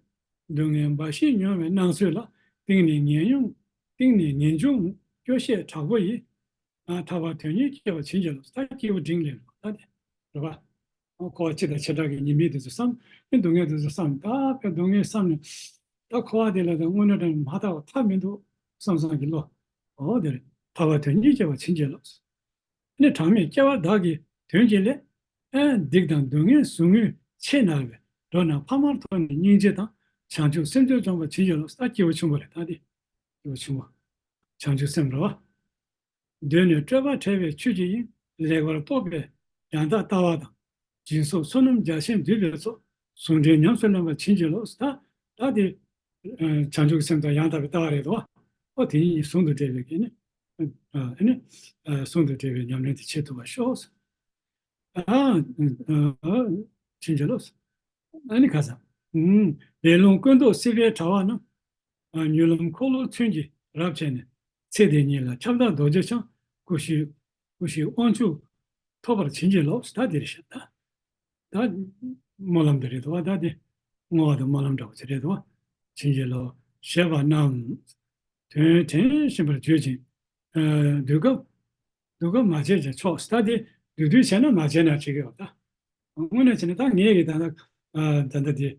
སྡུག་བསྔལ་འབའ་ཞིག་མྱོང་བའི་སྣང་ཚུལ་ལ། གཏིང་ནས་ངེས་འབྱུང་། གཏིང་ནས་ངེས་འབྱུང་སྐྱོ་ཤས་དྲག་པོ་ཡིས། ཨ། ཐར་པ་དོན་གཉེར་སྐྱེ་བར་བྱིན་གྱིས་རློབས། ད་སྐྱེས་བུ་འབྲིང་ལས་རེད་བ། ད་དེ་རེད་བ། འཁོར་བ་སྤྱི་དང་བྱེ་བྲག་གི་ཉེས་དམིགས་དེ་ཚོ་བསམ། ཨེ་སྡུག་བསྔལ་དེ་ཚོ་བསམ། ད་དཔེ་སྡུག་བསྔལ་བསམ་ནས། ད་འཁོར་བ་དེ་ལ་ད་དངོས་གནས་དྲང་མ་ཐར་བ་ཐབས་མི་འདུག་བསམ་བསམ་གྱི་བློ། འོ་དེ་རེད། ཐར་པ་དོན་གཉེར་སྐྱེ་བར་བྱིན་གྱིས་རློབས། ནི་གྲངས་མེད་སྐྱེ་བ་བདག་གི་དོན་གྱི་ལས། ཨེ་སྡིག་དང་སྡུག་བསྔལ་ཟུག་རྔུའི་ཆེས་མནར་བའི། འགྲོ་རྣམས་ཕ་མར་མཐོང་ནས་སྙིང་རྗེ་དང་། བྱང་ཆུབ་སེམས་མཆོག་འབྱོངས་པར་བྱིན་གྱིས་རློབས། ད་སྐྱེས་བུ་ཆུང་བ་རེད། ད་དེ་སྐྱེས་བུ་ཆུང་བ། བྱང་ཆུབ་སེམས་རེད་བ། གདོད་ནས་སྤྲོས་པ་བྲལ་བའི་ཆོས་ཀྱི་དབྱིངས། ལེགས་པར་རྟོགས་པའི་ཡང་དག་ལྟ་བ་དང་། སྦྱིན་སོགས་བསོད་ནམས་རྒྱ་ཆེན་འདུས་པའི་ཚོགས། ཟུང་འབྲེལ་ཉམས་སུ་ལེན་པར་བྱིན་གྱིས་རློབས། ད་ད་དེ། ཨ། བྱང་ཆུབ་སེམས་དང་ཡང་དག་པའི་ལྟ་བ་རེད་དོ། ཨོ་དེ་གཉིས་ཟུང་དུ་འབྲེལ་བའི་གི་ནི། ཨ་ནི། ཨ། ཟུང་དུ་འབྲེལ་བའི་ཉམས་ལེན་དེ་བྱེད་ཐུབ་པར་ཤོག། ཨ། བྱིན་གྱིས་རློབས། ཨ་ནི་ག་ས། ཨུམ། ལས་རླུང་ཀུན་རྟོག་སྲིད་པའི་དྲ་བ་རྣམས། ཨ། མྱུར་ལམ་འཁོར་ལོའི་མཚོན་གྱིས་རབ་བྱས་ནས། ཚེ་འདི་ཉིད་ལ་ཁྱབ་བདག་རྡོ་རྗེ་འཆང་། སྐུ་བཞིའི། སྐུ་བཞིའི་དབང་ཕྱུག་ཐོབ་པར་བྱིན་གྱིས་རློབས། ད་འདིར་བཞག་ད། ད་སྨོན་ལམ་འདི་རེད་དོ། ད་འདི་བསྔོ་བ་དང་སྨོན་ལམ་འདྲ་བོ་ཅིག་རེད་དོ། བྱིན་གྱིས་རློབས། བཞེད་པ་རྣམས་དོན་དྲན་བཞིན་པར་བརྗོད་ཅིང་། ཨ། སྡུག་གབ། སྡུག་གབ་མ་བྱས་ཀྱང་ཆོག། ད་འདི་བསྡུས་བསྡུས་བྱས་ན་མ་བྱས་ན་བྱེད་ཀྱི་ཡོད་ད། དངོས་གནས་བྱས་ན་ད་ངས་ཀྱི་ད་ལྟ། ཨ། ད་ལྟ་འདི།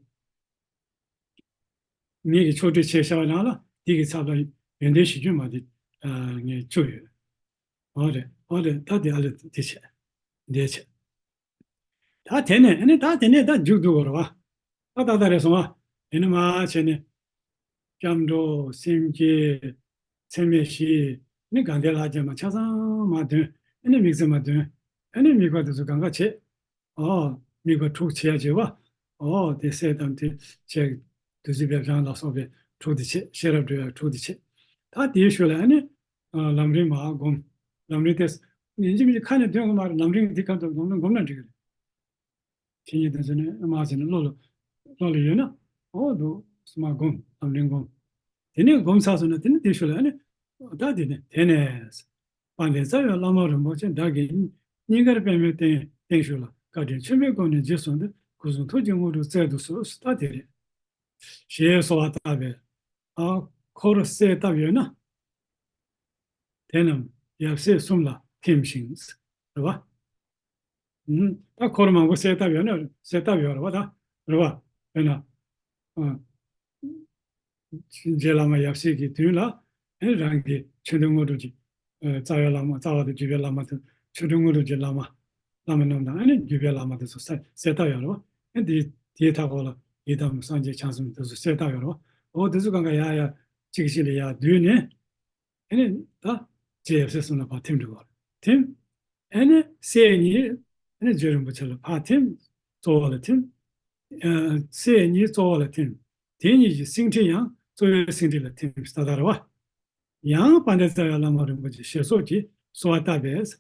ངེད་ཀྱིས་ཕྱོགས་སྒྲིག་བྱས་བཞག་པ་ནང་ལ་འདི་གི་ཚབ་ལ་ཡོན་ཏན་གཞི་རྒྱུན་མ་འདི། ཨ། ངས་བཅུག་ཡོད། འོ་རེད། འོ་རེད། ད་འདི་ཨ་ལས་འདི་བྱས། འདི་བྱས། ད་དེ་ནས་ཨ་ནི་ད་དེ་ནས་ད་མཇུག་བསྡུ་དགོས་རེད་བ། ད་ཏག་ཏག་རེད་སོང་བ། ཡིན་ནི་མ་བྱས་ནས། སྐྱབས་འགྲོ། སེམས་བསྐྱེད། མཚན་སྨད་བཞི། ནི་དགའ་ལྡན་ལྷ་བརྒྱ་མ་ཆ་ཚང་མ་འདོན། ཨ་ནི་དམིགས་བརྩེ་མ་འདོན། ཨ་ནི་དམིགས་པ་དེ་ཚོ་གང་ག་བྱེད། ཨོ། དམིགས་པ་དྲུག་བྱེད་ཡ་བྱེད་པ། ཨོ། དེ་སྲས་དང་དེ་བྱས། བདུད་རྩི་སྦས་བྱང་ལ་སོགས་པའི་དྲུག་དེ་བྱེད། ཤེས་རབ་སྒྲོལ་ཡ་དྲུག་དེ་བྱེད། ད་དེའི་ཤུལ་ལ་ཨ་ནི། ཨ། ལམ་རིམ་མར་སྒོམ། ལམ་རིམ་དེ། ཡིན་གཅིག་མིན་གཅིག་ཁ་ནས་འདོན་དགོས་མ་རེད། ལམ་རིམ་འདི་ག་འདོན་སྒོམ་ན་འགྲིག་གི་རེད། དེ་ཉིད་དེ་ཚོ་ནི་མར་བྱས་ནས་བློ་ལ། བློ་ལ་ཡོད་ན། ཨོ་འདུག་སེ་མར་སྒོམ། ལམ་རིམ་སྒོམ། དེ་ནས་སྒོམ་ཚར་སོང་ན་དེ་ནི་དེའི་ཤུལ་ལ་ཨ་ནི། ད་དེ་ནི་དེ་ནས། དཔལ་ལྡན་རྩ་བའི་བླ་མ་རིན་པོ་ཆེ་བདག་གིས། སྙིང་གར་པདྨོའི་སྟེང་སྟེང་བཞུགས་ལ། བཀའ་དྲིན་ཆེན་པོའི་སྒོ་ནས་རྗེས་བཟུང་སྟེ། སྐུ་གསུང་ཐུགས་ཀྱི་དངོས་གྲུབ་སྩལ་དུ་གསོལ། ད་དེ་རེད། ཞེས་གསོལ་བ་བཏབ་པས། ཨ། འཁོར་གསལ་བཏབ་ཡོད་ན། དེ་རྣམས་ཡབ་སྲས་གསུམ་ལ་ཐིམ་ཞིང་། རེད་བ། ཨུམ། ད་འཁོར་མང་པོ་གསལ་བཏབ་ཡོད་ན། གསལ་བཏབ་ཡོད་རེད་བ་ད། རེད་བ། ཡོད་ན། ཨ། རྗེ་བླ་མ་ཡབ་སྲས་ཀྱི་མདུན་ལ་ཨེ་རང་གི་ཆོས་འདུལ་དངོས་གྲུབ་ཀྱི་ཨ་རྩ་བའི་བླ་མ། རྩ་བ་དང་བརྒྱུད་པའི་བླ་མ་དང་ཆོས་འདུལ་དངོས་གྲུབ་ཀྱི་བླ་མ། བླ་མ་རྣམས་དང་ཨ་ནི་བརྒྱུད་པའི་བླ་མ་དེ་ཚོ་གསལ་གསལ་བཏབ་ཡོད་རེད་བ། ཨ་ནི་དེའི་དེའི་མཐའ་འཁོར་ལ་ཡི་དམ་སངས་རྒྱས་བྱང་སེམས་དེ་ཚོ་གསལ་བཏབ་ཡོད་རེད་བ། འོ་དེ་ཚོ་གང་ག་ཡར་ཡར་གཅིག་གཅིག་ལ་ཡར་བསྡུས་ནས། ཨ་ནི་ད་རྗེ་ཡབ་སྲས་གསུམ་ལ་ཕར་ཐིམ་འགྲོ་བ་རེད། ཐིམ། ཨ་ནི་སྲས་གཉིས་ཨ་ནི་རྗེ་རིན་པོ་ཆེ་ལ་ཕར་ཐིམ། གཙོ་བོ་ལ་ཐིམ། ཨ་སྲས་གཉིས་གཙོ་བོ་ལ་ཐིམ། དེ་གཉིས་ཀྱི་སེང་ཁྲི་ཡང་གཙོ་བོའི་སེང་ཁྲི་ལ་ཐིམ་ཟེར་ད་ལྟ་རེད་བ། ཡང་དཔལ་ལྡན་རྩ་བའི་བླ་མ་རིན་པོ་ཆེ་ཞེས་སོགས་ཀྱིས་གསོལ་བ་བཏབ་པས།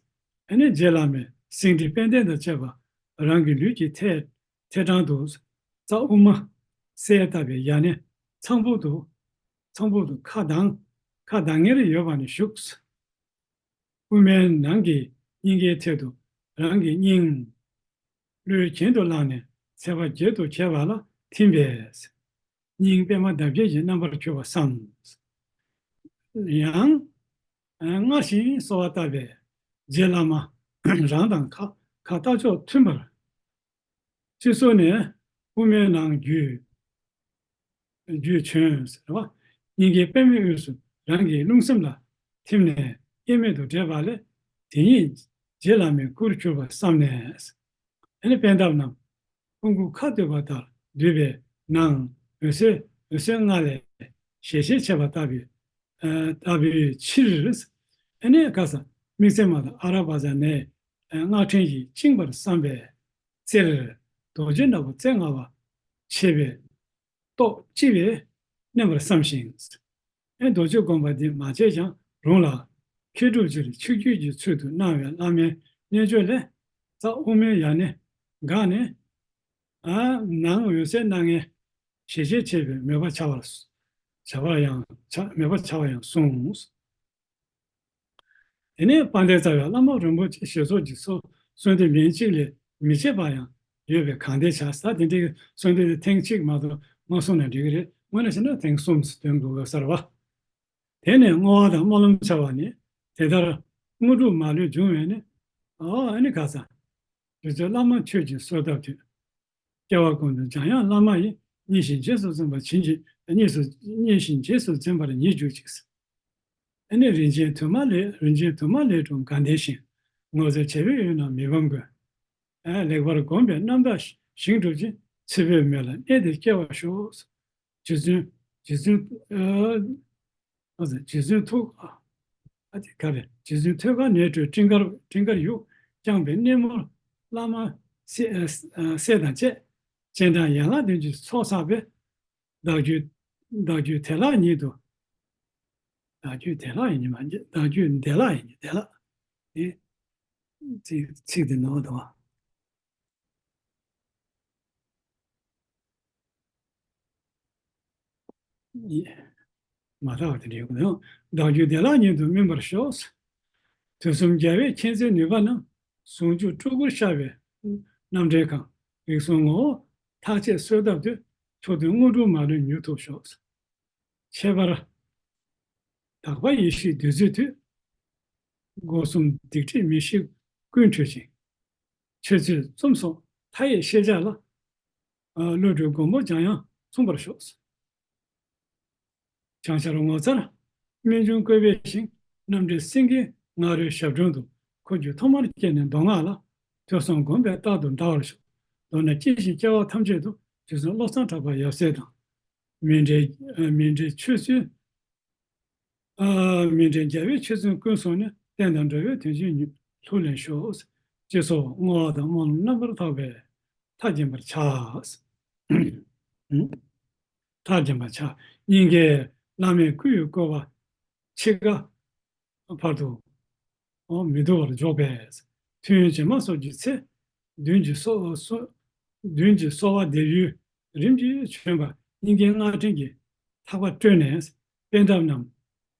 ཨ་ནི་རྗེ་བླ་མས་སེང་ཁྲི་དཔལ་ལྡན་དང་བཅས་པ་རང་གི་ལུས་ཀྱི་ཐད་ཐད་དྲང་དུ་རྩ་དབུ་མ་གསལ་བཏབ་པའི་ཡ་གནས་ཚངས་བུག་ཏུ་ཚངས་བུག་ཏུ་ཁ་གདངས་ཁ་གདངས་ངེར་ཡོད་པ་ནས་བཞུགས། དབུ་མའི་ནང་གི་སྙིང་གའི་ཐད་དུ་རང་གི་སྙིང་བློའི་གྱེན་དུ་བླངས་ནས་ཚེ་བ་བརྒྱད་དུ་གྱེས་པ་ལ་ཐིམ་པས། སྙིང་པདྨ་འདབ་བརྒྱད་ཀྱི་རྣམ་པར་གྱུར་པར་བསམ། ཡང་སྔར་བཞིན་གསོལ་བ་བཏབ་པས་རྗེ་བླ་མ་རང་དང་ཁ་ཁ་ལྟ་ཕྱོགས་མཐུན་པར་སྤྱི་སོ་ནས་དབུ་མའི་ནང་བརྒྱུད་བརྒྱུད་བྱོན་ཟེར་བ། སྙིང་གའི་པདྨའི་དབུས་སུ་རང་གི་རླུང་སེམས་ལ་ཐིམ་ནས་དབྱེར་མེད་དུ་འདྲེས་པ་ལས་དེ་ཉིད་རྗེ་བླ་མའི་སྐུར་གྱུར་པར་བསམས་ནས། ཨ་ནི་པད་འདབ་རྣམས་ཕུང་པོ་ཁ་བསྡུས་པ་ལྟར་བསྡུས་པའི་ནང་འོད་ཟེར་འོད་ཟེར་ལྔ་ལས་ཞལ་ཞལ་ཕྱེ་བ་ལྟ་བུའི་ལྟ་བུའི་ཕྱིར། ཨ་ནི་ཁ་ས་དམིགས་བརྩེ་མ་དང་ཨ་ར་བ་ཛ་ནའི་སྔགས་ཕྲེང་གིས་བཅིངས་པར་བསམ་པའི་རྩེར་རྡོ་རྗེ་ནག་པོ་རྩེ་ལྔ་པ་ཕྱེ་བའི་ཏོག་ལྕི་བས་མནན་པར་བསམ་ཞིང་། ཨེ་རྡོ་རྗེ་བསྒོམ་པ་འདི་མ་བྱས་ཀྱང་རུང་ལ། མཁས་གྲུབ་ཕྱིར་ཆོས་བརྒྱུད་ཀྱི་ཚུལ་དུ་གནང་བའི་བླ་མའི་རྣལ་འབྱོར་ལས་རྩ་དབུ་མའི་ཡ་གནས་འགགས་ནས། ཨ་ནང་འོད་གསལ་སྣ་ལྔའི་ཞལ་ཞལ་ཕྱེ་བའི་མོས་པ་བྱ་བར་བྱ་བ་ཡང་བྱ་མོས་པ་བྱ་བ་ཡང་གསུངས། དེ་ནས་དཔལ་ལྡན་རྩ་བའི་བླ་མ་རིན་པོ་ཆེ་ཞེས་སོགས་ཀྱི་གསོལ་གསོལ་འདེབས་ལན་གཅིག་ལས་མི་བརྗེད་པ་ཡང་ཡོད་པས་གང་བདེ་བྱ། ས་དེ་འདྲའི་གསོལ་འདེབས་དེ་ཐེངས་གཅིག་མ་གཏོགས་མ་གསུངས་ན་འགྲིག་གི་རེད། དངོས་གནས་བྱས་ན་ཐེངས་གསུམ་འདོན་དགོས་ཀྱི་ཡོད་ས་རེད་བ། དེ་ནས་བསྔོ་བ་དང་སྨོན་ལམ་བྱ་བ་ནི་དེ་ལྟར་དངོས་གྲུབ་མ་ལུས་འབྱུང་བས་ནི། ཨོ་ཨ་ནི་ག་ས། རྗེ་བཙུན་བླ་མ་མཆོད་ཅིང་གསོལ་བཏབ་དུས། སྐྱེ་བ་ཀུན་ཏུ་འཇམ་དབྱངས་བླ་མ་ཡི། མཉེས་ཤིང་རྗེས་སུ་འཛིན་པར་བྱིན་གྱིས་མཉེས་སུ་མཉེས་ཤིང་རྗེས་སུ་འཛིན་པར་ཉིད་གྱུར་ཅིག། ཨ་ནི་རིན་ཆེན་དུ་མ་ལས་རིན་ཆེན་དུ་མ་ལས་གྲུབ་དགའ་ལྡན་ཞིང་། ངོ་མཚར་བྱ་བའི་ཡུལ་རྣམས་མི་ཕམ་ཀུན། ཨ་ལེགས་པར་བསྒོམས་པས་རྣམ་དག་ཞིང་གྲུབ་ཅིང་། ཚེ་འཕོས་མོད་ལ་གནས་འདིར་སྐྱེ་བར་ཤོག། རྗེ་བཙུན་རྗེ་བཙུན་ཨ་ཨ་རྗེ་བཙུན་ཐུགས་ཨ་དེ་ག་རེ་རྗེ་བཙུན་ཐོད་རྒལ་ནས་གྲོལ་སྤྲིན་དཀར་སྤྲིན་དཀར་ཡུག་བརྐྱངས་པའི་སྣེ་མོར་བླ་མ་སྲས་ཨ་སྲས་དང་བཅས་སྤྱན་དྲངས་ཡན་ལག་བདུན་གྱི་ཚོགས་བསགས་པས། བདག་རྒྱུད་བདག་རྒྱུད་བདེ་བླག་ཉིད་དུ། བདག་རྒྱུད་བདེ་བླག་ཡིན་གྱི་མ་རེད། བདག་རྒྱུད་བདེ་བླག་ཡིན་གྱི་བདེ་བླག་ནི་ཚིག་ཚིག་དེ་ནོར་འདུག་བ། མ་དག་པ་དེ་འདྲ་ཡོད་ཀྱི་འདུག། བདག་རྒྱུད་བདེ་བླག་ཉིད་དུ་སྨིན་པར་ཤོག། དུས་གསུམ་རྒྱལ་བའི་མཁྱེན་བརྩེའི་ནུས་པ་རྣམས། ཟུང་འཇུག་སྤྲུལ་སྐུར་ཤར་བའི་རྣམ་འདྲེན་གང་། རིགས་གསུམ་ངོ་བོ་ཐག་བཅད་གསོལ་བཏབ་དུས། མཆོག་ཐུན་དངོས་གྲུབ་མ་ལུས་མྱུར་ཐོབ་ཤོག། ཁྱད་པར་དག་པ་ཡེ་ཤེས་བདུད་རྩིའི་མཐུས། སྒོ་གསུམ་སྡིག་སྒྲིབ་མི་ཤིགས་ཀུན་འཁྲུད་ཅིང་། ཆོས་ཚུལ་རྩོམ་སོགས་མཐའ་ཡས་ཤེས་བྱ་ལ། བློ་གྲོས་མགོན་པོ་འཇམ་དབྱངས་མཚུངས་པར་ཤོག། བྱང་ཤར་ངོ་མཚར་རྨད་བྱུང་བཀོད་པའི་ཞིང་། རྣམ་འདྲེན་སེང་གེའི་ང་རོས་ཞབས་དྲུང་དུ། འཁོར་རྒྱུག་ཐོག་མར་སྐྱེས་ནས་མདོ་སྔགས་ལ། ཐོས་བསམ་སྒོམ་པས་རྟག་ཏུ་འདྲ་བར་ཤོག། མདོར་ན་སྐྱེ་ཞིང་སྐྱེ་བ་ཐམས་ཅད་དུ། རྗེ་བཙུན་བློ་བཟང་གྲགས་པ་ཡབ་སྲས་དང་། མཎྜལ་མཎྜལ་མཆོད་ཚུལ། ཨ་མཎྜལ་རྒྱལ་བའི་མཆོད་ཚུལ་ཀུན་བཟུང་ནས། བསྟན་དང་འགྲོ་བའི་དོན་ཆེན་ཉིད་ལྷུར་ལེན་ཤོག། ཅེས་སོགས་བསྔོ་བ་དང་སྨོན་ལམ་རྣམ་པར་དག་པས་མཐའ་བརྒྱན་པར་བྱ། མཐའ་བརྒྱན་པར་བྱ། སྙིང་གའི་བླ་མའི་སྐུ་ཡི་བཀོད་པ་འཆི་ཁ་བར་དུ་མི་འདོར་བར་འཇོག་པས། ཐུན་རྗེས་མ་སོགས་ཀྱི་ཚེ། མདུན་གྱི་གསོལ་གསོལ་མདུན་གྱི་གསོལ་བ་འདེབས་ཡུལ་རིམ་གྱིས་བྱོན་པ། སྙིང་གའི་སྔགས་ཕྲེང་གིས་ཐག་པ་བཀྲོལ་ནས། པད་འདབ་རྣམས་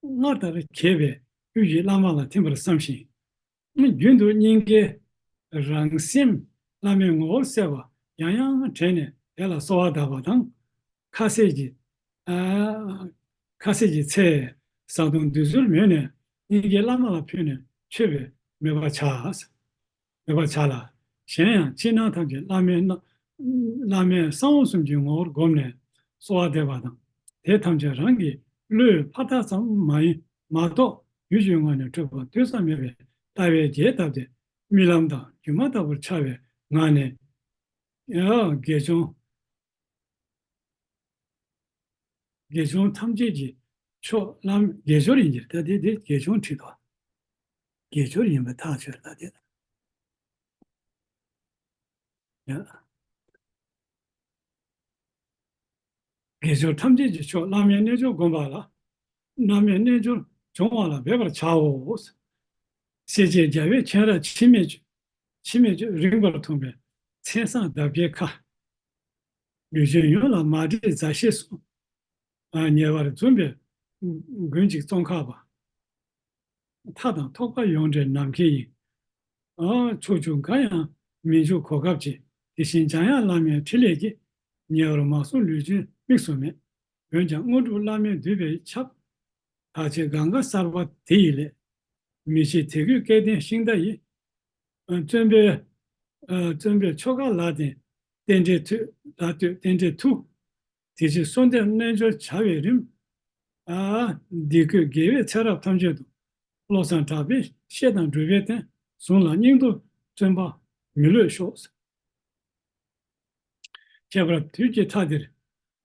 སྔར་ལྟར་གྱེས་པའི་དབུས་ཀྱི་བླ་མ་ལ་ཐིམ་པར་བསམ་ཞིང་། རྒྱུན་དུ་སྙིང་གའི་རང་སེམས་བླ་མའི་ངོ་བོར་གསལ་བ་ཡང་ཡང་དྲན་ནས་དེ་ལ་གསོལ་བ་གདབ་པ་དང་། ཁ་ཟས་ཀྱི་ཨ་ཁ་ཟས་ཀྱི་ཚེ་བཟའ་བཏུང་བདུད་རྩིར་མོས་ནས་སྙིང་གའི་བླ་མ་ལ་ཕུལ་ནས་མཆོད་པའི་མོས་པ་བྱ། མོས་པ་བྱ་ལ། གཞན་ཡང་ཕྱི་ནང་ཐམས་ཅད་བླ་མའི་རྣམ་བླ་མའི་གསང་བ་གསུམ་གྱི་ངོ་བོར་བསྒོམས་ནས་གསོལ་བ་འདེབས་པ་དང་ དེ་ཐམས་ཅད་རང་གི་བློའི་ཕ་རྟགས་ཙམ་མ་ཡིན་མ་གཏོགས་ཡུལ་གྱི་ངོས་ནས་གྲུབ་པ་གདུག་ས་མེད་པའི་ལྟ་བའི་རྒྱས་བཏབ་སྟེ་རྨི་ལམ་དང་སྒྱུ་མ་ལྟ་བུར་འཆར་བའི་ངང་ནས། ཡང་དགེ་སྦྱོང་དགེ་སྦྱོང་ཐམས་ཅད་ཀྱི་མཆོག་བླ་མེད་དགེ་སྦྱོར་ཡིན་གྱི་རེད། ད་དེ་དེ་དགེ་སྦྱོང་ཁྲིད་དོ། དགེ་སྦྱོར་ཡིན་པ་ཐག་ཆོད་ལ་དེ། ཡ། དགེ་སྦྱོར་ཐམས་ཅད་ཀྱི་མཆོག་བླ་མའི་རྣལ་འབྱོར་བསྒོམ་པ་ལ། བླ་མའི་རྣལ་འབྱོར་སྦྱོང་བ་ལ་འབད་པར་བྱའོ། སྲས་བཅས་རྒྱལ་བའི་མཁྱེན་རབ་འཆི་མེད་འཆི་མེད་རིང་བར་ཐུང་བའི་མཚན་བཟང་འདབ་བརྒྱའི་ཁ། ལུས་ཅན་ཡོངས་ལ་མ་འདྲེས་མཛའ་བཤེས་སུ། ཉེ་བར་འཛོམས་པའི་མགོན་གཅིག་ཙོང་ཁ་པ། མཐའ་དང་ཐོག་པ་ཡོངས་འདྲེན་ནམ་མཁའི་དབྱིངས། ཕྱོགས་བཅུ་འགའ་ཡང་མི་འཇུག་གོ་སྐབས་ཀྱི། དེ་བཞིན་འཇམ་དབྱངས་བླ་མའི་ཕྲིན་ལས་ཀྱིས། ཉེ་བར་མ་སོང་ལུས་ཅན་དམིགས་སུ་མེད། འོན་ཀྱང་དངོས་གྲུབ་བླ་མས་བསྡུས་པས་ཁྱབ། བདག་ཆེ་གང་ག་གསར་པ་དེ་ཡི་ལས། མི་ཕྱེད་དད་གུས་སྐལ་ལྡན་ཤིང་རྟ་ཡི། བརྩོན་པའི་བརྩོན་པའི་ཆོ་ག་ལ་བརྟེན། རྟེན་འབྲེལ་མཐུ་ལ་ལྟོས་རྟེན་འབྲེལ་མཐུ། དེ་ཕྱིར་གསོལ་འདེབས་རྣལ་འབྱོར་བྱ་བའི་རིམ། ཨ། འདི་ཀོས་དགེ་བའི་ཚེ་རབས་ཐམས་ཅད་དུ། བློ་བཟང་གྲགས་པས་བཤད་དང་སྒྲུབ་པའི་བསྟན། གཟུངས་ལ་སྙིང་སྟོབས་བརྩོན་པ་མི་ལྷོད་ཤོག། ཁྱད་པར་དུས་ཀྱི་མཐའ་འདིར་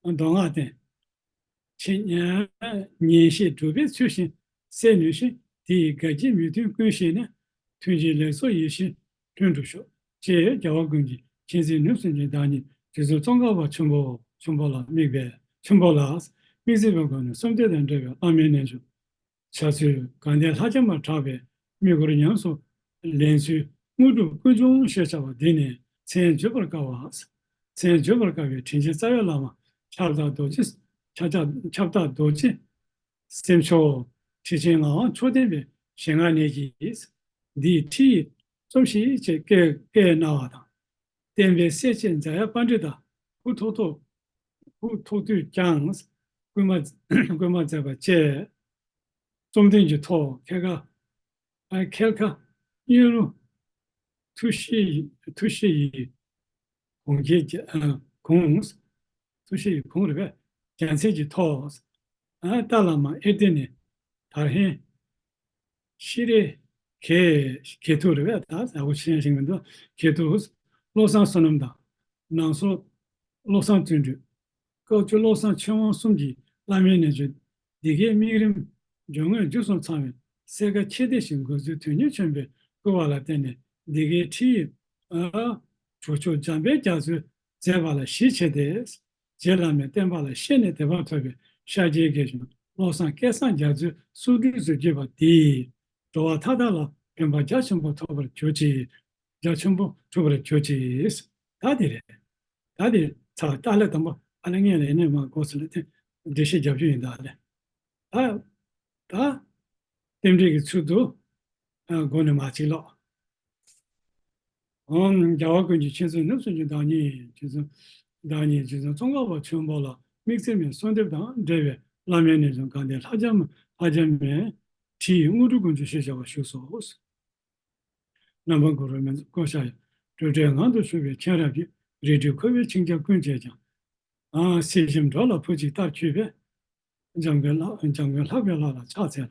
མདོ་སྔགས་བསྟན། ཆེས་ཉན་ཤེས་གྲུབ་པས་ཚུལ་བཞིན་གསལ་ནུས་ཤིང་། དེ་ཡི་དགའ་སྐྱིད་མོས་མཐུན་ཀུན་ཤེས་ནས། མཐུན་རྐྱེན་ལེགས་ཚོགས་ཡིད་བཞིན་ལྷུན་གྲུབ་ཤོག། ཅེས་རྒྱལ་བ་ཀུན་གྱི་མཁྱེན་བརྩེ་ནུས་གསུམ་གྱི་བདག་ཉིད་རྗེ་བཙུན་ཙོང་ཁ་པ་ཆེན་པོ་ཆེན་པོ་ལ་དམིགས་པའི་ཆེན་པོ་ལ་དམིགས་བརྩེ་བའི་སྒོ་ནས་གསོལ་འདེབས་དང་འབྲེལ་བའི་བླ་མའི་རྣལ་འབྱོར། བྱ་ཚུལ་དགའ་ལྡན་ལྷ་བརྒྱ་མ་གྲགས་པའི་དམིགས་སྐོར་ཉམས་སུ་ལེན་ཚུལ་དངོས་གྲུབ་ཀུན་འབྱུང་ཞེས་བྱ་བ་འདི་ནི་མཚན་བརྗོད་པར་དཀའ་བ། མཚན་བརྗོད་པར་དཀའ་བའི་དྲིན་ཅན་རྩ་བའི་བླ་མ་ཁྱབ་བདག་རྡོ་རྗེ། ཁྱབ་བདག་ཁྱབ་བདག་རྡོ་རྗེ་སེམས་མཆོག་ཁྲི་ཆེན་ངག་དབང་མཆོག་ལྡན་པའི་ཞལ་སྔ་ནས་ཀྱིས། འདིའི་ཁྲིད་ཡིག་རྩོམས་ཤིག་ཅེས་བཀའ་བཀའ་གནང་བ་དང་། བསྟན་པའི་གསལ་བྱེད་མཛད་ཡག་པཎྜི་ཏ་ཧུ་ཐོག་ཐོག་ཧུ་ཐོག་ཐུག་ཀྱང་སྐུལ་མ་སྐུལ་མ་མཛད་པ་བཅས། རྩོམ་ལྡན་གྱི་ཐོག་ཁལ་ཁ་ཨ་ཁལ་ཁ་དབྱིན་རུ་ཐུ་ཤི་ཡི་ཐུ་ཤི་ཡི་གུང་ཁྱེད་ཀྱི་ཨ་གུང་ཐུ་ཤི་ཡི་གུང་རེད་པས། རྒྱལ་མཚན་གྱི་ཐོག་ཨ་ཏཱ་ལ་མ་ཨེར་ཏེ་ནི་དར་ཧན་ཤི་རེ་གེ་གེ་ཐུ་རེད་པས། ད་ཟ་གོ་ཤེས་ཤིང་མི་འདུག། གེ་ཐུ་བློ་བཟང་བསོད་ནམས་དང་། ནང་སོ་བློ་བཟང་བརྩོན་འགྲུས། བཀའ་བཅུ་བློ་བཟང་ཆོས་དབང་གསུམ་གྱིས་བླ་མའི་རྣལ་འབྱོར་འདི་གའི་དམིགས་རིམ་སྦྱོར་དངོས་བཅུ་གསུམ་ཚང་བའི་གསལ་ཁ་ཁྱད་ལྡན་ཞིག་འགོད་ཚུལ་དོན་གཉེར་ཆེན་པོས་བསྐུལ་བ་ལ་བརྟེན་ནས་འདི་གའི་ཁྲིད་ཡིག་ཨ་གྲུབ་མཆོག་འཇམ་དཔལ་རྒྱ་མཚོས་མཛད་པ་ལ་གཞི་བྱས་ཏེ། རྗེ་བླ་མའི་བསྟན་པ་ལ་ཤེས་ནས་དད་པ་ཐོབ་པའི་ཤཱཀྱའི་དགེ་སྦྱོང་བློ་བཟང་སྐལ་བཟང་རྒྱ་མཚོའི་གསུང་སྒྲོས་སུ་བརྒྱུད་པ་འདིས། འགྲོ་བ་མཐའ་དག་ལ་ཕན་པ་རྒྱ་ཆེན་པོ་ཐོབ་པར་གྱུར་ཅིག། རྒྱ་ཆེན་པོ་ཐོབ་པར་གྱུར་ཅིག། ད་དེ་རེད། ད་དེ་ཚར་ད་ལས་དང་པོ་ཨ་ལས་ངས་ལས་ནས་མ་གོ་ཚུལ་ལ་དེ་འགྲེལ་བཤད་རྒྱབ་རྒྱུ་ཡིན། ད་ལས་ད་ད་རྟེན་འབྲེལ་གྱི་ཚུལ་དུ་ཨ་སྒོ་ནས་མ་གཅིག་ལོག། ཨོམ་རྒྱལ་བ་ཀུན་གྱི་མཁྱེན་བརྩེ་ནུས་གསུམ་གྱི་བདག་ཉིད་རྗེ་བཙུན་བདག་ཉིད་རྗེ་བཙུན་ཙོང་ཁ་པ་ཆེན་པོ་ལ་དམིགས་བརྩེ་མའི་གསོལ་འདེབས་དང་འབྲེལ་བའི་བླ་མའི་རྣལ་འབྱོར་དགའ་ལྡན་ལྷ་བརྒྱ་མ་ལྷ་བརྒྱ་མའི་ཁྲིད་ཡིག་དངོས་གྲུབ་ཀུན་འབྱུང་ཞེས་བྱ་བ་བཞུགས་སོ། རྣམ་པ་གུ་རུ་མི་འཛད་བསྐོ་བཞག་ཡང་། སྤྲོས་བྲལ་ངང་དུ་བཞུགས་པའི་མཁྱེན་རབ་ཀྱིས། རིགས་དྲུག་འཁོར་བའི་འཆིང་རྒྱ་ཀུན་བྱས་ཀྱང་། ཨ་སྲིད་ཞིའི་འགྲོ་ལ་བུ་གཅིག་ལྟར་འཁྱུད་པའི། འཇམ་མགོན་ལྷ་འཇམ་མགོན་ལྷག་པའི་ལྷ་ལ་ཕྱག་འཚལ་ལོ།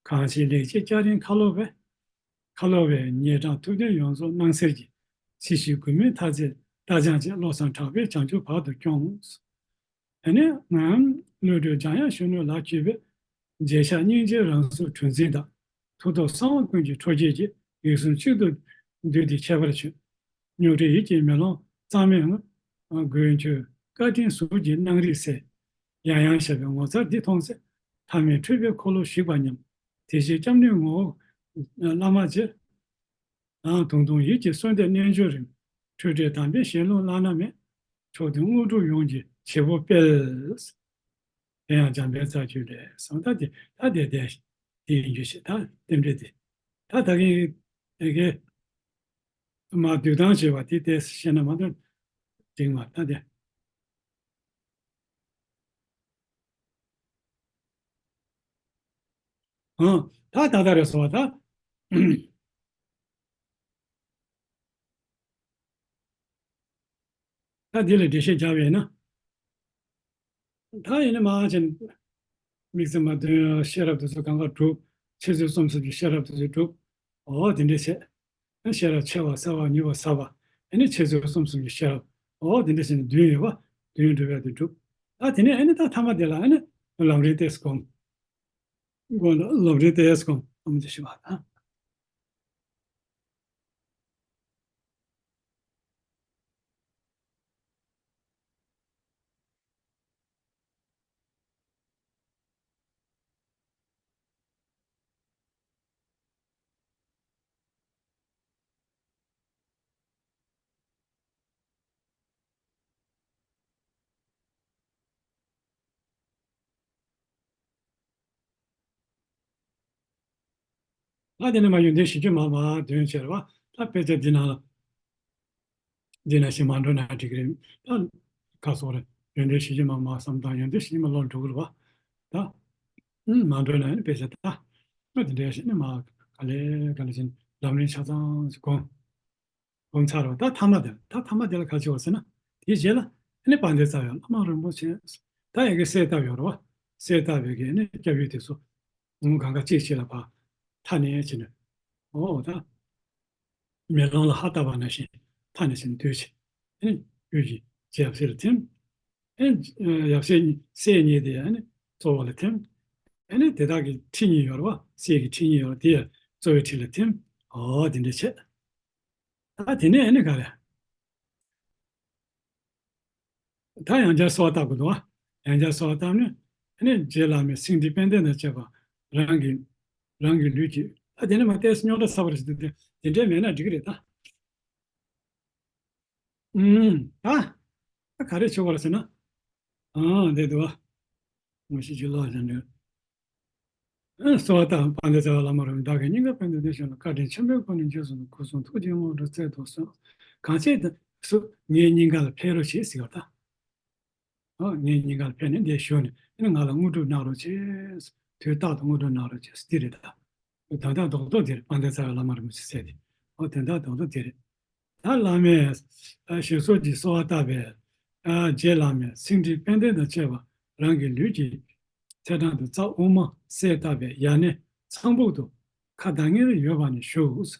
གང་ཞིག་ལེགས་བྱས་སྐྱ་རེངས་ཁ་ལོ་བས། ཁ་ལོ་བས་ཉེ་དྲགས་ཐུབ་བསྟན་ཡོངས་རྫོགས་སྣང་གསལ་གྱི། སྲིད་ཞིའི་མགོན་མེད་མཐའ་རྩེ་རྟ་རྐྱང་ཅན། བློ་བཟང་གྲགས་པས་བྱང་ཆུབ་བར་དུ་སྐྱོངས། ཨ་ནི་ང་བློ་གྲོས་འཇམ་དབྱངས་གཞོན་ནུ་ལག་བཀྱུས་པའི། མཛད་བཞག་སྙིང་རྗེའི་རང་གཟུགས་གྲུ་འཛིན་དང་། མཐུ་སྟོབས་གསང་བ་ཀུན་གྱི་ཁྲོ་རྒྱལ་གྱིས། ཡིད་གསུམ་གཅིག་ཏུ་བསྡུས་ཏེ་ཁྱད་པར་ཕྱུང་། རྙོག་དྲའི་ཡིད་ཀྱི་མེ་ལོང་གཙང་མའི་ངང་། མགོན་ཁྱོད་བཀའ་དྲིན་གཟུགས་ཀྱི་སྣང་རིས་གསལ། ཡང་ཡང་བཤད་པའི་ངོ་མཚར་འདི་མཐོང་ཚེ། ཐ་མལ་འཁྲུལ་པའི་འཁོར་ལོ་ཞིག་པ་སྙམ། དེ་ཕྱིར་སྐྱབས་གནས་ངོ་བོ་བླ་མ་རྗེ། ཨ་དུང་དུང་ཡིད་ཀྱིས་གསོལ་འདེབས་རྣལ་འབྱོར་རིམ། འཁྲུལ་བྲལ་དམ་པའི་ཞལ་ལུང་བླ་ན་མེད། མཆོག་ཐུན་དངོས་གྲུབ་ཡོངས་ཀྱི་བྱེད་པོ་སྤེལ། དེ་ཡང་འཇམ་དཔལ་རྩ་རྒྱུད་ལས་གསུངས། ད་དེ་ད་དེ་དེ་དེ་ཡིན་རྒྱུ་ཞིག། ད་རྟེན་འབྲེལ་དེ་ད་ད་གིན་དེ་གའི་མ་བསྡུས་དང་བྱས་པ་དེ་དེ་བཤད་ན་མ་གཏོགས་འགྲིག་མ་ད་དེ། ཨང་། ད་ད་ད་རེད་སོང་བ་ད། ད་འདི་ལ་འགྲེལ་བཤད་རྒྱག་པ་ཡིན་ན། ད་ཡིན་ན་མ་ཅན་དམིགས་བརྩེ་མ་དོན་ཤེས་རབ་དེ་ཚོ་གང་ག་གྲུབ། འཆད་རྩོད་རྩོམ་གསུམ་གྱི་ཤེས་རབ་དེ་ཚོ་གྲུབ། འོ་དེ་འདྲས་བྱས། ཨ་ཤེས་རབ་ཆེ་བ་གསལ་བ་ཉེ་བ་ཟབ་པ། ཨ་ནི་འཆད་རྩོད་རྩོམ་གསུམ་གྱི་ཤེས་རབ། འོ་དེ་འདྲས་བྱས་ནས་བདུན་ཡོད་པ། བདུན་འགྲུབ་ཡ་དེ་གྲུབ། ད་དེ་ནས་ཨ་ནི་ད་ཐ་མ་དེ་ལ་ཨ་ནི་ལམ་རིམ་ཏོག་ཙམ་སྒོམ། སྒོམ་ལམ་རིམ་ཏོག་ཙམ་སྒོམ། ཨ་མ་ཅིག་ཞུ་བ་དང་། ད་དེ་ནས་མ་ཡོན་ཏན་བཞི་བཅུ་མ་མ་བདུན་བྱས་རེད་བ། ད་དཔེ་ཆ་འདི་ནང་ལ། འདི་ནང་བཞིན་མ་འགྲོ་ན་འགྲིག་གི་རེད། ད་ཁ་སོགས་རེད། ཡོན་ཏན་བཞི་བཅུ་མ་མ་བསམ་དང་ཡོན་ཏན་བཞི་བཅུ་མ་ལོག་འགྲོ་གི་རེད་བ། ད་ཨུམ་མ་འགྲོ་ན་ནི་དཔེ་ཆ་ད། ཨ་དེ་འདྲ་ཞིག་ནི་མ་ག་ལེ་ག་ལེ་བཞིན་ལམ་རིམ་ཆ་ཚང་ཞིག་གོ། སྒོམ་ཚར་བ་ད་ཐ་མ་དེ་ལ། ད་ཐ་མ་དེ་ལ་ག་བྱེད་བ་ཟེར་ན། དེའི་རྗེས་ལ་ཨ་ནི་དཔལ་ལྡན་རྩ་བའི་བླ་མ་རིན་པོ་ཆེ། ད་ཡ་གི་གསལ་བཏབ་ཡོད་རེད་བ། གསལ་བཏབ་པའི་གི་ཨ་ནི་སྐྱབས་ཡུལ་དེ་ཚོ། ངོ་གང་ག་གཅིག་གཅིག་ལ་ཕར་མཐའ་ནས་བྱས་ནས། འོ་ད་མེ་ལོང་ལ་ཧ་བཏབ་པ་ནང་བཞིན་མཐའ་ནས་བྱས་ནས་སྡོད་བྱས། ཨ་ནི་ཡུལ་གྱི་ཡབ་སྲས་ལ་ཐིམ། ཨ་ནི་ཡབ་སྲས་གཉིས་སྲས་གཉིས་དེ་ཨ་ནི་གཙོ་བོ་ལ་ཐིམ། ཨ་ནི་དེ་དག་གི་ཁྲི་གཉིས་ཡོད་རེད་བ། སྲས་ཀྱི་ཁྲི་གཉིས་ཡོད་རེད། དེ་ཡང་གཙོ་བོའི་ཁྲི་ལ་ཐིམ། འོ་དེ་འདྲ་བྱས། ད་དེ་ནས་ཨ་ནི་ག་རེ། ད་ཡང་བསྐྱར་གསོལ་བ་བཏབ་དགོས་འདུག་ཨ། ཡང་བསྐྱར་གསོལ་བ་བཏབ་ནས་ཨ་ནི་རྗེ་བླ་མའི་སེང་ཁྲི་དཔལ་ལྡན་དང་བཅས་པ་རང་གི། རང་གི་ལུས་ཀྱི། ད་དེ་ནས་མ་ཏོག་ཙམ་རྙོག་དྲ་ཚ་བ་རེད་ཟེར་དུས་དེ་འདྲས་མེད་ན་འགྲིག་གི་རེད་ད། ཨུམ། ད་ད་ག་རེ་བྱེད་དགོས་རེད་ཟེར་ན། ཨང་འདི་འདུག་ཨ། ངོ་ཤེས་ཀྱི་བློ་ཞན་འདོད། གསོལ་བ་བཏབ། དཔལ་ལྡན་རྩ་བའི་བླ་མ་རིན་པོ་ཆེ་བདག་གིས་སྙིང་ག་ཕན་དུ་བདེ་ཞིང་བཀའ་དྲིན་ཆེན་པོའི་སྒོ་ནས་རྗེས་སུ་སྐུ་གསུང་ཐུགས་ཀྱི་དངོས་གྲུབ་སྩལ་དུ་གསོལ། གང་ཕྱིར་དུ་སུ་ངའི་སྙིང་ག་ལ་ཕེབས་རོགས་བྱེད་ཟེར་བ་དང་། ཨོ་ངའི་སྙིང་ག་ལ་ཕེབས་ནས་འདིར་བཞུགས་ནས་ཨ་ནི་ང་ལ་དངོས་གྲུབ་གནང་རོགས་བྱེད། དུས་རྟག་ཏུ་དངོས་གྲུབ་གནང་རོགས་བྱེད་འདི་རེད་ད། དོན་དག་རྡོག་རྡོག་དེ་རེད། དཔལ་ལྡན་རྩ་བའི་བླ་མ་རིན་པོ་ཆེ་ཟེར་དེ། ཨོ་དོན་དག་རྡོག་རྡོག་དེ་རེད། ད་བླ་མས་ཞེ་སོགས་ཀྱིས་གསོལ་བ་བཏབ་པས། རྗེ་བླ་མའི་སེང་ཁྲི་དཔལ་ལྡན་དང་བཅས་པ་རང་གི་ལུས་ཀྱི་ཚེས་གྲངས་དུ་རྩ་དབུ་མ་གསལ་བཏབ་པའི་ཡ་གནས་ཚངས་བུག་ཏུ་ཁ་གདངས་ངེར་ཡོད་པ་ནས་ཞུགས།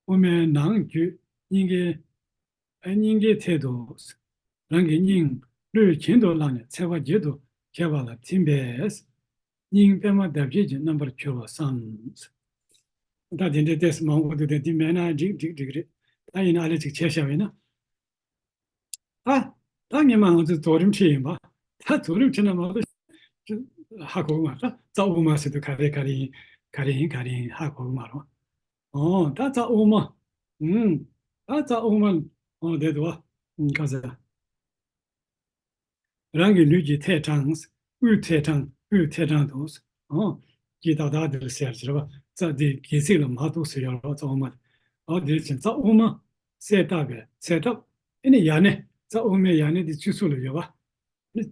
དབུ་མའི་ནང་རྒྱུད་སྙིང་གའི་སྙིང་གའི་ཐད་དུ། རང་གི་སྙིང་བློས་གྱེན་དུ་བླངས་ནས་ཚེས་པ་བརྒྱད་དུ་གྱེས་པ་ལ་ཐིམ་པས། སྙིང་པདྨ་འདབ་བརྒྱད་ཀྱི་རྣམ་པར་གྱུར་པ་བསམ། ད་དེ་འདྲའི་ཏོག་ཙམ་མང་པོ་འདུག་སྟེ་འདི་མེད་ན་འགྲིག་འགྲིག་འགྲིག་རེད། ད་ཡིན་ན་ཨ་ལས་ཅིག་བྱས་བཞག་པ་ཡིན་ན། ད་ད་སྔོན་མ་ང་ཚོས་རྫོགས་རིམ་ཁྲིད་ཡིན་པ། ད་རྫོགས་རིམ་ཁྲིད་ན་མ་གཏོགས་ཧ་གོ་གི་མ་རེད། རྩ་དབུ་མ་ཟེར་དུས་ག་རེ་ག་རེ་ཡིན་ག་རེ་ཡིན་ག་རེ་ཡིན་ཧ་གོ་གི་མ་རེད། ཨོ་ད་རྩ་དབུ་མ། ཨུམ། ད་རྩ་དབུ་མ། ཨོ་དེ་འདུག་བ། ཨུམ་ག་ཟེར། རང་གི་ལུས་ཀྱི་ཐད་དྲངས། དབུས་ཐད་དྲངས། དབུས་ཐད་དྲངས་དུ། ཨོ། ཀྱི་ཏག་ཏག་འདིར་ཟེར་ཟེར་བ། རྩ་འདི་སྒལ་ཚིགས་ལ་མར་གཏོགས་སུ་ཡོད་རེད་བ། རྩ་དབུ་མ། ཨོ་དེ་བཞིན་རྩ་དབུ་མ་གསལ་བཏབ་པའི་ཚེས་གྲངས། ཨེ་ནི་ཡ་གནས། རྩ་དབུ་མའི་ཡ་གནས་འདི་སྤྱི་གཙུག་ལ་ཡོད་པ། ནི་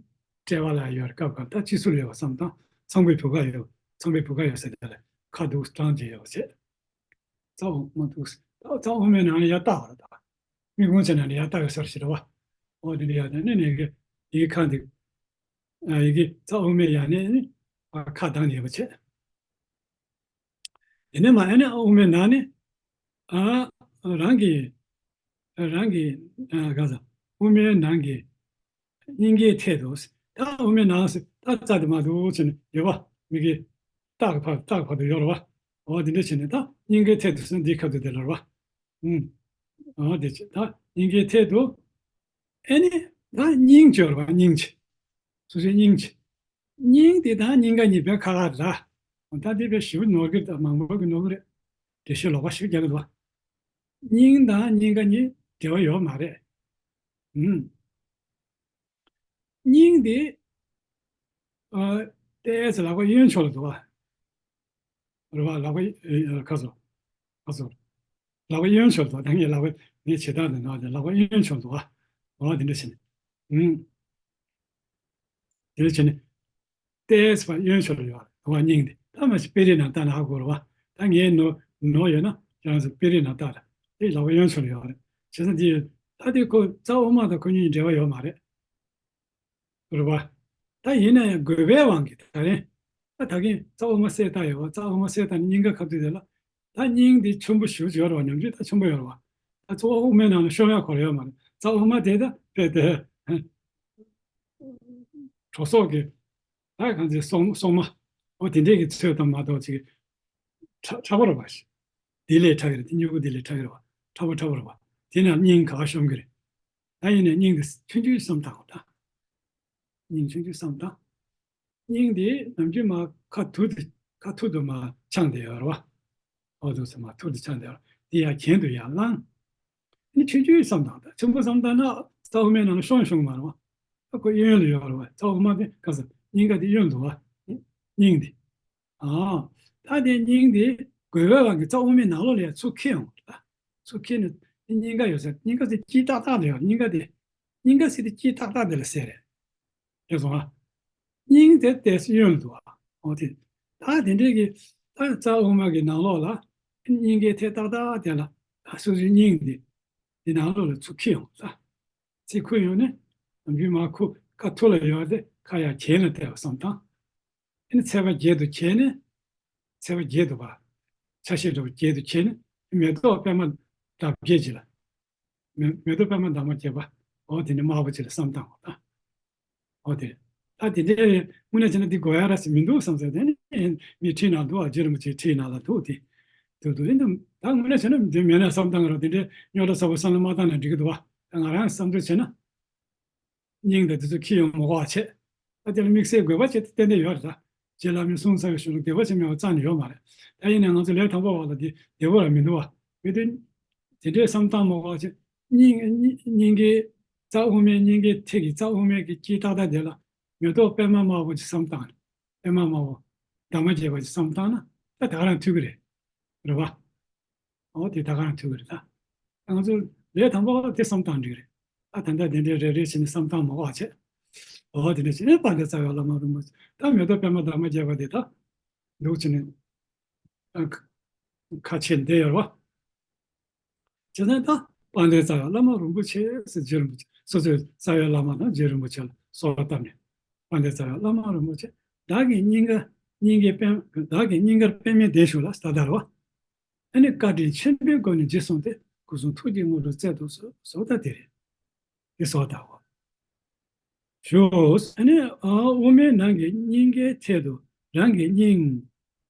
དཔྲལ་བ་ལ་ཡོད་རེད། སྐབས་སྐབས་ད་སྤྱི་གཙུག་ལ་ཡོད་པ་བསམ་དང་། ཚངས་པའི་བུ་ག་ཡོད། ཚངས་པའི་བུ་ག་ཡོད་ཟེར་དེ་ལ་ཁ་འདུག་སྟངས་ཀྱི་ཡོད་པ་བྱས། རྩ་དབུ་མ་འདུག་ཟེར། ད་རྩ་དབུ་མའི་ནང་ཡ་བཏགས་པ་རེད་ད། མི་དགོངས་ཆེ་ན་ནི་ཡ་བཏགས་པའི་སར་ཞིག་རེད་བ། འོ་དེ་འདྲ་ཡ་ད་ནི་ནས་གི་ཡི་གེ་ཁ་འདུག་ཨ་ཡི་གེ་རྩ་དབུ་མའི་ཡ་ནས་ནི་ཨ་ཁ་གདངས་ནས་ཡོད་པ་བྱས། དེ་ནས་མ་ཨ་ནི་དབུ་མའི་ནང་ནས་ཨ་རང་གི་རང་གི་ཨ་ག་ས་དབུ་མའི་ནང་གི་སྙིང་གའི་ཐད་དུ། ད་དབུ་མའི་ནང་ཟེར་ད་རྩ་དེ་མ་འདུག་ཟེར་ནས་ཡོད་པ། མི་གི་རྟགས་ཀྱི་བར་རྟགས་ཀྱི་བར་དུ་ཡོད་རེད་བ། འོ་དེ་འདྲ་བྱས་ནས་ད་སྙིང་གའི་ཐད་དུ་ཟེར་ན་འདིའི་ཁ་ཐུག་དེ་ལ་རེད་བ། ཨུམ། འོ་དེ་བྱས་ད་སྙིང་གའི་ཐད་དུ། ཨེ་ནི་ད་སྙིང་བརྗོད་རེད་བ། སྙིང་བྱས། སོ་སོའི་སྙིང་བྱས། སྙིང་དེ་དང་སྙིང་ག་གཉིས་དཔེ་ཁ་ཁ་རེད་ད། ད་དེ་དཔེ་ཞིབ་ནོར་གི་རེད་ད། མང་པོ་གི་ནོར་གི་རེད། འགྲེལ་བཤད་ལོག་པ་ཞིབ་རྒྱག་གི་འདུག་བ། སྙིང་དང་སྙིང་ག་གཉིས་འབྲེལ་བ་ཡོད་མ་རེད། ཨུམ། སྙིང་དེ། ཨ། ཏོག་ཙམ་ལག་པ་གཡོན་ཕྱོགས་ལ་འདུག་བ། རེད་བ། ལག་པ་ཨེ་ཁ་སོ། ཁ་སོ། ལག་པ་གཡོན་ཕྱོགས་ལ་འདུག་ད་ངའི་ལག་པ་ངའི་བྱེད་སྟངས་དེ་འདུག་བ། ལག་པ་གཡོན་ཕྱོགས་ལ་འདུག་བ། འོ་དེ་འདྲ་བྱས་ནས། ཨུམ། དེ་འདྲ་བྱས་ནས། ཏོག་ཙམ་གཡོན་ཕྱོགས་ལ་ཡོད་རེད་བ། སྙིང་དེ། ད་མ་གཞི་དཔེ་རིས་ནང་ལྟ་ན་ཧ་གོ་རེད་བ། ད་ངས་ནོར་ནོར་ཡོད་ན་ཁྱེད་རང་ཚོ་དཔེ་རིས་ནང་ལྟ་ར། དེ་ལག་པ་གཡོན་ཕྱོགས་ལ་ཡོད་རེད། བྱས་ཙང་དེ་ད་དེ་ཁོ་རྩ་དབུ་མ་དང་ཁོ་གཉིས་འབྲེལ་བ་ཡོད་མ་རེད། རེད་བ། ད་ཡིན་ན་ཡང་དགོས་པའི་དབང་གིས་ད་རིང་། ད་ད་གིན་རྩ་དབུ་མ་གསལ་བཏབ་ཡོད་པ། རྩ་དབུ་མ་གསལ་བཏབ་ནས་སྙིང་ག་ཁ་ཐུག་དེ་ལ། ད་སྙིང་འདི་ཆེན་པོ་ཞེ་པོ་ཅིག་ཡོད་རེད་བ། ཉམས་ཆུང་ད་ཆེན་པོ་ཡོད་རེད་བ། ད་རྩ་དབུ་མའི་ནང་ལ་ཤོང་ཡ་ཁོ་ར་ཡོད་མ་རེད། རྩ་དབུ་མ་དེ་ད་དཔེ་དེ་གྲོ་སོག་གི་ད་གང་ཚེ་སོག་སོག་མ། འོ་དེ་འདྲས་ཀྱི་ཚོད་དང་མ་གཏོགས་ཅིག་ཕྲ་ཕྲ་པོ་རེད་བ། དེ་ལས་ཕྲ་གི་རེད། དེ་མྱུ་གུ་དེ་ལས་ཕྲ་གི་རེད་བ། ཕྲ་པོ་ཕྲ་པོ་རེད་བ། དེ་ན་སྙིང་ག་ཤོང་གི་རེད། ད་ཡིན་ནའི་སྙིང་དེ་ཆུང་ཆུང་བསམ་བཏང་བ་ད། སྙིང་ཆུང་ཆུང་བསམ་བཏང་། སྙིང་དེ་ནམ་རྒྱུན་མ་ཁ་ཐུར་དུ་ཁ་ཐུར་དུ་མ་འཕྱང་བསྡད་ཡོད་རེད་བ། ཨོ་དུ་ཚོ་མ་ཐུར་དུ་འཕྱང་བསྡད་ཡོད་རེད། དེ་ཡར་གྱེན་དུ་ཡར་བསླངས། ནི་ཆུང་ཆུང་བསམ་བཏང་། ད་ཆེན་པོ་བསམ་བཏང་ན་རྩ་དབུ་མའི་ནང་ལ་ཤོང་ཤོང་མ་རེད་བ། ཨ་ཁོ་གཡོན་ལ་ཡོད་རེད་བ། རྩ་དབུ་མ་དེ་ག་ས་སྙིང་ག་དེ་གཡོན་དུ་བ། སྙིང་དེ། ཨ། ད་དེ་སྙིང་དེ་དགོས་པའི་དབང་གིས་རྩ་དབུ་མའི་ནང་ལོགས་ལ་ཡར་ཚུར་འཁྱེར་ཡོང་གི་རེད། ཚུར་འཁྱེར་ནས་སྙིང་ག་ཡོད་ས། སྙིང་ག་དེ་དཀྱིལ་ཏག་ཏག་ལ་ཡོད། སྙིང་ག་དེ། སྙིང་ག་ཟེར་དེ་དཀྱིལ་ཏག་ཏག་དེ་ལ་ཟེར་རེད། རེད་སོང་ཨ། སྙིང་དེ་དེ་གཡོན་དུ་ཨ། འོ་དེ། ད་དེ་འདྲའི་གི་ད་རྩ་དབུ་མ་གི་ནང་ལོགས་ལ་སྙིང་གའི་ཐད་ཏག་ཏག་དེ་ལ་ད་སོ་སོའི་སྙིང་དེ་དེ་ནང་ལོགས་ལ་ཚུར་འཁྱེར་ཡོང་ས། ཚུར་འཁྱེར་ཡོང་ནས་ནམ་རྒྱུན་མར་ཁུ་ཁ་ཐུར་ལ་ཡོད་དེ་ཁ་ཡར་གྱེན་ལ་བལྟས་པ་བསམ་བཏང་། ཨ་ནི་ཚད་པ་བརྒྱད་དུ་གྱེས་ནས། ཚད་པ་བརྒྱད་དུ་བ། ཆ་ཤས་འདྲ་བ་བརྒྱད་དུ་གྱེས་ནས་མེ་ཏོག་པད་མ་འདབ་བརྒྱད་ཅིག་ལ། མེ་མེ་ཏོག་པད་མ་འདབ་མ་བརྒྱད་པ། འོ་དེ་ནི་དམར་པོ་ཅིག་ལ་བསམ་བཏང་བ་དང་། འོ་དེ། ད་དེ་འདྲའི་དངོས་གནས་བྱས་ན་འདི་དགོས་ཡ་ར་ཞིག་མི་འདུག་བསམ་ཟེར། དེ་ནི་མི་ཁྲིད་ན་འདུག་ཨ། རྗེ་རིན་པོ་ཆེ་ཁྲིད་ན་ལ་འདུག་དེ། འདུག་འདུག་ཡིན་དུ་ད་དངོས་གནས་བྱས་ན་འདི་མེད་ན་བསམ་བཏང་རོགས། དེ་འདྲའི་རྙོག་དྲ་ཚ་པོ་བསམ་བློ་མ་བཏང་ན་འགྲིག་གི་འདུག་བ། ད་ང་རང་བསམ་ཚུལ་བྱས་ན། སྙིང་དང་དེ་ཚོ་འཁྱེར་ཡོང་མ་དགོས་པ་བྱས། ཨ་དེ་ལ་དམིགས་བསལ་དགོས་པ་བྱས་ཏེ་ཏན་ཏན་ཡོད་རེད་ད། རྗེ་བླ་མའི་གསུང་ཚར་བའི་གཞུག་ལ་དགོས་པ་བྱས་མེད་པ་རྩ་ནས་ཡོད་མ་རེད། ད་ཡིན་ནའི་ང་ཚོ་ལས་དང་པོ་བ་ལ་དེ་བདེ་པོ་ར་མི་འདུག་བ། མི་འདུག་དེ་འདྲའི་བསམ་སྟངས་མ་དགོས་པ་བྱས། སྙིང་སྙིང་སྙིང་གའི་རྩ་དབུ་མའི་སྙིང་གའི་ཐད་ཀྱི་རྩ་དབུ་མའི་གི་དཀྱིལ་ཏག་ཏག་དེ་ལ་མེ་ཏོག་པད་མ་དམར་པོ་ཅིག་བསམ་བཏང་ནས། པད་མ་དམར་པོ་འདབ་མ་བརྒྱད་པ་ཅིག་བསམ་བཏང་ན་ད་ད་ག་རང་ཐུབ་ཀྱི་རེད། རེད་བ། འོ་དེ་ད་ག་རང་ཐུབ་ཀྱི་རེད་ད། ང་ཚོ་ལས་དང་པོ་དེ་བསམ་སྟངས་འགྲིག་རེད། ཨ་ད་ལྟ་དེ་འདྲའི་རེ་རེ་བྱས་ནས་བསམ་སྟངས་མ་དགོས་པ་བྱས། འོ་དེ་འདྲ་བྱས་ནས་དཔལ་ལྡན་རྩ་བའི་བླ་མ་རིན་པོ་ཆེ་ད་མེ་ཏོག་པད་མ་འདབ་མ་བརྒྱད་པ་དེ་ད་འདུག་བྱས་ནས། ཨ་ཁ་ཁ་ཕྱེ་བསྡད་ཡོད་རེད་བ། བྱས་ཙང་ད་དཔལ་ལྡན་རྩ་བའི་བླ་མ་རིན་པོ་ཆེ་ཟེར། རྗེ་རིན་པོ་ཆེ་སོ་སོའི་རྩ་བའི་བླ་མ་དང་རྗེ་རིན་པོ་ཆེ་ལ་གསོལ་བ་བཏབ་ནས། དཔལ་ལྡན་རྩ་བའི་བླ་མ་རིན་པོ་ཆེ་བདག་གི་སྙིང་ག་སྙིང་གའི་པད། བདག་གི་སྙིང་གར་པདྨའི་གདན་བཞུགས་ལ་ད་ལྟ་རེད་བ། ཨ་ནི་བཀའ་དྲིན་ཆེན་པོའི་སྒོ་ནས་རྗེས་བཟུང་སྟེ་སྐུ་གསུང་ཐུགས་ཀྱི་དངོས་གྲུབ་སྩལ་དུ་གསོལ་གསོལ་བ་བཏབ་དེ་རེད། དེ་གསོལ་བ་བཏབ་གོ། ཞུ། ཨ་ནི་ཨ་དབུ་མའི་ནང་གི་སྙིང་གའི་ཐད་དུ་རང་གི་སྙིང་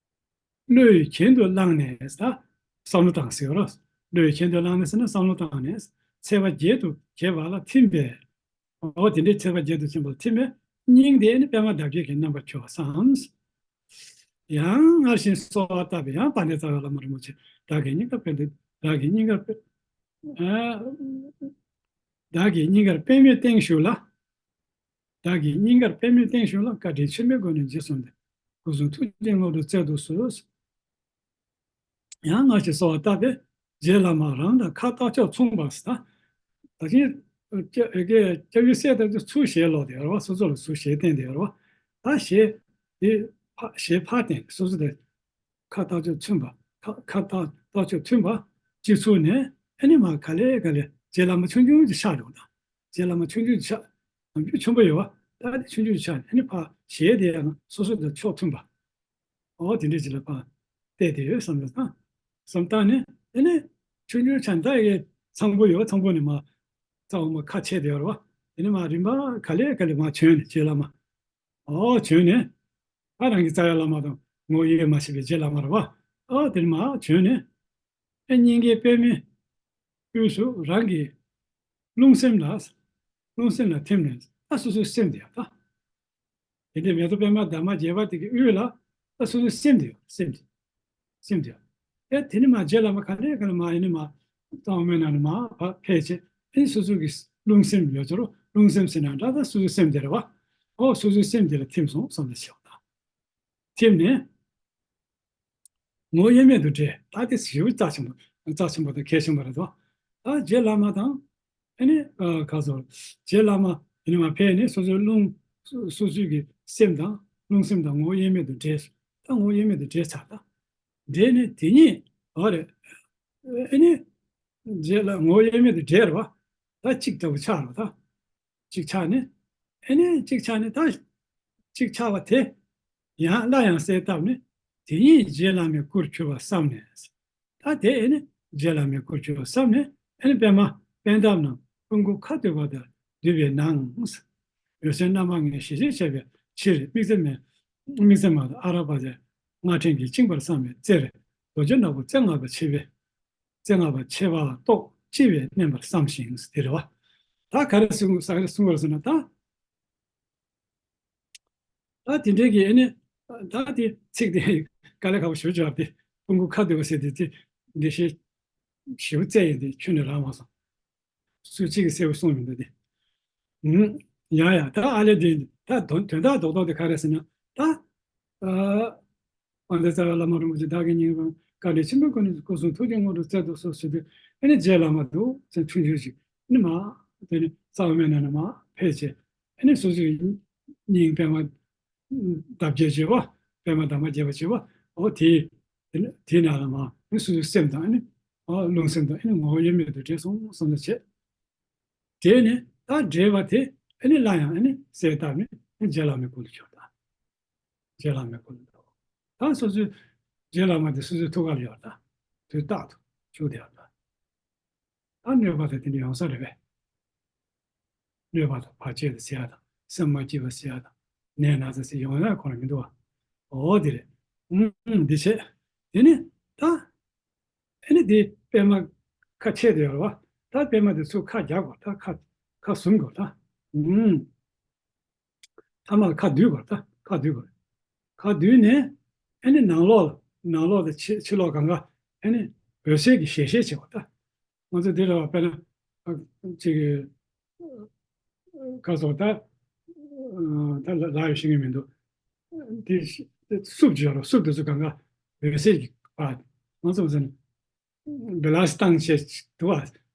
བློས་གྱེན་དུ་བླངས་ནས་ད་བསམ་བློ་བཏང་ཟེར་རོ། བློས་གྱེན་དུ་བླངས་ནས་ཟེར་ན་བསམ་བློ་བཏང་ནས་ཚད་པ་བརྒྱད་དུ་གྱེས་པ་ལ་ཐིམ་པས། འོ་དེ་འདྲའི་ཚད་པ་བརྒྱད་དུ་ཕྱིན་པ་ལ་ཐིམ་པས་སྙིང་དེ་ནི་པད་མ་འདབ་བརྒྱད་ཀྱི་རྣམ་པར་གྱུར་པ་བསམ། ཡང་སྔར་བཞིན་གསོལ་བ་བཏབ་པས་ཡང་དཔལ་ལྡན་རྩ་བའི་བླ་མ་རིན་པོ་ཆེ་བདག་གི་སྙིང་གར་པད། བདག་གི་སྙིང་གར་པད། ཨ། བདག་གི་སྙིང་གར་པདྨའི་སྟེང་བཞུགས་ལ། བདག་གི་སྙིང་གར་པདྨའི་སྟེང་བཞུགས་ལ་བཀའ་དྲིན་ཆེན་པོའི་སྒོ་ནས་རྗེས་བཟུང་སྟེ་སྐུ་གསུང་ཐུགས་ཀྱི་དངོས་གྲུབ་སྩལ་དུ་གསོལ། ཡང་སྔར་བཞིན་གསོལ་བ་བཏབ་པས་རྗེ་བླ་མ་རང་དང་ཁ་བཏགས་ཕྱོགས་མཚུངས་པ་ཟེར། ད་གིན་སྐྱབས་ཡུལ་སྲས་དེ་ཚོ་ཚུར་ཞལ་ལོག་དེ་ཡོད་རེད་བ། སོ་སོ་ལ་ཚུར་ཞལ་བསྟན་དེ་ཡོད་རེད་བ། ད་ཞལ་དེ་ཕ་ཞལ་ཕར་བསྟན་སོ་སོ་དེ་ཁ་བཏགས་ཕྱོགས་མཚུངས་པ། ཁ་ཁ་བཏགས་བཏགས་ཕྱོགས་མཚུངས་པ་སྤྱི་ཚོགས་ནས་ཨ་ནི་མ་ག་ལེ་ག་ལེ་རྗེ་བླ་མ་ཆུང་ཆུང་ཅིག་ཆགས་འགྲོ་ད། རྗེ་བླ་མ་ཆུང་ཆུང་ཅིག་ཆགས། ནམ་རྒྱུན་ཆེན་པོ་ཡོད་བ། ད་དེ་ཆུང་ཆུང་ཅིག་ཆགས་ནས་ཨ་ནི་ཕ་ཞལ་དེ་ཡང་སོ་སོ་དང་ཕྱོགས་མཚུངས་པ། ཨོ་དེ་འདྲས་ཅིག་ལ་ཕར་བལྟས་ཏེ་ཡོད་བསམ་ལ་ད། བསམ་བཏང་ནས་དེ་ནས་ཆུང་ཆུང་ཆ་ད་ཡི་ཚང་པོ་ཡོད། ཚང་པོ་ནས་མར་རྩ་དབུ་མ་ཁ་ཕྱེ་དེ་ཡོད་རེད་བ། དེ་ནས་མར་རིམ་པ་ག་ལེ་ག་ལེ་མར་བྱོན་ནས་རྗེ་བླ་མ། ཨོ་བྱོན་ནས་ཨ་རང་གི་རྩ་བའི་བླ་མ་དང་ངོ་དབྱེ་མ་ཕྱེད་པའི་རྗེ་བླ་མ་རེད་བ། ཨོ་དེ་ནས་མར་བྱོན་ནས་ཨེ་སྙིང་གའི་པདྨའི་དབུས་སུ་རང་གི་རླུང་སེམས་ལ་རླུང་སེམས་ལ་ཐིམ་ནས་ཨ་སོ་སོའི་སེམས་དེ་ཡང་ད། དེ་འདྲའི་མེ་ཏོག་པད་མ་འདབ་མ་བརྒྱད་པ་དེ་གི་དབུས་ལ་ད་སོ་སོའི་སེམས་དེ་ཡོད། སེམས་དེ། སེམས་དེ་ཡོད། ཨེ་དེ་ནི་མ་རྗེ་བླ་མ་ག་ནས་ག་ལ་མ་ཡིན་ནི་མ་རྩ་དབུ་མའི་ནང་ནས་མ་ཕར་ཕེབས་བྱས་ཨེ་སོ་སོ་གི་རླུང་སེམས་ཡོད་ཚོ་རླུང་སེམས་ཟེར་ན་འདྲ་ད་སོ་སོའི་སེམས་དེ་རེད་བ། ཨོ་སོ་སོའི་སེམས་དེ་ལ་ཐིམ་སོང་བསམ་ལ་བྱེད་པ་དང་། ཐིམ་ནས། ངོ་བོ་དབྱེར་མེད་དུ་འདྲེས། ད་དེ་ཞེ་པོ་རྩ་ཆེན་པོ་རྩ་ཆེན་པོ་དང་གལ་ཆེན་པོ་རེད་དོ། ད་རྗེ་བླ་མ་དང་། ཨ་ནི་ཨ་ག་ཟེར། རྗེ་བླ་མ་ཡིན་ནི་མ་ཕེབས་ནས་སོ་སོའི་རླུང་སོ་སོའི་གི་སེམས་དང་རླུང་སེམས་དང་ངོ་བོ་དབྱེར་མེད་དུ་འདྲེས། ད་ངོ་བོ་དབྱེར་མེད་དུ་འདྲེས་ཚར་ད། འདྲེས་ནས་དེ་ཉིད་འོ་རེད། ཨ་ནི་རྗེ་ལ་ངོ་བོ་དབྱེར་མེད་དུ་འདྲེས་རེད་བ། ད་གཅིག་ལྟ་བུ་ཆགས་རེད་བ་ད། གཅིག་ཆགས་ནས། ཨེ་ནས་གཅིག་ཆགས་ནས་ད། གཅིག་ཆགས་པ་དེ་ཡང་སླར་ཡང་གསལ་བཏབ་ནས། དེ་ཉིད་རྗེ་བླ་མའི་སྐུར་གྱུར་པར་བསམས་ནས། ད་དེ་ཨེ་ནི་རྗེ་བླ་མའི་སྐུར་གྱུར་པར་བསམས་ནས། ཨེ་ནི་པདྨ་པད་འདབས་རྣམས་སྤུ་གུ་ཁ་བསྡུས་པ་དང་བསྡུས་པའི་ནང་། འོད་ཟེར་རྣམ་པ་ལྔའི་ཞལ་ཞལ་བྱེད་པའི་ཕྱིར། དམིགས་བརྩེ་མེ་དམིགས་བརྩེ་མ་དང་ཨ་ར་བ་ཙའི་སྔགས་ཕྲེང་གིས་བཅིངས་པར་བསམ་པའི་རྩེར། རྡོ་རྗེ་ནག་པོ་རྩེ་ལྔ་པ་ཕྱེད་པའི་རྩེ་ལྔ་པ་ཕྱེད་པ་ཏོག་ཅིག་སྦས་མནན་པར་བསམ་ཞིང་། དེ་རེད་བ། ད་ག་རེ་གསུང་ས་ག་རེ་གསུང་བར་སོང་ན་ད། ད་དེ་འདྲའི་གི་ཨེ་ནི། ད་དེ་ཚིག་དེ་དཀའ་ལས་ཁག་པོ་ཞེ་པོ་ཅིག་ཡོད་པ་དེ། སྤུ་གུ་ཁ་བསྡུས་པ་ཟེར་དེ་དེ་འདི་ཤེས་ཞེ་པོ་བཙལ་ཡིན་དེ་ཁྱོན་ནས་རག་མ་སོང་། སུ་གཅིག་གིས་གསལ་པོ་གསུངས་མི་འདུག་དེ། ཧུམ། ཡ་ཡ། ད་ཨ་ལས་དེ་ད་དོན་དོན་དག་རྡོག་རྡོག་དེ་ག་རེ་ཟེར་ན་ད། ཨ། དབང་ལྡན་རྩ་བའི་བླ་མ་རིན་པོ་ཆེ་བདག་གི་སྙིང་པོ་བཀའ་དྲིན་ཆེན་པོའི་སྒོ་ནས་སྐུ་གསུང་ཐུགས་ཀྱི་དངོས་གྲུབ་སྩལ་དུ་གསོལ་ཞུས་དུས། ཨེ་ནི་རྗེ་བླ་མ་འདུག་ཟེར་ཆུང་ཆུང་ཞིག་ཨེ་ནི་མ། དེ་ནི་རྩ་བ་སྨན་ནང་ནས་མ་ཕེབས་བྱས། ཨེ་ནི་སོ་སོའི་སྙིང་པདྨ་འདབ་བརྒྱད་ཅེས་པ། པདྨ་འདབ་མ་བརྒྱད་པ་ཅེས་པ། འོ་དེ། དེ་ནི་དེའི་ནང་ལ་མ་ཨེ་ནི་སོ་སོའི་སེམས་དང་ཨེ་ནི། ཨ། རླུང་སེམས་དང་ཨེ་ནི་ངོ་བོ་དབྱེར་མེད་དུ་འདྲེས་སོང་བསམ་ཚུལ་བྱས། དེ་ནི་ད་འདྲེས་པ་དེ་ཨེ་ནི་སླར་ཡང་ཨེ་ནི་གསལ་བཏབ་ནས་ཨེ་རྗེ་བླ་མའི་སྐུ་ལ་གྱུར་ད། རྗེ་བླ་མའི་སྐུ་ལ་གྱུར། ད་སོ་སོའི་རྗེ་བླ་མ་དེ་སོ་སོའི་ཐུགས་ཀ་ལ་ཡོད་ད། དུས་རྟག་ཏུ་བཞུགས་བསྡད་ཡོད་ད། ད་གནོད་པ་དང་དེ་འདྲ་ཡོང་ས་རེད་པས། གནོད་པ་དང་བར་ཆད་དང་ཟེར་ཡ་དང་། སེམས་མ་སྐྱིད་པ་ཟེར་ཡ་དང་། ནད་ན་ཚ་ཟེར་ཡོང་ཡ་ཁོ་ན་མི་འདུག་བ། འོ་དེ་རེད། ཨུམ་ཨུམ། འདི་བྱས། དེ་ནི་ད། ཨེ་ནི་དེ་པད་མ་ཁ་ཕྱེ་དེ་ཡོད་རེད་བ། ད་པད་མ་དེ་ཚུར་ཁ་རྒྱག་དགོས། ད་ཁ་ཁ་ཟུམ་དགོས་ད། ཨུམ། ཐ་མ་ལ་ཁ་བསྡུས་དགོས་ད། ཁ་བསྡུས་དགོས། ཁ་བསྡུས་ནས་ཨེ་ནི་ནང་ལོགས་ལ་ནང་ལོགས་དང་ཕྱི་ཕྱི་ལོགས་གང་ག་ཨེ་ནི་འོད་གསལ་གྱི་ཞལ་ཞལ་བྱེད་དགོས་ད། ང་ཚོ་འདི་ལ་དཔེར་ན་ཅིག་ག་སོགས་ད། ད་ལ་ལ་ཡོད་ཤེས་ཀྱི་མི་འདུག་དེ་སུབ་ཅིག་ཡོད་རེད། སུབ་དེ་ཚོ་གང་ག་འོད་གསལ་གྱི་བར། ང་ཚོ་ཟེར་ན་བི་ལ་སི་བཏང་བྱས་འདུག་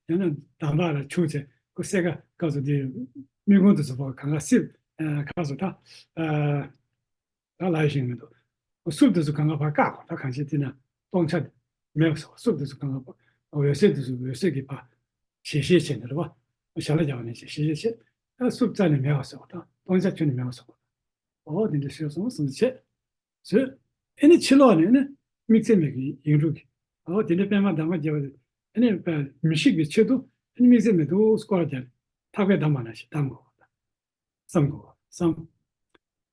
བ། ཡང་ན་དམ་པ་ལ་བྱུག་བྱས་ཁོ་སེ་ག་ག་སོགས་དེ་མིག་ཀོང་དེ་ཚོ་བ་གང་ག་སིབ་ག་སོགས་ད། ད་ལ་ཡོད་ཤེས་ཀྱི་མི་འདུག་སུབ་དེ་ཚོ་གང་ག་བར་བཀག་གོ། ད་གང་ཅི་དེ་ན་སྟོང་ཆ་མེད་པ་སོགས། སུབ་དེ་ཚོ་གང་ག་བར་འོད་གསལ་དེ་ཚོ་འོད་གསལ་གྱི་བར་ཞལ་ཞལ་བྱས་ནས་རེད་བ། ཞལ་ལ་རྒྱག་ནས་ཞལ་ཞལ་བྱས། ད་སུབ་རྩ་ནས་མེད་པ་སོགས། ད་སྟོང་ཆ་ཁྱོན་ནས་མེད་པ་སོགས། འོ་དེ་འདྲ་ཞུས་སོང་བསམ་བྱས། བཟོས། ཨེ་ནི་ཕྱི་ལོགས་ནས་ཨེ་ནི་དམིགས་བརྩེ་མེད་ཀྱི་ཡིག་འབྲུ་གི། འོ་དེ་འདྲ་པད་མ་འདབ་མ་བརྒྱད་པ་དེ་ཨེ་ནི་པད་མི་ཤིགས་པའི་ཆེད་དུ་ཨེ་ནི་དམིགས་བརྩེ་མེད་དུ་སྐོར་རྒྱག་ནས་ཐག་པས་བསྡམས་པ་ནང་བཞིན་བསྡམ་དགོས་པ་དང་། བསམ་དགོས་པ་བསམ།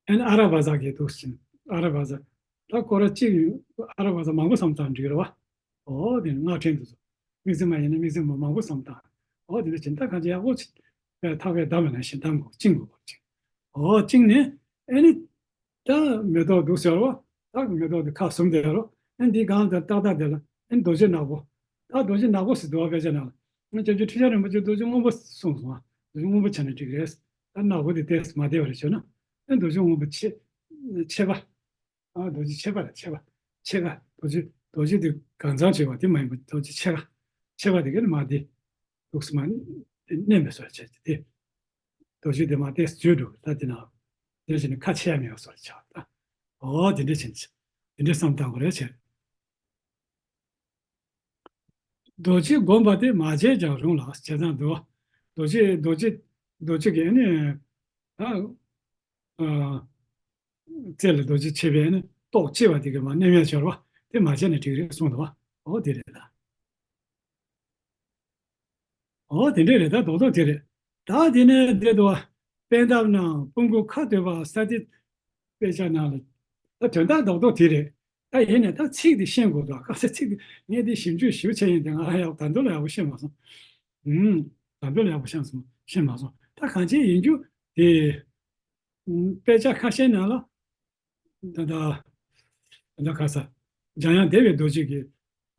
ཨེ་ནི་ཨ་ར་བ་ཟ་གི་འདུག་ཟིན། ཨ་ར་བ་ཟ། ད་སྐོར་ར་གཅིག་ཡིན། ཨ་ར་བ་ཟ་མང་པོ་བསམ་བཏང་འགྲིག་རེད་བ། འོ་དེ་ནི་སྔགས་ཕྲེང་དུ་སོང་། དམིགས་བརྩེ་མ་ཡིན་ན་དམིགས་བརྩེ་མ་མང་པོ་བསམ་བཏང་། འོ་དེ་འདྲ་བྱས་ད་གང་ཅི་ཡག་པོ་ཅིག་པས་ཐག་པས་བསྡམས་པ་ནང་བཞིན་བསྡམ་དགོས། བཅིངས་དགོས་པ་ཅིག་འོ་བཅིངས་ནས་ཨེ་ནི། ད་མེ་ཏོག་འདུག་ཟེར་རོ། ད་མེ་ཏོག་དེ་ཁ་ཟུམ་བསྡད་རོ། ཨེ་འདི་སྒང་དེ་ཏག་ཏག་དེ་ལ་ཨེ་རྡོ་རྗེ་ནག་པོ། ད་རྡོ་རྗེ་ནག་པོ་ཟེར་འདུག་བ། དཔེ་ཆ་ནང་ལ་ང་སྐྱབས་རྗེ་ཁྲི་བྱང་རིན་པོ་ཆེ་རྡོ་རྗེ་སྔོན་པོ་གསུངས་སོང་བ། རྡོ་རྗེ་སྔོན་པོ་བྱས་ན་འགྲིག་རེད། ད་ནག་པོ་དེ་ཏོག་ཙམ་མ་བདེ་བ་རེད་བྱས་ན། ཨེ་རྡོ་རྗེ་སྔོན་པོ་མཆེ་མཆེ་བ། ཨ་རྡོ་རྗེ་མཆེ་བ་རེད། མཆེ་བ། མཆེ་བ། རྡོ་རྗེ་རྡོ་རྗེ་དེ་གང་ཚང་བྱས་པ་དེ་མ་ཡིན་པ་རྡོ་རྗེ་མཆེ་བ། མཆེ་བ་དེ་ག་ནས་མ་བདེ། འདུག་སེ་མ་མནན་པའི་བཟོ་བྱས་ཏེ། རྡོ་རྗེ་དེ་མ་ཏོག་ཙམ་བརྗོད་འགྲོ་གི། ད་དེ་ན་དེ་བཞིན་ནི་ཁ་ཕྱེ་ཡ་མེད་པ་བཟོ་ལ་ཆགས་ད། འོ་དེ་འདྲ་བྱས་ནས་དེ་འདྲ་བསམ་བཏང་དགོས་རེད་བྱས། རྡོ་རྗེ་བསྒོམ་པ་དེ་མ་བྱས་ཀྱང་རུང་ལ་བྱས་ཙང་འདུག་རྡོ་རྗེ་རྡོ་རྗེ་རྡོ་རྗེ་གི་ནི་ད་ཨ། རྩེ་ལ་རྡོ་རྗེ་མཆེ་བའི་ནི་ཏོག་ཅེས་པ་དེ་གི་མ་མནན་ཡ་སྦྱོར་བ་དེ་མ་བྱས་ནས་འགྲིག་རེད་གསུངས་འདུག་བ། འོ་དེ་རེད་ད། འོ་དེ་འདྲས་རེད་ད། རྡོག་རྡོག་དེ་རེད། ད་དེ་ནས་འདི་འདུག་བ། པད་འདབ་རྣམས་སྤུ་གུ་ཁ་བསྡུས་པ་ས་དེ་དཔེ་ཆ་ནང་ལ་ད་དོན་དག་རྡོག་རྡོག་དེ་རེད། ད་ཡིན་ནས་ད་ཚིག་དེ་ཤེས་དགོས་འདུག་ག་ཚོད་ཚིག་དེ་ངས་དེ་ཞིབ་འཇུག་ཞིབ་བྱས་ཡིན་དེ་ང་ཡག་ད་དུང་ལ་ཡག་པོ་ཤེས་མ་སོང་། ཨུམ། ད་དུང་ལ་ཡག་པོ་ཤེས་སོང་ཤེས་མ་སོང་། ད་གང་ཅི་ཡིན་རྒྱུ་དེ། ཨུམ། དཔེ་ཆ་ཁ་ཤས་ནང་ལ། ད་ལྟ་ད་ལྟ་ཁ་ས་འཇམ་དབྱངས་བདེ་བའི་རྡོ་རྗེ་གི་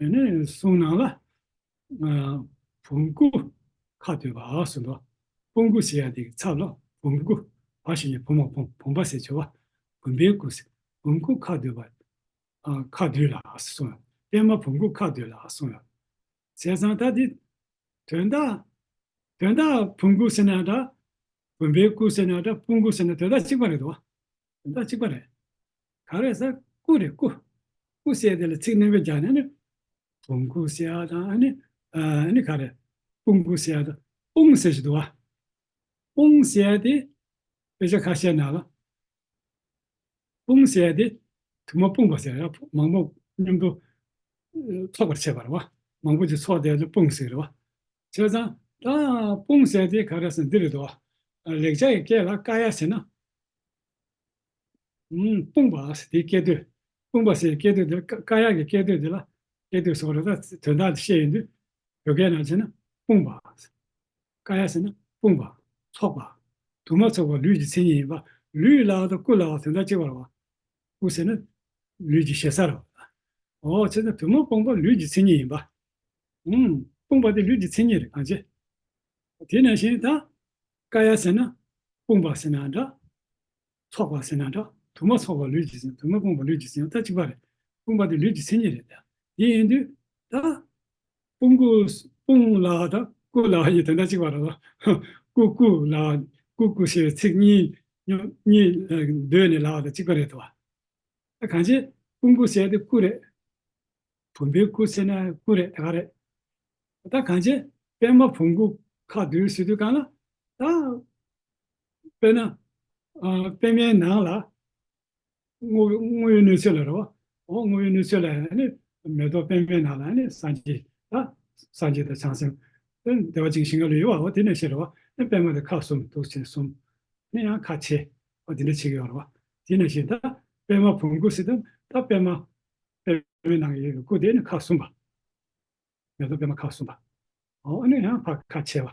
ཨ་ནི་གསུང་ནང་ལ། ཨ། བུམ་སྐུ་ཁ་བསྡུས་པ་ཟེར་འདུག་སྤུ་གུ་ཟེར་ཡ་དེ་གི་ཚབ་ལ་བུམ་སྐུ། བ་ཞིག་ནས་བུ་མོ་བུམ་བུམ་པ་ཟེར་བྱ་བ། བུམ་པའི་སྐུ་ཟེར། བུམ་སྐུ་ཁ་བསྡུས་པ། ཨ། ཁ་བསྡུས་ལ་གསུངས་ཡ། པདྨ་བུམ་སྐུ་ཁ་བསྡུས་ལ་གསུངས་ཡ། བྱས་ཙང་ད་འདི་དོན་དག་དོན་དག་བུམ་སྐུ་ཟེར་ན་འདྲ། བུམ་པའི་སྐུ་ཟེར་ན་འདྲ། སྤུ་གུ་ཟེར་ན་དོན་དག་གཅིག་པ་རེད་དོ། དོན་དག་གཅིག་པ་རེད། ག་རེ་ཟེར། སྐུ་རེད་སྐུ། སྐུ་ཟེར་དེ་ལ་ཚིག་སྣོན་པ་རྒྱག་ནས་ནི། བུམ་སྐུ་ཟེར་ཡ་དང་ཨ་ནི། ཨ་ནི་ག་རེ། སྤུ་གུ་ཟེར་ཡ་དང་དཔུང་ཟེར་ཞིག་འདུག་བ། དཔུང་ཟེར་ཡ་དེ་དཔེ་ཆ་ཁ་ཤས་ནང་ལ། སྤུངས་ཟེར་ཡ་དེ་དུ་མ་སྤུངས་པ་ཟེར་ཡ། མང་པོ་མཉམ་དུ་ཚོགས་པར་བྱེད་པ་རེད་བ། མང་པོ་ཅིག་ཚོགས་བསྡད་ཡ་དེ་སྤུངས་ཟེར་རེད་བ། བྱས་ཙང་ད་སྤུངས་ཟེར་ཡ་དེ་ག་རེ་ཟེར་ན་འདི་རེད་དོ། ལེགས་སྦྱར་གྱི་སྐད་ལ་ཀ་ཡ་ཟེར་ན། ཨུམ། སྤུངས་པ་ཟེར་དེའི་སྐད་དོད། སྤུངས་པ་ཟེར་སྐད་དོད་དེ་ལ་ཀ་ཀ་ཡ་གི་སྐད་དོད་དེ་ལ་སྐད་དོད་སོགས་རེ་ད་དོན་དག་དེ་བཤད་ཡོང་དུས་བོད་སྐད་ནང་བྱས་ན་སྤུངས་པ། ཀ་ཡ་ཟེར་ན་སྤུངས་པ། ཚོགས་པ། དུ་མ་ཚོགས་པ་ལུས་ཀྱི་མཚན་ཉིད་ཡིན་པ། ལུས་ལབ་དང་སྐུ་ལབ་དོན་དག་གཅིག་པ་རེད་བ། སྐུ་ཟེར་ན་ལུས་ཀྱི་ཞེ་ས་རེད་བ། འོ་བྱས་ན་དུ་མ་སྤུངས་པ་ལུས་ཀྱི་མཚན་ཉིད་ཡིན་པ། ཨུམ། སྤུངས་པ་དེ་ལུས་ཀྱི་མཚན་ཉིད་རེད་གང་ཅི། དེ་ནང་བཞིན་ད་ཀ་ཡ་ཟེར་ན་སྤུངས་པ་ཟེར་ན་འདྲ། ཚོགས་པ་ཟེར་ན་འདྲ། དུ་མ་ཚོགས་པ་ལུས་ཀྱི་མཚན། དུ་མ་སྤུངས་པ་ལུས་ཀྱི་མཚན་ད་གཅིག་པ་རེད། སྤུངས་པ་དེ་ལུས་ཀྱི་མཚན་ཉིད་རེད་ད། དེ་ཡིན་དུས་ད་སྤུངས་སྐུ་སྤུངས་ལ་ད་སྐུ་ལ་ཡི་དོན་དག་གཅིག་པ་རེད་ད། སྐུ་སྐུ་ལ་སྐུ་སྐུ་ཞེས་ཚིག་གཉིས་གཉིས་ལ་ཟློས་ནས་ལ་ད་གཅིག་པ་རེད་དོ། ད་གང་ཅི་སྤུངས་སྐུ་ཟེར་དེ་སྐུ་རེད། བུམ་པའི་སྐུ་ཟེར་ན་སྐུ་རེད་ད་ག་རེད། ད་གང་ཅི་པད་མ་བུམ་སྐུ་ཁ་བསྡུས་ཟེར་དུས་གང་ལ་ད་དཔེར་ན་ཨ་པད་མའི་ནང་ལ་དངོས་དངོས་ཡོད་གནས་ཚུལ་ལ་རེད་བ། འོ་དངོས་ཡོད་གནས་ཚུལ་ལ་ཨ་ནི་མེ་ཏོག་པད་མའི་ནང་ལ་ཨ་ནི་སངས་རྒྱས་ད་སངས་རྒྱས་དང་བྱང་སེམས་བདེ་བ་ཅན་ཞིང་ཁམས་ལ་ཡོད་བ། འོ་དེ་ནས་ཤེས་རེད་བ། ཨ་པད་མ་དེ་ཁ་གསུམ་འདུག་ཅེས་གསུམ། ཨ་ནི་ཡང་ཁ་ཕྱེ། འོ་དེ་འདྲ་བྱེད་ཀྱི་ཡོད་རེད་བ། དེ་ནས་ཤེས་ད་པད་མ་བུམ་སྐུ་ཟེར་དུས་ད་པད་མ་པད་མའི་ནང་ཡོད་པའི་སྐུ་དེ་ནི་ཁ་གསུམ་པ། མེ་ཏོག་པད་མ་ཁ་གསུམ་པ། འོ་ཨ་ནི་ཡང་ཕར་ཁ་ཕྱེ་བ།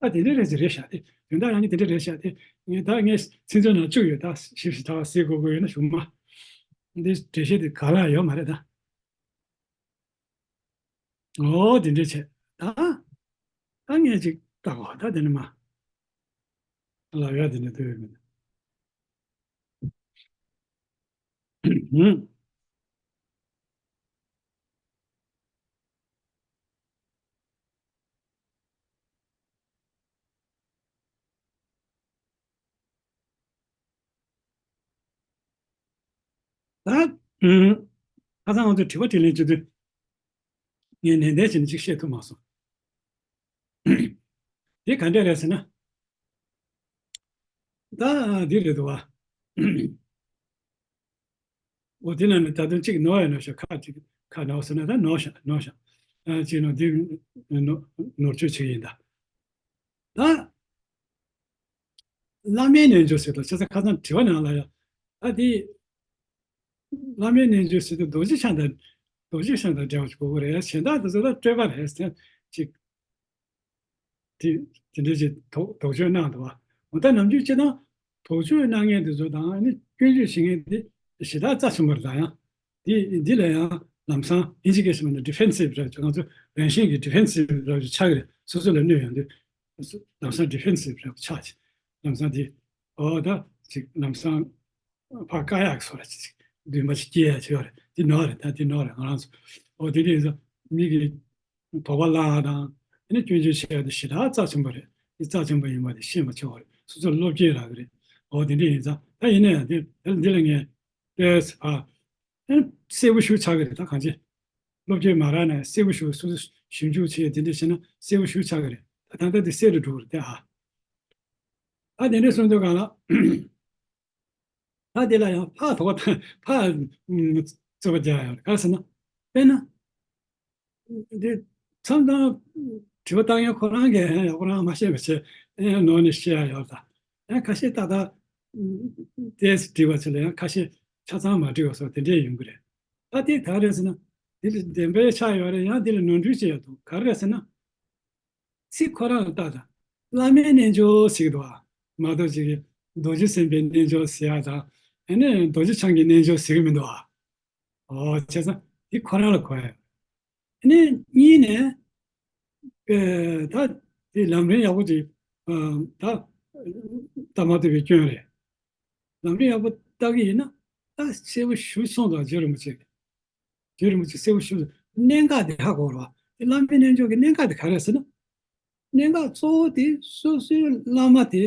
ཨ་དེ་འདྲ་རེད་ཟེར་རེད་ཤག་དེ་དོན་དག་ཡང་ནི་དེ་འདྲ་རེད་ཤག་དེ་ངས་ད་ངས་ཚིག་མཛོད་ནང་བཅུག་ཡོད། ད་ཞིབ་ཞིབ་ད་གཟིགས་དགོས་དགོས་ཡོད་ན་ཞུ་མ། འདི་འགྲེལ་བཤད་དེ་ག་ལ་ཡོད་མ་རེད་ད། འོ་དེ་འདྲ་བྱས་ད། ད་ངས་ཅིག་ལྟ་གོ་ད་དེ་ནི་མ། ལབ་ཡ་དེ་འདྲ་ལྟོས་ཡོད་མེད། ད། ཁ་སང་ང་ཚོས་དྲི་བ་དྲིས་ལན་བྱེད་དུས། ངས་ནན་ཏན་བྱས་ནས་ཅིག་བཤད་ཐུབ་མ་སོང་། དེ་ག་འདྲ་རེད་ཟེར་ན། ད་འདི་རེད་འདུག་བ། འོ་དེ་ན་ནི་ད་དུང་གཅིག་ནོར་ཡ་ནོར་ཤག་ཁ་ཅིག་ཁ་ནོར་ཟེར་ན་ད་ནོར་ཤག་ནོར་ཤག་ཨ་ཅིག་ནོར་འདི་ནོར་ནོར་བཅོས་བྱེད་ཡིན་ད། ད་བླ་མའི་རྣལ་འབྱོར་ཟེར་དང་ཆ་ཚང་ཁ་སང་དྲི་བ་ནང་ལ་ཡ། ད་དེ་བླ་མའི་རྣལ་འབྱོར་ཟེར་དུས་རྡོ་རྗེ་འཆང་དང་རྡོ་རྗེ་འཆང་དང་འབྲེལ་བ་ཞིག་དགོས་ཀྱི་རེད། གཞན་དག་དེ་ཚོ་ད་སྤྲོས་པ་རེད་ཟེར་ཅིག་དེ་དེ་འདྲ་ཅིག་དོགས་དོགས་གཅོད་གནང་འདུག་བ། འོ་ད་ནམ་རྒྱུན་སྤྱིར་བཏང་དོགས་གཅོད་གནང་མཁན་དེ་ཚོ་དང་ཨ་ནི་སྐྱོན་བརྗོད་བྱེད་མཁན་དེ་ཞེ་དྲག་རྩ་ཆེན་པོ་རེད། ད་ཡང་དེ་འདི་ལ་ཡང་ལམ་སང་ཨིན་ཇི་སྐད་ཟེར་བ་ནི་ཌི་ཕེན་སིབ་རེད། ང་ཚོ་རང་བཞིན་གྱི་ཌི་ཕེན་སིབ་རེད་ཆགས་ཀྱི་རེད། སོ་སོ་ལ་གནོད་ཡོང་དུས་ལམ་སང་ཌི་ཕེན་སིབ་རེད་ཆགས་ཀྱི། ལམ་སང་དེ་འོ་ད་ཅིག་ལམ་སང་ཕར་བཀག་ཡག་གི་བཟོ་འདྲ་ཅིག་འདུན་པ་ཅིག་སྐྱེ་ཡག་ཅིག་ཡོད་རེད། དེ་ནོར་རེད། ད་དེ་ནོར་རེད། ང་རང་ཚོ་འོ་དེ་འདྲ་ཡིན་ཙང་མི་གི་དོགས་པ་བརླག་དང་། དེ་ནས་སྐྱོན་བརྗོད་བྱེད་ཡ་དེ་ཞེ་དྲག་རྩ་ཆེན་པོ་རེད། དེ་རྩ་ཆེན་པོ་ཡིན་པ་དེ་ཤེས་མ་ཆོག་པ་རེད། སོ་སོར་བློ་སྐྱེད་རག་གི་རེད། འོ་དེ་འདྲ་ཡིན་ཙང་ད་ཡིན་ན་ཡང་དེ་འདི་ལ་ངས་ཏོག་ཙམ་ཨ་གསལ་པོ་ཞེ་པོ་ཆགས་ཀྱི་རེད། ད་གང་ཅི་བློ་སྐྱེད་མ་རག་ན་གསལ་པོ་ཞེ་པོ་སོ་སོ་ཞིབ་འཇུག་བྱས་དེ་འདྲ་བྱས་ན་གསལ་པོ་ཞེ་པོ་ཆགས་ཀྱི་རེད། ད་ད་ལྟ་དེ་གསལ་དུ་འགྲོ་གི་རེད་དེ། ཨ་ད་དེ་འདྲ་སོང་དུས་གང་ལ། ད་དེ་ལ་ཡང་ཕར་དོགས་པ་ཕར་རྩོད་པ་རྒྱག་ཡོད་རེད། ག་རེ་ཟེར་ན། དཔེར་ན། འདི་མཚམས་དང་དྲི་བ་བཏང་ཡང་ཁོ་རང་གིས་ཡང་ཁོ་རང་མ་ཤེས་པ་བྱས་ཡང་ནོར་ནས་བཤད་ཡ་ཡོད་ད། ཡང་ཁ་ཤས་ཏག་ཏག་ཏོག་ཙམ་དྲིས་པ་ཚོ་ལ་ཡང་ཁ་ཤས་ཆ་ཚང་མ་དྲིས་པ་སོགས་དེ་འདྲས་ཡོང་གི་རེད། ད་དེ་ག་རེ་ཟེར་ན། འདི་ལ་བདེན་པའི་ཆ་ཡོད་རེད། ཡང་འདི་ལ་ནོར་འཁྲུལ་ཅིག་ཡོད་འདུག་ག་རེ་ཟེར་ན། ཚིག་ཁོ་རང་ལ་ལྟ་དང་། བླ་མའི་རྣལ་འབྱོར་ཟེར་གྱི་འདུག་བ། མ་གཏོགས་ཅིག་གིས་རྡོ་རྗེ་སེམས་དཔའི་རྣལ་འབྱོར་ཟེར་ཡ་དང་། ཨ་ནི་རྡོ་རྗེ་འཆང་གི་རྣལ་འབྱོར་ཟེར་གྱི་མི་འདུག་བ། ཨོ་བྱས་ཙང་འདི་ཁོ་རང་ལ་གོ་ཡ། ཨ་ནི་གཉིས་ནས། ཨེ་ད་དེ་ལམ་རིམ་ཡག་པོ་ཅིག་ཨ་ད་ལྟ་མ་ཐུབ་པའི་སྐྱོན་རེད། ལམ་རིམ་ཡག་པོ་ལྟ་གི་ཡིན་ན་ད་གསལ་པོ་ཞེ་པོ་གསུངས་འདུག་རྗེ་རིན་པོ་ཆེ་གིས། རྗེ་རིན་པོ་ཆེ་གསལ་པོ་ཞེ་པོ་གནད་འགག་དེ་ཧ་གོ་རོགས། དེ་བླ་མའི་རྣལ་འབྱོར་གྱི་གནད་འགག་དེ་ག་རེ་རེད་ཟེར་ན། གནད་འགག་གཙོ་བོ་དེ་སོ་སོའི་བླ་མ་དེ།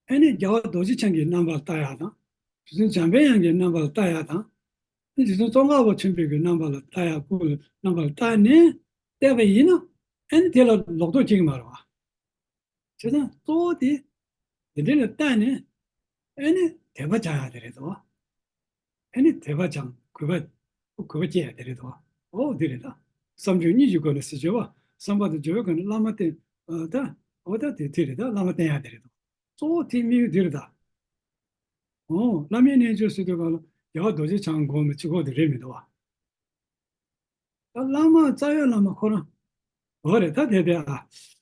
ཨ་ནི་རྒྱལ་བ་རྡོ་རྗེ་འཆང་གི་རྣམ་པར་ལྟ་ཡག་དང་། རྗེ་བཙུན་འཇམ་དཔལ་དབྱངས་ཀྱི་རྣམ་པར་ལྟ་ཡག་དང་། རྗེ་བཙུན་ཙོང་ཁ་པ་ཆེན་པོའི་གི་རྣམ་པར་ལ་ལྟ་ཡག་སྐུ་ལ་རྣམ་པར་ལྟ་ནས་བལྟས་པ་ཡིན་ན། ཨ་ནི་དེ་ལ་ལོག་རྟོག་སྐྱེ་གི་མ་རེད་བ། བྱས་ཙང་གཙོ་བོ་དེ་དེ་འདྲ་ལ་བལྟས་ནས། ཨ་ནི་ དད་པ་སྦྱང་ཡག་དེ་རེད་དོ། ཨ་ནི་དད་པ་སྦྱང་གུས་པ། གུས་པ་སྐྱེ་ཡག་དེ་རེད་དོ། འོ་དེ་རེད་ད། བསམ་སྦྱོར་གཉིས་ཀྱི་སྒོ་ནས་ཟེར་བྱས་པ། བསམ་པ་དང་སྦྱོར་བའི་སྒོ་ནས་བླ་མ་བསྟེན། ཨ་ད། འོ་ད་དེ་དེ་རེད་ད། བླ་མ་བསྟེན་ཡག་དེ་རེད་དོ། གཙོ་བོ་དེ་དམིགས་ཡུལ་དེ་རེད་ད། འོ་བླ་མའི་རྣལ་འབྱོར་ཟེར་དུས་གང་ལ་རྒྱལ་བ་རྡོ་རྗེ་འཆང་དགོངས་པའི་གཅིག་པོ་དེ་རེད་མི་འདུག་བ། ད་བླ་མ་རྩ་བའི་བླ་མ་ཁོ་རང་། འོ་རེད་ད་དེ་དེ་ཨ།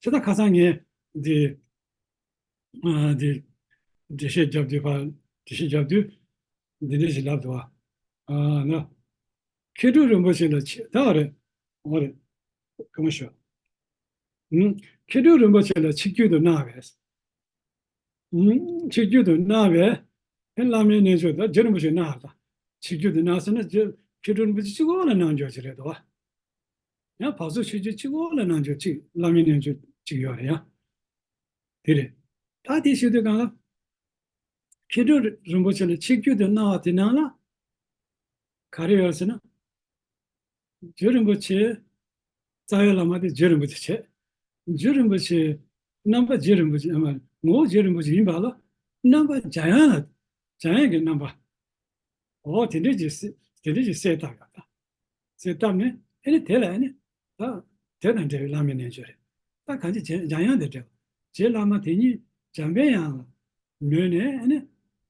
ཁྱེད་ད་ཁ་སང་ངས་འདི། ཨ་འདི། འགྲེལ་བཤད་རྒྱབ་དུས་ཕར། འགྲེལ་བཤད་རྒྱབ་དུས། འདི་འདྲ་ཞིག་ལབ་འདུག་བ། ཨ་ན། མཁས་གྲུབ་རིན་པོ་ཆེ་ལ་ཆེ་ད་རེད། འོ་རེད། ག་མ་ཤོད། ཨུམ། མཁས་གྲུབ་རིན་པོ་ཆེ་ལ་ཆིག་བརྒྱུད་དུ་གནང་བས། ཨུམ། ཆིག་བརྒྱུད་དུ་གནང་བས། ཨེ་བླ་མའི་རྣལ་འབྱོར་ད་རྗེ་རིན་པོ་ཆེས་གནང་བ་དང་། ཆིག་བརྒྱུད་དུ་གནང་ཟེར་ན་རྗེ་མཁས་གྲུབ་རིན་པོ་ཆེ་གཅིག་པོ་ལ་གནང་རྒྱུ་ཅིག་རེད་དོ། ཡང་བར་གསུམ་ཆོས་བརྒྱུད་གཅིག་པོ་ལ་གནང་རྒྱུ་གཅིག་བླ་མའི་རྣལ་འབྱོར་གཅིག་ཡོད་རེད་ཡ། དེ་རེད། ད་དེ་ཞུ་དུས་གང་ལ། མཁས་གྲུབ་རིན་པོ་ཆེ་ལ་ཆིག་བརྒྱུད་དུ་གནང་བ་དེ་ནང་ལ། ག་རེ་ཡོད་ཟེར་ན། རྗེ་རིན་པོ་ཆེ། རྩ་བའི་བླ་མ་དེ་རྗེ་རིན་པོ་ཆེ་བྱས། རྗེ་རིན་པོ་ཆེ། རྣམ་པ་རྗེ་རིན་པོ་ཆེ་ཨ་མ། ངོ་བོ་རྗེ་རིན་པོ་ཆེ་ཡིན་པ་ལ། རྣམ་པ་འཇམ་དབྱངས་ལ། འཇམ་དབྱངས་ཀྱི་རྣམ་པ། འོ་དེ་འདྲས་ཀྱི་སེ། དེ་འདྲས་ཀྱི་གསལ་བཏབ་ཡོད་ད། གསལ་བཏབ་ནས་ཨེ་ནི་དེ་ལ་ཨེ་ནི། ད་དེ་དང་འབྲེལ་བའི་བླ་མའི་རྣལ་འབྱོར་རེད། ད་གང་ཅི་འཇམ་འཇམ་དབྱངས་དང་འབྲེལ་བ། རྗེ་བླ་མ་དེ་ཉིད་འཇམ་པའི་དབྱངས་ལ་མོས་ནས་ཨེ་ནི།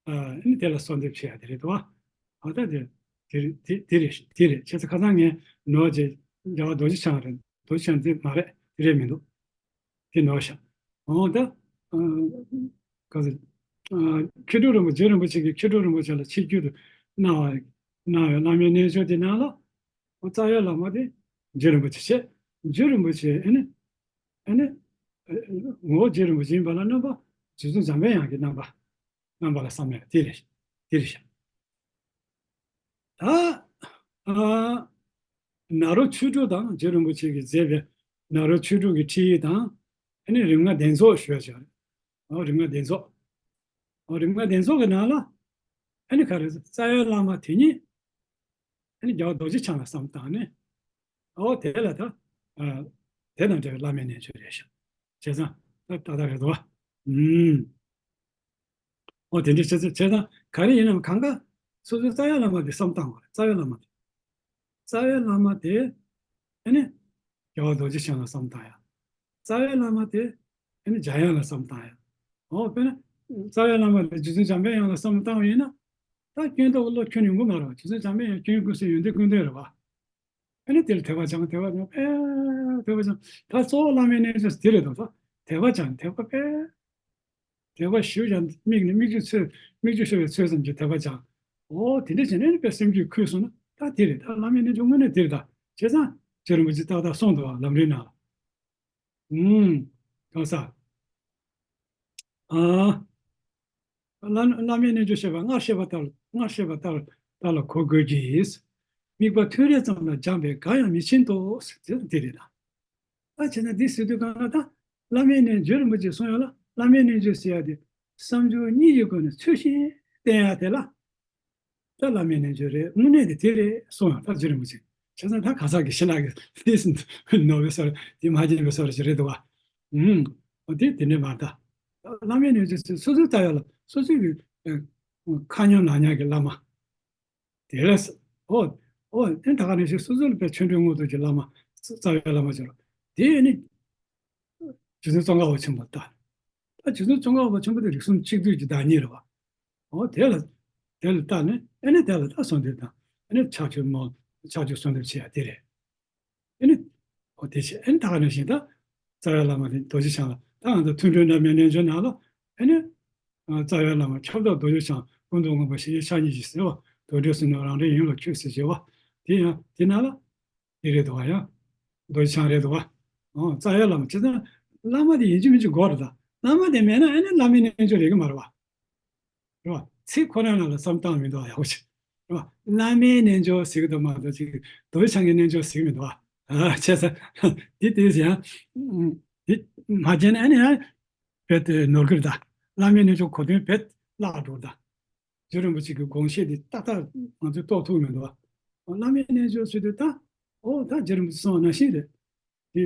ཨ་ཨེ་ནི་དེ་ལ་གསོལ་འདེབས་བྱེད་ཡ་དེ་རེད་དོ། ཨ་ད་དེ་དེ་རེད། དེ་དེ་རེད། དེ་རེད། བྱས་ཙང་ཁ་སང་ངས་ནོར་བ་རྗེ་རྒྱལ་བ་རྡོ་རྗེ་འཆང་རེད། རྡོ་རྗེ་འཆང་དེ་མ་རེད། དེ་རེད་མི་འདུག་དེ་ནོར་ཤག་འོ་ད། ཨ་ག་ཟེར། ཨ་མཁས་གྲུབ་རིན་པོ་རྗེ་རིན་པོ་ཆེ་གིས་མཁས་གྲུབ་རིན་པོ་ཆེ་ལ་ཆིག་བརྒྱུད་དུ་གནང་བ། གནང་བའི་བླ་མའི་རྣལ་འབྱོར་དེ་ནང་ལ། འོ་རྩ་བའི་བླ་མ་དེ་རྗེ་རིན་པོ་ཆེ་བྱས། རྗེ་རིན་པོ་ཆེ་ཨེ་ནི། ཨེ་ནི། ཨེ་ངོ་བོ་རྗེ་རིན་པོ་ཆེ་ཡིན་པ་ལ་རྣམ་པ་རྗེ་བཙུན་འཇམ་པའི་དབྱངས་ཀྱི་རྣམ་པ། རྣམ་པ་ལ་བསམ་ཡ་དེ་རེད། དེ་རེད་ཤག་ད་ཨ་ནཱ་རོ་ཆོས་དྲུག་དང་རྗེ་རིན་པོ་ཆེ་གིས་མཛད་པའི་ནཱ་རོ་ཆོས་དྲུག་གི་ཁྲིད་ཡིག་དང་། ཨེ་ནི་རིམ་ལྔ་གདན་རྫོགས་ཞུ་བ་ཞིག་རེད། འོ་རིམ་ལྔ་གདན་རྫོགས། འོ་རིམ་ལྔ་གདན་རྫོགས་ཀྱི་ནང་ལ་ཨེ་ནི་ག་རེ་རྩ་བའི་བླ་མ་དེ་ཉིད་ཨེ་ནི་རྒྱལ་བ་རྡོ་རྗེ་འཆང་ལ་བསམ་བཏང་ནས། འོ་དེ་ལ་ད། ཨ་དེ་དང་འབྲེལ་བའི་བླ་མའི་རྣལ་འབྱོར་རེད་ཤག་བྱས་ཙང་ད་ཏག་ཏག་རེད་དོ། ཨུམ། འོ་དེ་འདྲ་བྱས་ཙང་བྱས་ཙང་ག་རེ་ཡིན་ནའང་གང་ག་སོ་སོའི་རྩ་བའི་བླ་མ་དེ་བསམ་བཏང་དགོས་རེད། རྩ་བའི་བླ་མ་དེ། རྩ་བའི་བླ་མ་དེ་ཨེ་ནི་རྒྱལ་བ་རྡོ་རྗེ་འཆང་ལ་བསམ་བཏང་ཡ། རྩ་བའི་བླ་མ་དེ་ཨེ་ནི་འཇམ་དབྱངས་ལ་བསམ་བཏང་ཡ། འོ་དཔེར་ན་རྩ་བའི་བླ་མ་དེ་རྗེ་བཙུན་འཇམ་པའི་དབྱངས་ལ་བསམ་བཏང་བ་ཡིན་ན། ད་སྐྱོན་ཏོག་བློ་ཁྱོན་ནས་ཡོང་གི་མ་རེད་བ། རྗེ་བཙུན་འཇམ་པའི་དབྱངས་སྐྱོན་ཀུན་ཟད་ཡོན་ཏན་ཀུན་ལྡན་རེད་བ། ཨ་ནི་དེ་ལ་དད་པ་སྦྱང་། དད་པ་སྦྱང་། ཨེ་དད་པ་སྦྱང་། ད་གཙོ་བོ་བླ་མའི་རྣལ་འབྱོར་དེ་རེད་དོ། ད་དད་པ་སྦྱང་། དད་པ་དཔེ། དད་པ་ཞུ་སྦྱང་། དམིགས་ནས་སྨིག་རྒྱུ་ཚོལ། སྨིག་རྒྱུ་ཤོར་བའི་ཚོད་ཙམ་གྱི་དད་པ་སྦྱང་། འོ་དེ་འདྲ་བྱས་ནས་ཨ་ནི་དཔེ་སེམས་རྒྱུད་ཁུས་སོང་ན་ད་དེ་རེད། ད་བླ་མའི་རྣལ་འབྱོར་དངོས་གནས་དེ་རེད། ད་བྱས་ཙང་རྗེ་རིན་པོ་ཆེ་ཏག་ཏག་གསུངས་འདུག་བ། ལམ་རིམ་ནང་ལ། ཨུམ། གང་ཟག་ཨ། བླ་བླ་མའི་རྣལ་འབྱོར་བཤད་པ། སྔར་བཤད་པ་ལྟར། སྔར་བཤད་པ་ལྟར་ལྟར་ལ་གོ་དགོས་ཀྱི། དམིགས་པ་ཐོད་རིས་ཙམ་ལ་སྦྱངས་པས་འགའ་ཡང་མི་ཕྱིན་ཏོ། ཟེར་དེ་རེད་ད། ད་བྱས་ན་འདི་ཟེར་དུས་གང་ལ་ད་བླ་མའི་རྣལ་འབྱོར། རྗེ་རིན་པོ་ཆེས་གསུངས་ཡོད་ལ། བླ་མའི་རྣལ་འབྱོར་ཟེར་ཡ་དེ་བསམ་སྦྱོར་གཉིས་ཀྱི་སྒོ་ནས་ཚུལ་བཞིན་བསྟེན་ཡ་དེ་ལ། ད་བླ་མའི་རྣལ་འབྱོར་རེད། དངོས་གནས་དེ་དེ་རེད་གསུངས་ཡང་ད་རྗེ་རིན་པོ་ཆེ། བྱས་ཙང་ད་གང་ཟག་གི་ཞི་ལྷག་གི་ཏིས་ནོར་བའི་སོར་དེ་མ་བརྗེད་པའི་སོར་ཞིག་རེད་འདུག་བ། ཨུམ། འོ་དེ་དེ་འདྲས་མ་རེད་ད། བླ་མའི་རྣལ་འབྱོར་ཟེར་སོ་སོའི་ལྟ་ཡག་ལ་སོ་སོའི་གི་ཁ་ཉོན་ལག་ཉོན་གྱི་བླ་མ། དེ་ལས་འོ་འོ་དེ་ད་ག་ནང་བཞིན་སོ་སོ་ལ་དཔེ་ཆོ་འཕྲུལ་དངོས་གྲུབ་ཀྱི་བླ་མ། རྩ་བའི་བླ་མ་ཅིག་རེད། དེ་ནི་རྗེ་བཙུན་ཙོང་ཁ་པ་ཆེན་པོ་ལྟ། ད་རྗེ་བཙུན་ཙོང་ཁ་པ་ཆེན་པོ་དེ་རིགས་གསུམ་གཅིག་བསྡུས་ཀྱི་བདག་ཉིད་རེད་བ། འོ་དེ་ལ་དེ་ལ་ལྟ་ནས་ཨེ་ནི་དེ་ལ་ད་གསོལ་འདེབས་དང་། ཨེ་ནི་ཕྱག་མཆོད་མོ། ཕྱག་མཆོད་གསོལ་འདེབས་བྱེད་ཡ་དེ་རེད། ཨེ་ནི་འོ་དེ་བྱས། ཨེ་ནི་ད་ག་ནང་བཞིན་ད་རྩ་བའི་བླ་མ་དེ་རྡོ་རྗེ་འཆང་ལ། ད་ང་ཚོ་ཐུན་གྲོལ་རྣམ་གཉིས་རྣལ་འབྱོར་ནང་ལ་ཨེ་ནི་རྩ་བའི་བླ་མ་ཁྱབ་བདག་རྡོ་རྗེ་འཆང་། ཀུན་ཏུ་དངོས་པོ་ཞི་བྱེད་ཕྱག་གཉིས་ཀྱིས་ཟེར་བ། རྡོ་རྗེ་བསོད་ནམས་རང་རིག་ཡིད་ལ་ཁྱོད་ཟེར་བྱས་པ་དེ་ཡང་དེ་ནང་ལ། དེ་རེད་འདུག་བ་ཡ། རྡོ་རྗེ་འཆང་རེད་འདུག་བ། ཨོ་རྩ་བའི་བླ་མ། བྱས་ཙང་བླ་མ་དེ་ཡིན་གཅིག་མིན་གཅིག་དགོས་རེད་ད། བླ་མ་དེ་མེད་ན་ཨ་ནི་བླ་མའི་རྣལ་འབྱོར་རེད་གི་མ་རེད་བ། རེད་བ། ཚིག་ཁོ་རང་ནང་ལ་བསམ་སྟངས་མི་འདུག་བ། ཡག་པོ་བྱས། རེད་བ། བླ་མའི་རྣལ་འབྱོར་ཟེར་གི་འདུག་མ་གཏོགས་ཅིག་རྡོ་རྗེ་འཆང་གི་རྣལ་འབྱོར་ཟེར་གི་མི་འདུག་བ། ཨ་བྱས་ཙང་དེ་དེ་ཡང་དེ་མ་བྱས་ན་ཨ་ནི་ཡང་རྦད་དེ་ནོར་གི་རེད་ད། བླ་མའི་རྣལ་འབྱོར་གོ་དོན་རྦད་བརླག་འགྲོ་རེད་ད། རྗེ་རིན་པོ་ཆེ་གི་དགོངས་བཞེད་འདི་ཏག་ཏག་ང་ཚོས་རྟོགས་ཐུབ་མི་འདུག་བ། བླ་མའི་རྣལ་འབྱོར་ཟེར་དུས་ད། ཨོ་ད་རྗེ་རིན་པོ་ཆེ་གསུངས་པ་ནང་བཞིན་རེད། འདི་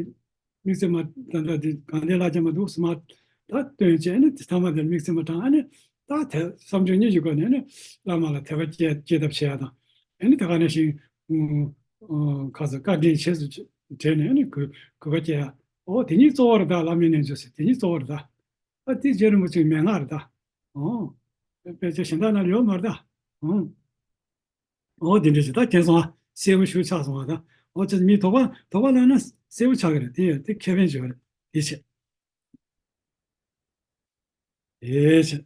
དམིགས་བརྩེ་མ་ད་ད་འདི་གང་དེ་བླ་རྒྱ་མ་འདུག་སྨ། ད་སྟོན་བྱས་ནས་དེ་ཐ་མ་དེར་དམིགས་བརྩེ་མ་དྲངས། ཨ་ནི་ད་ ད་དེ་བསམ་བརྗོད་གཉིས་ཀྱི་སྒོ་ནས་ནི་བླ་མ་ལ་དད་པ་སྐྱེ་སྐྱེ་ཐབས་བྱེད་ཡ་དང་། ཨ་ནི་ད་ག་ནང་བཞིན་ཨུ་ཨུ་ཁ་ས་བཀའ་དྲིན་ཆེ་སུ་དྲན་ནས་ནི་གུས་གུས་པ་སྐྱེ་ཡ། ཨོ་དེ་གཉིས་གཙོ་བོ་རེད་ད། བླ་མའི་རྣལ་འབྱོར་ཟེར་དེ་གཉིས་གཙོ་བོ་རེད་ད། ཨ་དེ་རྗེ་རིན་པོ་ཆེའི་མན་ངག་རེད་ད། ཨོ་དཔེ་ཆ་གཞན་དག་ན་ཡོད་མ་རེད་ད། ཨོ། ཨོ་དེ་འདྲ་ཞིག་ད་མཁྱེན་སོང་ཨ། གསལ་པོ་ཞིག་ཆགས་སོང་ཨ་ད། ཨོ་ཅི་མི་དོགས་པ་དོགས་པ་ལངས་ན་གསལ་པོ་ཆགས་ཀྱི་རེད། དེ་ཡོད་དེ་ཁེ་ཕན་ཅིག་ཡོད་རེད། དེ་བྱས། དེ་བྱས།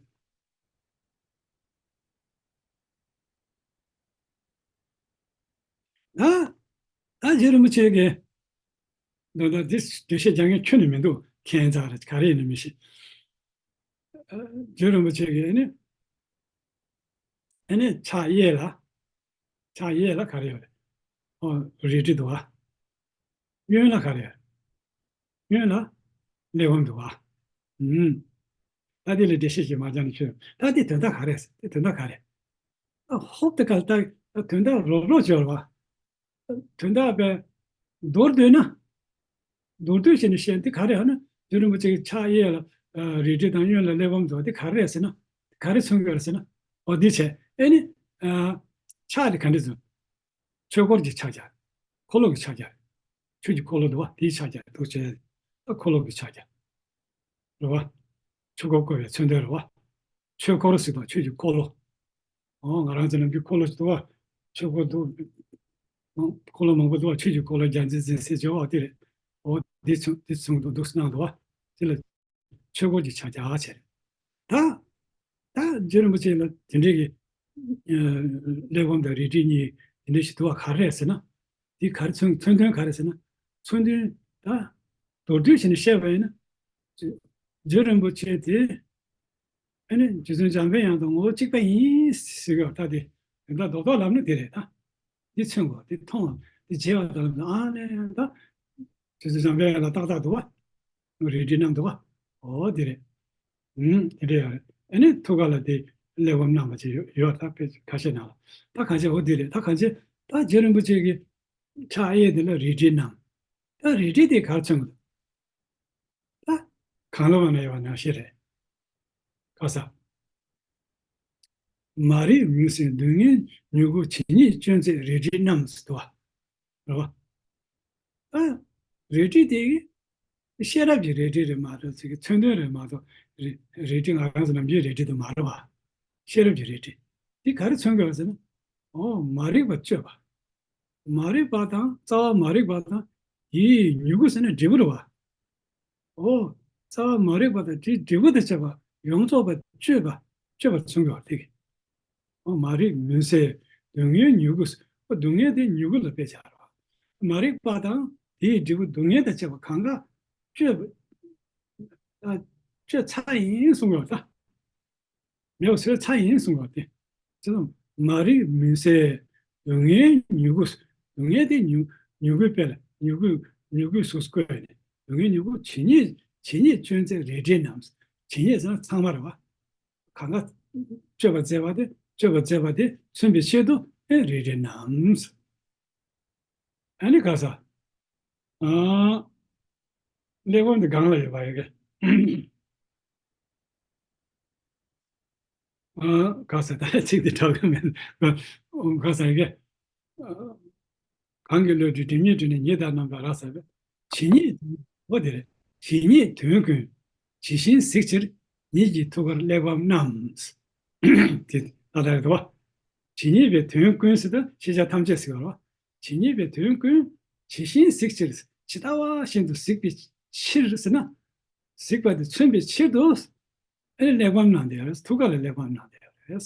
ད་ད་རྗེ་རིན་པོ་ཆེ་གིས་ད་ད་འདི་འགྲེལ་བཤད་རྒྱག་མཁན་ཁྱོན་ནས་མི་འདུག་མཁྱེན་ཙང་རེད། ག་རེ་ཡིན་ན་མི་ཤེས། རྗེ་རིན་པོ་ཆེ་གིས་ཨ་ནི་ཨ་ནི་ཕྱག་གཡས་ལ། ཕྱག་གཡས་ལ་ག་རེ་ཡོད་རེད། ཨོ་རལ་གྲི་འདུག་བ། གཡོན་ལ་ག་རེ་ཡོད། གཡོན་ལ་གླེགས་བམ་འདུག་བ། ཨུམ། ད་དེ་ལ་འགྲེལ་བཤད་ཞིག་མ་རྒྱག་ན་ཆོས། ད་དེ་དོན་དག་ག་རེ་རེད། དེ་དོན་དག་ག་རེ། ཨ་ཧོབ་ཏེ་ག་ད་དོན་དག་རོབ་རོབ་བྱོས་རེད་བ། དོན་དག་པས་མདོར་བསྡུས་ན། མདོར་བསྡུས་བྱས་ནས་བཤད་དེ་ག་རེ་ཧ་ན། རྗེ་རིན་པོ་ཆེ་གི་ཕྱག་གཡས་ལ་ཨ་རལ་གྲི་དང་གཡོན་ལ་གླེགས་བམ་འདུག་དེ་ག་རེ་རེད་ཟེར་ན། ག་རེ་མཚོན་གྱི་རེད་ཟེར་ན། འོ་འདི་བྱས་ཨེ་ནི། ཨ་ཕྱག་དེ་ག་འདྲ་མཚོན། ཆོས་འཁོར་གྱི་ཕྱག་རྒྱ། འཁོར་ལོ་གི་ཕྱག་རྒྱ། ཆོས་ཀྱི་འཁོར་ལོ་འདུག་བ། དེའི་ཕྱག་རྒྱ་འདུག་བྱས། ཨ་འཁོར་ལོ་གི་ཕྱག་རྒྱ། རེད་བ། ཆོས་འཁོར་བསྐོར་བའི་མཚོན་དོན་རེད་བ། ཆོས་འཁོར་ཟེར་བ་ཆོས་ཀྱི་འཁོར་ལོ། ཨོ་ང་རང་ཚོ་ནམ་རྒྱུན་འཁོར་ལོ་ཞིག་འདུག་བ། ཆོས་འཁོར་འདུག་འཁོར་ལོ་མང་པོ་འདུག་བ། ཆོས་ཀྱི་འཁོར་ལོ་རྒྱལ་མཚན་འཛིན་སྲས་བྱེ་བ་དེ་རེད། ཨོ་འདི་མཚུངས་འདི་མཚུངས་འདུག་འདུག་སེ་གནང་འདུག་བ། དེ་ལ་ཆོས་འཁོར་གྱི་ཕྱག་རྒྱ་བྱས་རེད། ད་ད་རྗེ་རིན་པོ་ཆེ་ལ་དེ་འདྲའི་གི་ཨ་གླེགས་བམ་དང་རལ་གྲི་གཉིས་དེ་འདྲ་ཞིག་འདུག་བ་ག་རེ་རེད་ཟེར་ན། དེ་ག་རེ་མཚོན་མཚོན་དོན་ག་རེ་ཟེར་ན། མཚོན་དོན་ད་མདོར་བསྡུས་བྱས་ནས་བཤད་པ་ཡིན་ན། རྗེ་རིན་པོ་ཆེ་དེ་ཨ་ནི་རྗེ་བཙུན་འཇམ་དཔལ་དབྱངས་དང་ངོ་བོ་གཅིག་པ་ཡིན་ཟེར་གི་ད་དེ་དོན་དག་རྡོག་རྡོག་ལབ་ན་དེ་རེད་ད། འདི་མཚོན་དགོས། འདི་མཐོང་། འདི་བརྗེད་པ་དང་ཨ་ནི་ད་རྗེ་བཙུན་འཇམ་དཔལ་དབྱངས་ལ་ཏག་ཏག་འདུག་བ། རལ་གྲི་བསྣམས་འདུག་བ། འོ་འདི་རེད། ཨུམ་དེ་འདྲ་ཡོད་རེད། ཨ་ནི་ཐུགས་ཀ་ལ་དེ་གླེགས་བམ་བསྣམས་པ་ཅིག་ཡོད་ཡོད་ད་དཔེ་ཁ་ཤས་ནང་ལ། ད་གང་ཅི་འོ་འདི་རེད། ད་གང་ཅི་ད་རྗེ་རིན་པོ་ཆེ་གི་ཕྱག་གཡས་དེ་ལ་རལ་གྲི་བསྣམས། ད་རལ་གྲི་དེ་གར་མཚོན་གི་འདུག་ད་གང་ལ་བ་ན་ཡོད་པ་ནང་བཞིན་རེད། ག་ས། མ་རིག་མུན་སེལ་སྡུག་བསྔལ་མྱུ་གུ། ཇི་སྙེད་སྐྱོན་མཛད་རལ་གྲི་བསྣམས་སུ་འདུག་བ། རེད་བ། ཨ། རལ་གྲི་དེ་ཤེས་རབ་ཀྱི་རལ་གྲི་རེད་མ་གཏོགས་ཚིག་གི་མཚོན་དོན་རེད་མ་གཏོགས་རལ་རལ་གྲི་ང་རང་ཚོ་ནམ་རྒྱུན་རལ་གྲི་དེ་མ་རེད་བ། ཤེས་རབ་ཀྱི་རལ་གྲི། དེ་ག་རེ་མཚོན་དགོས་པ་ཟེར་ན། ཨོ་མ་རིག་པ་གཅོད་པ། མ་རིག་པ་དང་རྩ་བ་མ་རིག་པ་དང་དེའི་མྱུ་གུ་ཟེར་ན་འབྲས་བུ་རེད་བ། ཨོ། རྩ་བ་མ་རིག་པ་དང་དེའི་འབྲས་བུ་དང་བཅས་པ་ཡོངས་རྫོགས་པ་གཅོད་པ་གཅོད་པ་མཚོན་དགོས་པ་དེ་གི། ཨོ་མ་རིག་མུན་སེལ་སྡུག་བསྔལ་མྱུ་གུ། ཨོ་སྡུག་བསྔལ་དེ་མྱུ་གུ་ལ་དཔེ་བྱས་རེད་བ། མ་རིག་པ་དང་དེའི་འབྲས་བུ་སྡུག་བསྔལ་དང་བཅས་པ་གང་ག་གཅོད་པ་ཨ་གཅོད་ཚར་ཡིན་གསུང་དགོས་པ་ད། མེད་པ་བཟོས་ཚར་ཡིན་གསུང་བ་སྟེ། ཅི་ཙམ་མ་རིག་མུན་སེལ་སྡུག་བསྔལ་མྱུ་གུ། སྡུག་བསྔལ་དེ་མྱུ་མྱུ་གུའི་དཔེ་ལ་མྱུ་གུ་མྱུ་གུའི་གཟུགས་བཀོད་ནས་སྡུག་བསྔལ་མྱུ་གུ། ཇི་སྙེད་ཇི་སྙེད་སྐྱོན་མཛད་རལ་གྲིས་བསྣམས། ཇི་སྙེད་ཟེར་ན་ཚང་མ་རེད་བ། གང་ག་གཅོད་པར་མཛད་པ་དེ་གཅོད་པར་མཛད་པ་དེ་མཚོན་པའི་ཆེད་དུ་ཨེ་རལ་གྲིས་བསྣམས། ཨ་ནི་ག་ས། ཨ། གླེགས་བམ་དེ་སྒང་ལ་ཡོད་པ་ཡོད་གི། ཨ། ག་ས་ད་ཚིག་དེ་གྲགས་གི་མེད། ག་ས་ཡོད་གི། ཨ། གང་གི་བློ་གྲོས་སྒྲིབ་གཉིས་གྲོལ་ནས་ཉིད་དང་རྣམ་པར་རག་ས་བས། ཇི་སྙེད་འོ་དེ་རེད། ཇི་སྙེད་དོན་ཀུན་ཇི་བཞིན་གཟིགས་ཕྱིར་ཉིད་ཀྱི་ཐུགས་ཀར་གླེགས་བམ་བསྣམས། དེ་ད་ལྟ་རེད་དོ། ཇི་སྙེད་པའི་དོན་ཀུན་ཟེར་ད་ཤེས་བྱ་ཐམས་ཅད་ཟེར་བ་རེད་བ། ཇི་སྙེད་པའི་དོན་ཀུན་ཇི་བཞིན་གཟིགས་ཕྱིར། ཇི་ལྟ་བ་བཞིན་དུ་གཟིགས་པའི་ཕྱིར་ཟེར་ན། གཟིགས་པ་དེ་མཚོན་པའི་ཕྱིར་དུ། ཨེ་གླེགས་བམ་གནང་བསྡད་ཡོད་རེད། ཐུགས་ཀ་ལ་གླེགས་བམ་གནང་བསྡད་ཡོད་རེད།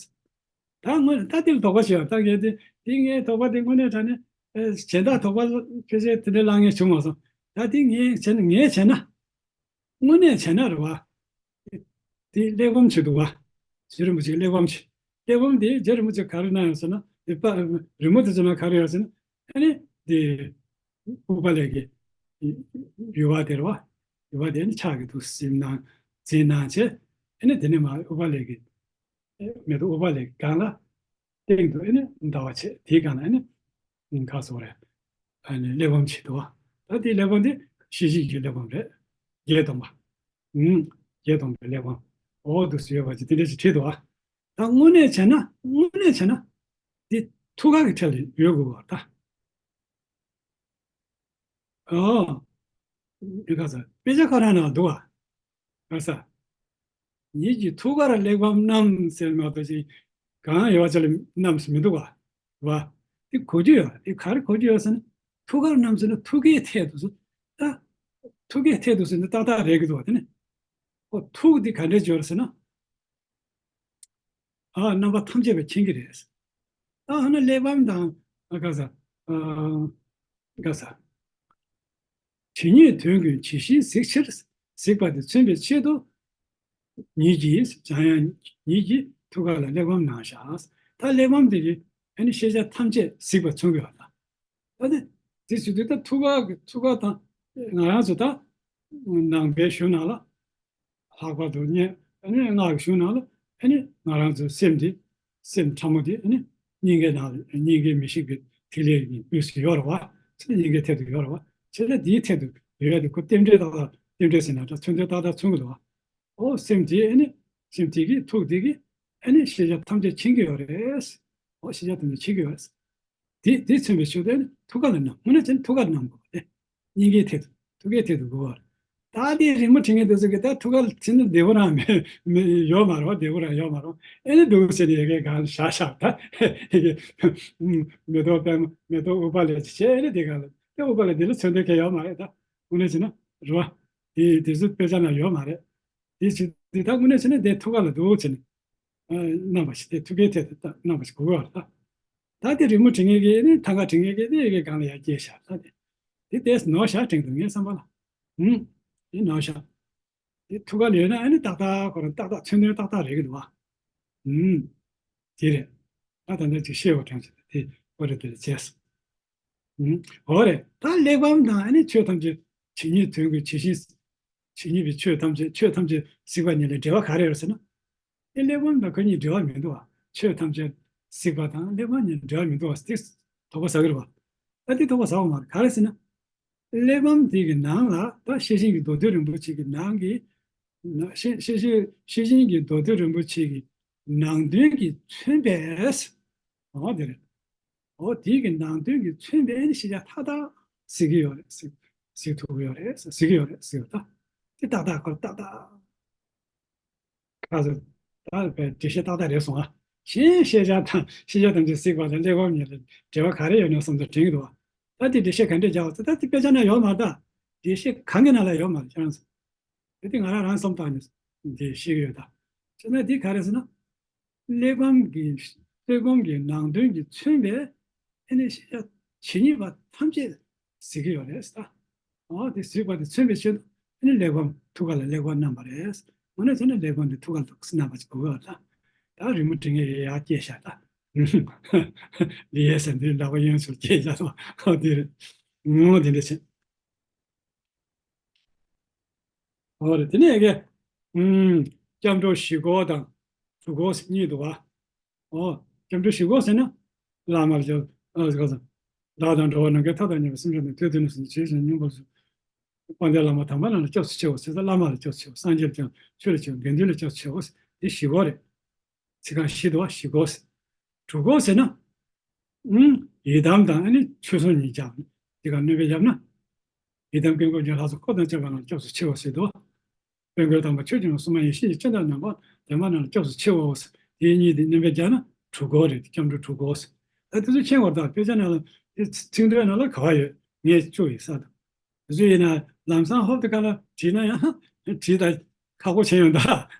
ད་དངོས་ད་དེ་ལ་དོགས་པ་ཞིག་ཡོད། ད་ངས་དེ་དེ་ངའི་དོགས་པ་དེ་དངོས་གནས་དྲང་གནས་ཨེ་གཞན་དག་དོགས་པ་ཕལ་ཆེར་དེ་འདྲ་ལངས་མཁན་བྱུང་མ་སོང་། ད་དེ་ངས་བྱས་ན་ངས་བྱས་ན། དངོས་གནས་བྱས་ན་རེད་བ། དེ་གླེགས་བམ་ཆེ་འདུག་བ། རྗེ་རིན་པོ་ཆེའི་གླེགས་བམ་ཆེ། གླེགས་བམ་དེ་རྗེ་རིན་པོ་ཆེ་ག་རེ་གནང་ཡོད་ཟེར་ན། དེ་པ་རི་མོ་དེ་ཚོ་ནང་ག་རེ་ཡོད་ཟེར་ན། ཨ་ནི་དེ་ཨུཏྤ་ལའི་གི་ཡུ་བ་དེ་རེད་བ། ཡུ་བ་དེ་ནི་ཕྱག་གི་འདུག་སེ་གནང་མཛད་གནང་བྱས། ཨ་ནི་དེ་ནས་མར་ཨུཏྤ་ལའི་གི་མེ་ཏོག་ཨུཏྤ་ལའི་གི་སྒང་ལ། སྟེང་དུ་ཨེ་ནི་ཟླ་བ་ཕྱེད་དེའི་སྒང་ལ་ཨེ་ནི་ག་སོ་རེད། ཨ་ནི་གླེགས་བམ་ཕྱེད་དུ་བ། ད་དེའི་གླེགས་བམ་དེ་ཤེས་བཞིན་གྱི་གླེགས་བམ་རེད། བརྒྱད་སྟོང་པ། ཨུམ། བརྒྱད་སྟོང་པའི་གླེགས་བམ། འོ་འདུག་སེ་ཡོད་པ་ཅིག་དེ་འདྲ་ཞིག་བྲིས་འདུག་བ། ད་དངོས་གནས་བྱས་ན་དངོས་གནས་བྱས་ན་འདི་ཐུགས་ཀ་གི་ཁྲོད་ལ་ཡོད་དགོས་པ་ད། ཨོ། འདི་ག་ས་དཔེ་ཆ་ཁོ་རང་ནང་འདུག་བ། ག་ས། ཉིད་ཀྱི་ཐུགས་ཀར་གླེགས་བམ་བསྣམས་ཟེར་མ་གཏོགས་ཅིག་གང་ཡོད་པ་ཅིག་ལ་བསྣམས་སུ་མི་འདུག་བ། བ། འདི་གོ་རྒྱུ་ཡོད། འདི་ག་རེ་གོ་རྒྱུ་ཡོད་ཟེར་ན། ཐུགས་ཀར་བསྣམས་ཟེར་ན་ཐུགས་ཀའི་ཐད་དུ་སོ། ད། ཐུགས་ཀའི་ཐད་དུ་ཟེར་ན་ཏག་ཏག་རེད་ཀྱི་འདུག་བ་དེ་ནི། ཁོ་ཐུགས་འདི་ག་འདྲས་འབྱོར་ཟེར་ན། ཨ་རྣམ་པ་ཐམས་ཅད་པ་མཁྱེན་གྱི་རེད། ད་ཨ་ན་གླེགས་བམ་དང་ཨ་ག་ས། ཨ་ག་ས། ཇི་སྙེད་དོན་ཀུན་ཇི་བཞིན་གཟིགས་ཕྱིར་གཟིགས་པ་དེ་མཚོན་པའི་ཆེད་དུ། ཉིད་ཀྱིས་བྱང་ཡང་ཉིད་ཀྱི་ཐུགས་ཀ་ལ་གླེགས་བམ་གནང་བཞག་ད་གླེགས་བམ་དེ་གིས་ཨ་ནི་ཤེས་བྱ་ཐམས་ཅད་གཟིགས་པ་མཚོན་གྱི་ཡོད་ད། ད་དེ་དེ་བྱེད་དུས་ད་ཐུགས་ཀ་གི་ཐུགས་ཀ་དང་ང་རང་ཚོ་ད་ནང་པའི་གཞུང་ནང་ལ། ལྷག་པར་དུ་སྙན་ཨ་ནི་སྔགས་ཀྱི་གཞུང་ནང་ལ་ཨ་ནི་ང་རང་ཚོའི་སེམས་འདི་སེམས་ཕྲ་མོ་འདི་ཨ་ནི་སྙིང་གའི་ནང་ལ་སྙིང་གའི་མི་ཤིགས་པའི་ཐིག་ལེ་ཡི་དབུས་སུ་ཡོད་རེད་བ། ཚེ་སྙིང་གའི་ཐད་དུ་ཡོད་རེད་བ། ཚེ་ད་འདིའི་ཐད་དུ་ཡོད་དེ་ཁོ་རྟེན་འབྲེལ་ཏག་ཏག་རྟེན་འབྲེལ་ཟེར་ན་འདྲ་མཚོན་དོན་ཏག་ཏག་མཚོན་གྱི་འདུག་བ། ཨོ་སེམས་དེ་ཨ་ནི་སེམས་དེ་གི་ཐུགས་དེ་གི་ཨ་ནི་ཤེས་བྱ་ཐམས་ཅད་མཁྱེན་གྱི་ཡོད་རེད། ཨོ་ཤེས་བྱ་ཐམས་ཅད་མཁྱེན་གྱི་ཡོད་རེད། དེ་དེ་མཚོན་པའི་ཆེད་དུ་ཐུགས་ཀ་ལ་བསྣམས། དངོས་གནས་བྱས་ན་ཐུགས་ཀ་ལ་བསྣམས་དགོས་པ་རེད། སྙིང་གའི་ཐད་དུ་ཐུགས་ཀའི་ཐད་དུ་དགོས་པ་རེད། ད་དེ་རི་མོ་བྲིས་མཁན་དེ་ཚོ་གིས་ད་ཐུགས་ཀ་ལ་བྱས་ན་བདེ་པོ་རང་མེད་མེད་ཡོད་མ་རེད་བ། བདེ་པོ་རང་ཡོད་མ་རེད་བ། ཨེ་ནི་འདུག་ཟེར་ནས་ཡ་གའི་སྒང་ལ་བཞག་བཞག་ད་མེ་ཏོག་པད་མ་མེ་ཏོག་ཨུཏྤ་ལའི་བྱས་ཨེ་ནི་དེ་ག་ལ་དེ་ཨུཏྤ་ལ་དེ་ལ་མཚོན་དོན་གང་ཡང་ཡོད་མ་རེད་ད། དངོས་གནས་བྱས་ན་རེད་བ། དེ་དེ་ཚོ་དཔེ་ཆ་ན་ཡོད་མ་རེད། དེ་བྱེད་དུས་ད་དངོས་གནས་བྱས་ན་དེ་ཐུགས་ཀ་ལ་འདུག་བྱས་ནས། ཨ་གནང་བ་ཞིག་དེ་ཐུགས་ཀའི་ཐད་དུ་ད་གནང་བ་ཞིག་དགོས་ཀྱི་ཡོད་རེད་ད། ད་དེ་རི་མོ་བྲིས་མཁན་གྱིས་ནི་ཐང་ག་བྲིས་མཁན་གྱིས་དེ་ཡི་གེ་སྒང་ལ་ཡར་སྐྱེལ་བཞག་ད་དེ། དེ་དེས་ནོར་བཞག་དྲན་འདུག་ངའི་བསམ་པ་ལ། ཧུམ། དེ་ནོར་བཞག་དེ་ཐུགས་ཀ་ལ་ཡོད་ན་ཨ་ནི་ཏག་ཏག་ཁོ་རང་ཏག་ཏག་མཚོན་དོན་ཏག་ཏག་རེད་ཀྱི་འདུག་བ། ཧུམ། དེ་རེད། ད་ད་ལྟ་ཅིག་ཤེས་པ་དྲན་བྱས་ད་དེ་ཁོ་རེ་དེ་ལ་བྱས་སོང་། ཨུམ། འོ་རེད། ད་གླེགས་བམ་དང་ཨ་ནི་ཆོས་ཐམས་ཅད་ཇི་སྙེད་དོན་ཀུན་ཇི་བཞིན་ཇི་སྙེད་པའི་ཆོས་ཐམས་ཅད་ཆོས་ཐམས་ཅད་གཟིགས་པ་གཉིས་ལ་འབྲེལ་བ་ག་རེ་ཡོད་ཟེར་ན། ཨེ་གླེགས་བམ་དང་ཁོ་གཉིས་འབྲེལ་བ་མི་འདུག་བ། ཆོས་ཐམས་ཅད་གཟིགས་པ་དང་གླེགས་བམ་གཉིས་འབྲེལ་བ་མི་འདུག་བ། དེ་དོགས་པ་ཟ་གི་རེད་བ། ད་དེ་དོགས་པ་ཟ་བ་མ་རེད། ག་རེ་ཟེར་ན། གླེགས་བམ་དེ་གི་ནང་ལ་ད་ཤེར་ཕྱིན་གྱི་མདོ་སྡེ་རིན་པོ་ཆེ་གི་ནང་གི་ན་ཤེར་ཤེར་ཤེར་ཤེར་ཕྱིན་གྱི་མདོ་སྡེ་རིན་པོ་ཆེ་གི་ནང་དོན་གྱིས་མཚོན་པས། འོ་དེ་རེད། འོ་དེ་གི་ནང་དོན་གྱིས་མཚོན་པའི་ཤེས་བྱ་མཐའ་དག་གཟིགས་ཀྱི་ཡོད་རེད། གཟིགས་གཟིགས་ཐུབ་ཀྱི་ཡོད་རེད། གཟིགས་ཀྱི་ཡོད་རེད་ཟེར་ད། དེ་ཏག་ཏག་ཁོ་ཏག་ཏག་ཁ་ཚོ་ད་བས་འགྲེལ་བཤད་ཏག་ཏག་རེད་སོང་ཨ། གཞན་ཤེས་བྱ་དང་ཤེས་བྱ་ཐམས་ཅད་གཟིགས་པ་དང་གླེགས་བམ་གཉིས་ལ་འབྲེལ་བ་ག་རེ་ཡོད་ན་བསམ་ཚུལ་དྲན་གྱི་འདུག་བ། ད་དེ་འགྲེལ་བཤད་ག་འདྲས་རྒྱག་པ་ད་དེ་དཔེ་ཆ་ན་ཡོད་མ་རེད་ད། འགྲེལ་བཤད་གང་གི་ནང་ལ་ཡོད་མ་རེད་ཁྱེད་རང་ཚོ། དེ་དེ་ང་རང་རང་སེམས་ཐག་ནས་འདི་ཤེས་ཀྱི་ཡོད་ད། བྱས་ན་འདི་ག་རེ་ཟེར་ན། གླེགས་བམ་གྱི་གླེགས་བམ་གྱི་ནང་དོན་གྱིས་མཚོན་པའི་ཨེ་ནི་ཤེས་བྱ་ཇི་སྙེད་པ་ཐམས་ཅད་གཟིགས་ཀྱི་ཡོད་རེད་ད། འོ་དེ་གཟིགས་པ་དེ་མཚོན་པའི་ཕྱིར་དུ་ཨེ་ནི་གླེགས་བམ་ཐུགས་ཀ་ལ་གླེགས་བམ་བསྣམས་པ་རེད། འོ་ན་བྱས་ན་གླེགས་བམ་དེ་ཐུགས་ཀ་ལ་བསྣམས་པ་ཅིག་དགོས་ཀྱི་ཡོད་ད། ད་རི་མོ་བྲིས་མཁན་ཡར་སྐྱེལ་བཞག་ད། འདི་ཡས་ཟེར་འདི་ལག་པ་གཡོན་ཚུར་སྐྱེལ་བཞག་ད། འོ་དེ་རེད། ངོ་དེ་འདྲ་བྱས། འོ་རེད། དེ་ནས་ཀྱི། ཨུམ། སྐྱབས་འགྲོ་བཞི་སྐོར་དང་། དྲུག་སྐོར་ཟེར་གཉིས་འདུག་བ། འོ། སྐྱབས་འགྲོ་བཞི་སྐོར་ཟེར་ན། བླ་མར་སྐྱབས། ཨ་ཟེར་ག་ཟེར། བདག་དང་འགྲོ་བ་ནམ་མཁའི་མཐའ་དང་མཉམ་པའི་སེམས་ཅན་དང་དུས་གཏན་ནས་གཟིགས་ནས་ཇི་བཞིན་སྙིང་པོར་གཟུགས། དཔལ་ལྡན་བླ་མ་དམ་པ་རྣམས་ལ་སྐྱབས་སུ་མཆིའོ་ཟེར། བླ་མ་ལ་སྐྱབས་སུ་མཆིའོ། སངས་རྒྱས་ཀྱང་ཆོས་ལ་སྐྱབས། དགེ་འདུན་ལ་སྐྱབས་སུ་མཆིའོ་ཟེར། འདི་བཞི་སྐོར་རེད། ཚིག་རྐང་བཞི་འདུག་བ། བཞི་སྐོར་ཟེར། དྲུག་སྐོར་ཟེར་ན། ཨུམ། ཡི་དམ་དང་ཨ་ནི་ཆོས་སྲུང་གཉིས་ཀྱང་། འདི་ག་སྣོན་པ་བརྒྱབ་ན། ཡི་དམ་ཀུན་དགའ་རྒྱལ་ལྷ་སོགས་འཁོར་དང་བཅས་པ་རྣམས་ལ་སྐྱབས་སུ་མཆིའོ་ཟེར་འདུག་དཔལ་མགོན་དམ་པ་ཆོས་ཀྱི་དབྱིངས་སུ་མ་ཡེ་ཤེས་ཀྱི་སྤྱན་དང་ལྡན་པ་ལྡན་མ་རྣམས་ལ་སྐྱབས་སུ་མཆིའོ་ཟེར། དེ་གཉིས་དེ་སྣོན་པ་བརྒྱབ་ན་དྲུག་སྐོར་རེད། སྐྱབས་འགྲོ་དྲུག་སྐོར་ཟེར། ད་དེ་ཚོ་མཁྱེན་དགོས་རེད་ད། དཔེ་ཆ་ནང་ལ་དེ་ཚིག་མཛོད་ནང་ལ་ག་པར་ཡོད། ངས་བཅུག་ཡིན་ས་དང་། དེ་ཚོ་ཡིན་ན་ལམ་སང་ཧོབ་ཏེ་ཁ་ལ་བྲིས་ན་ཡང་བྲིས་ད་ཁག་པོ་བྱས་ཡོང་ད།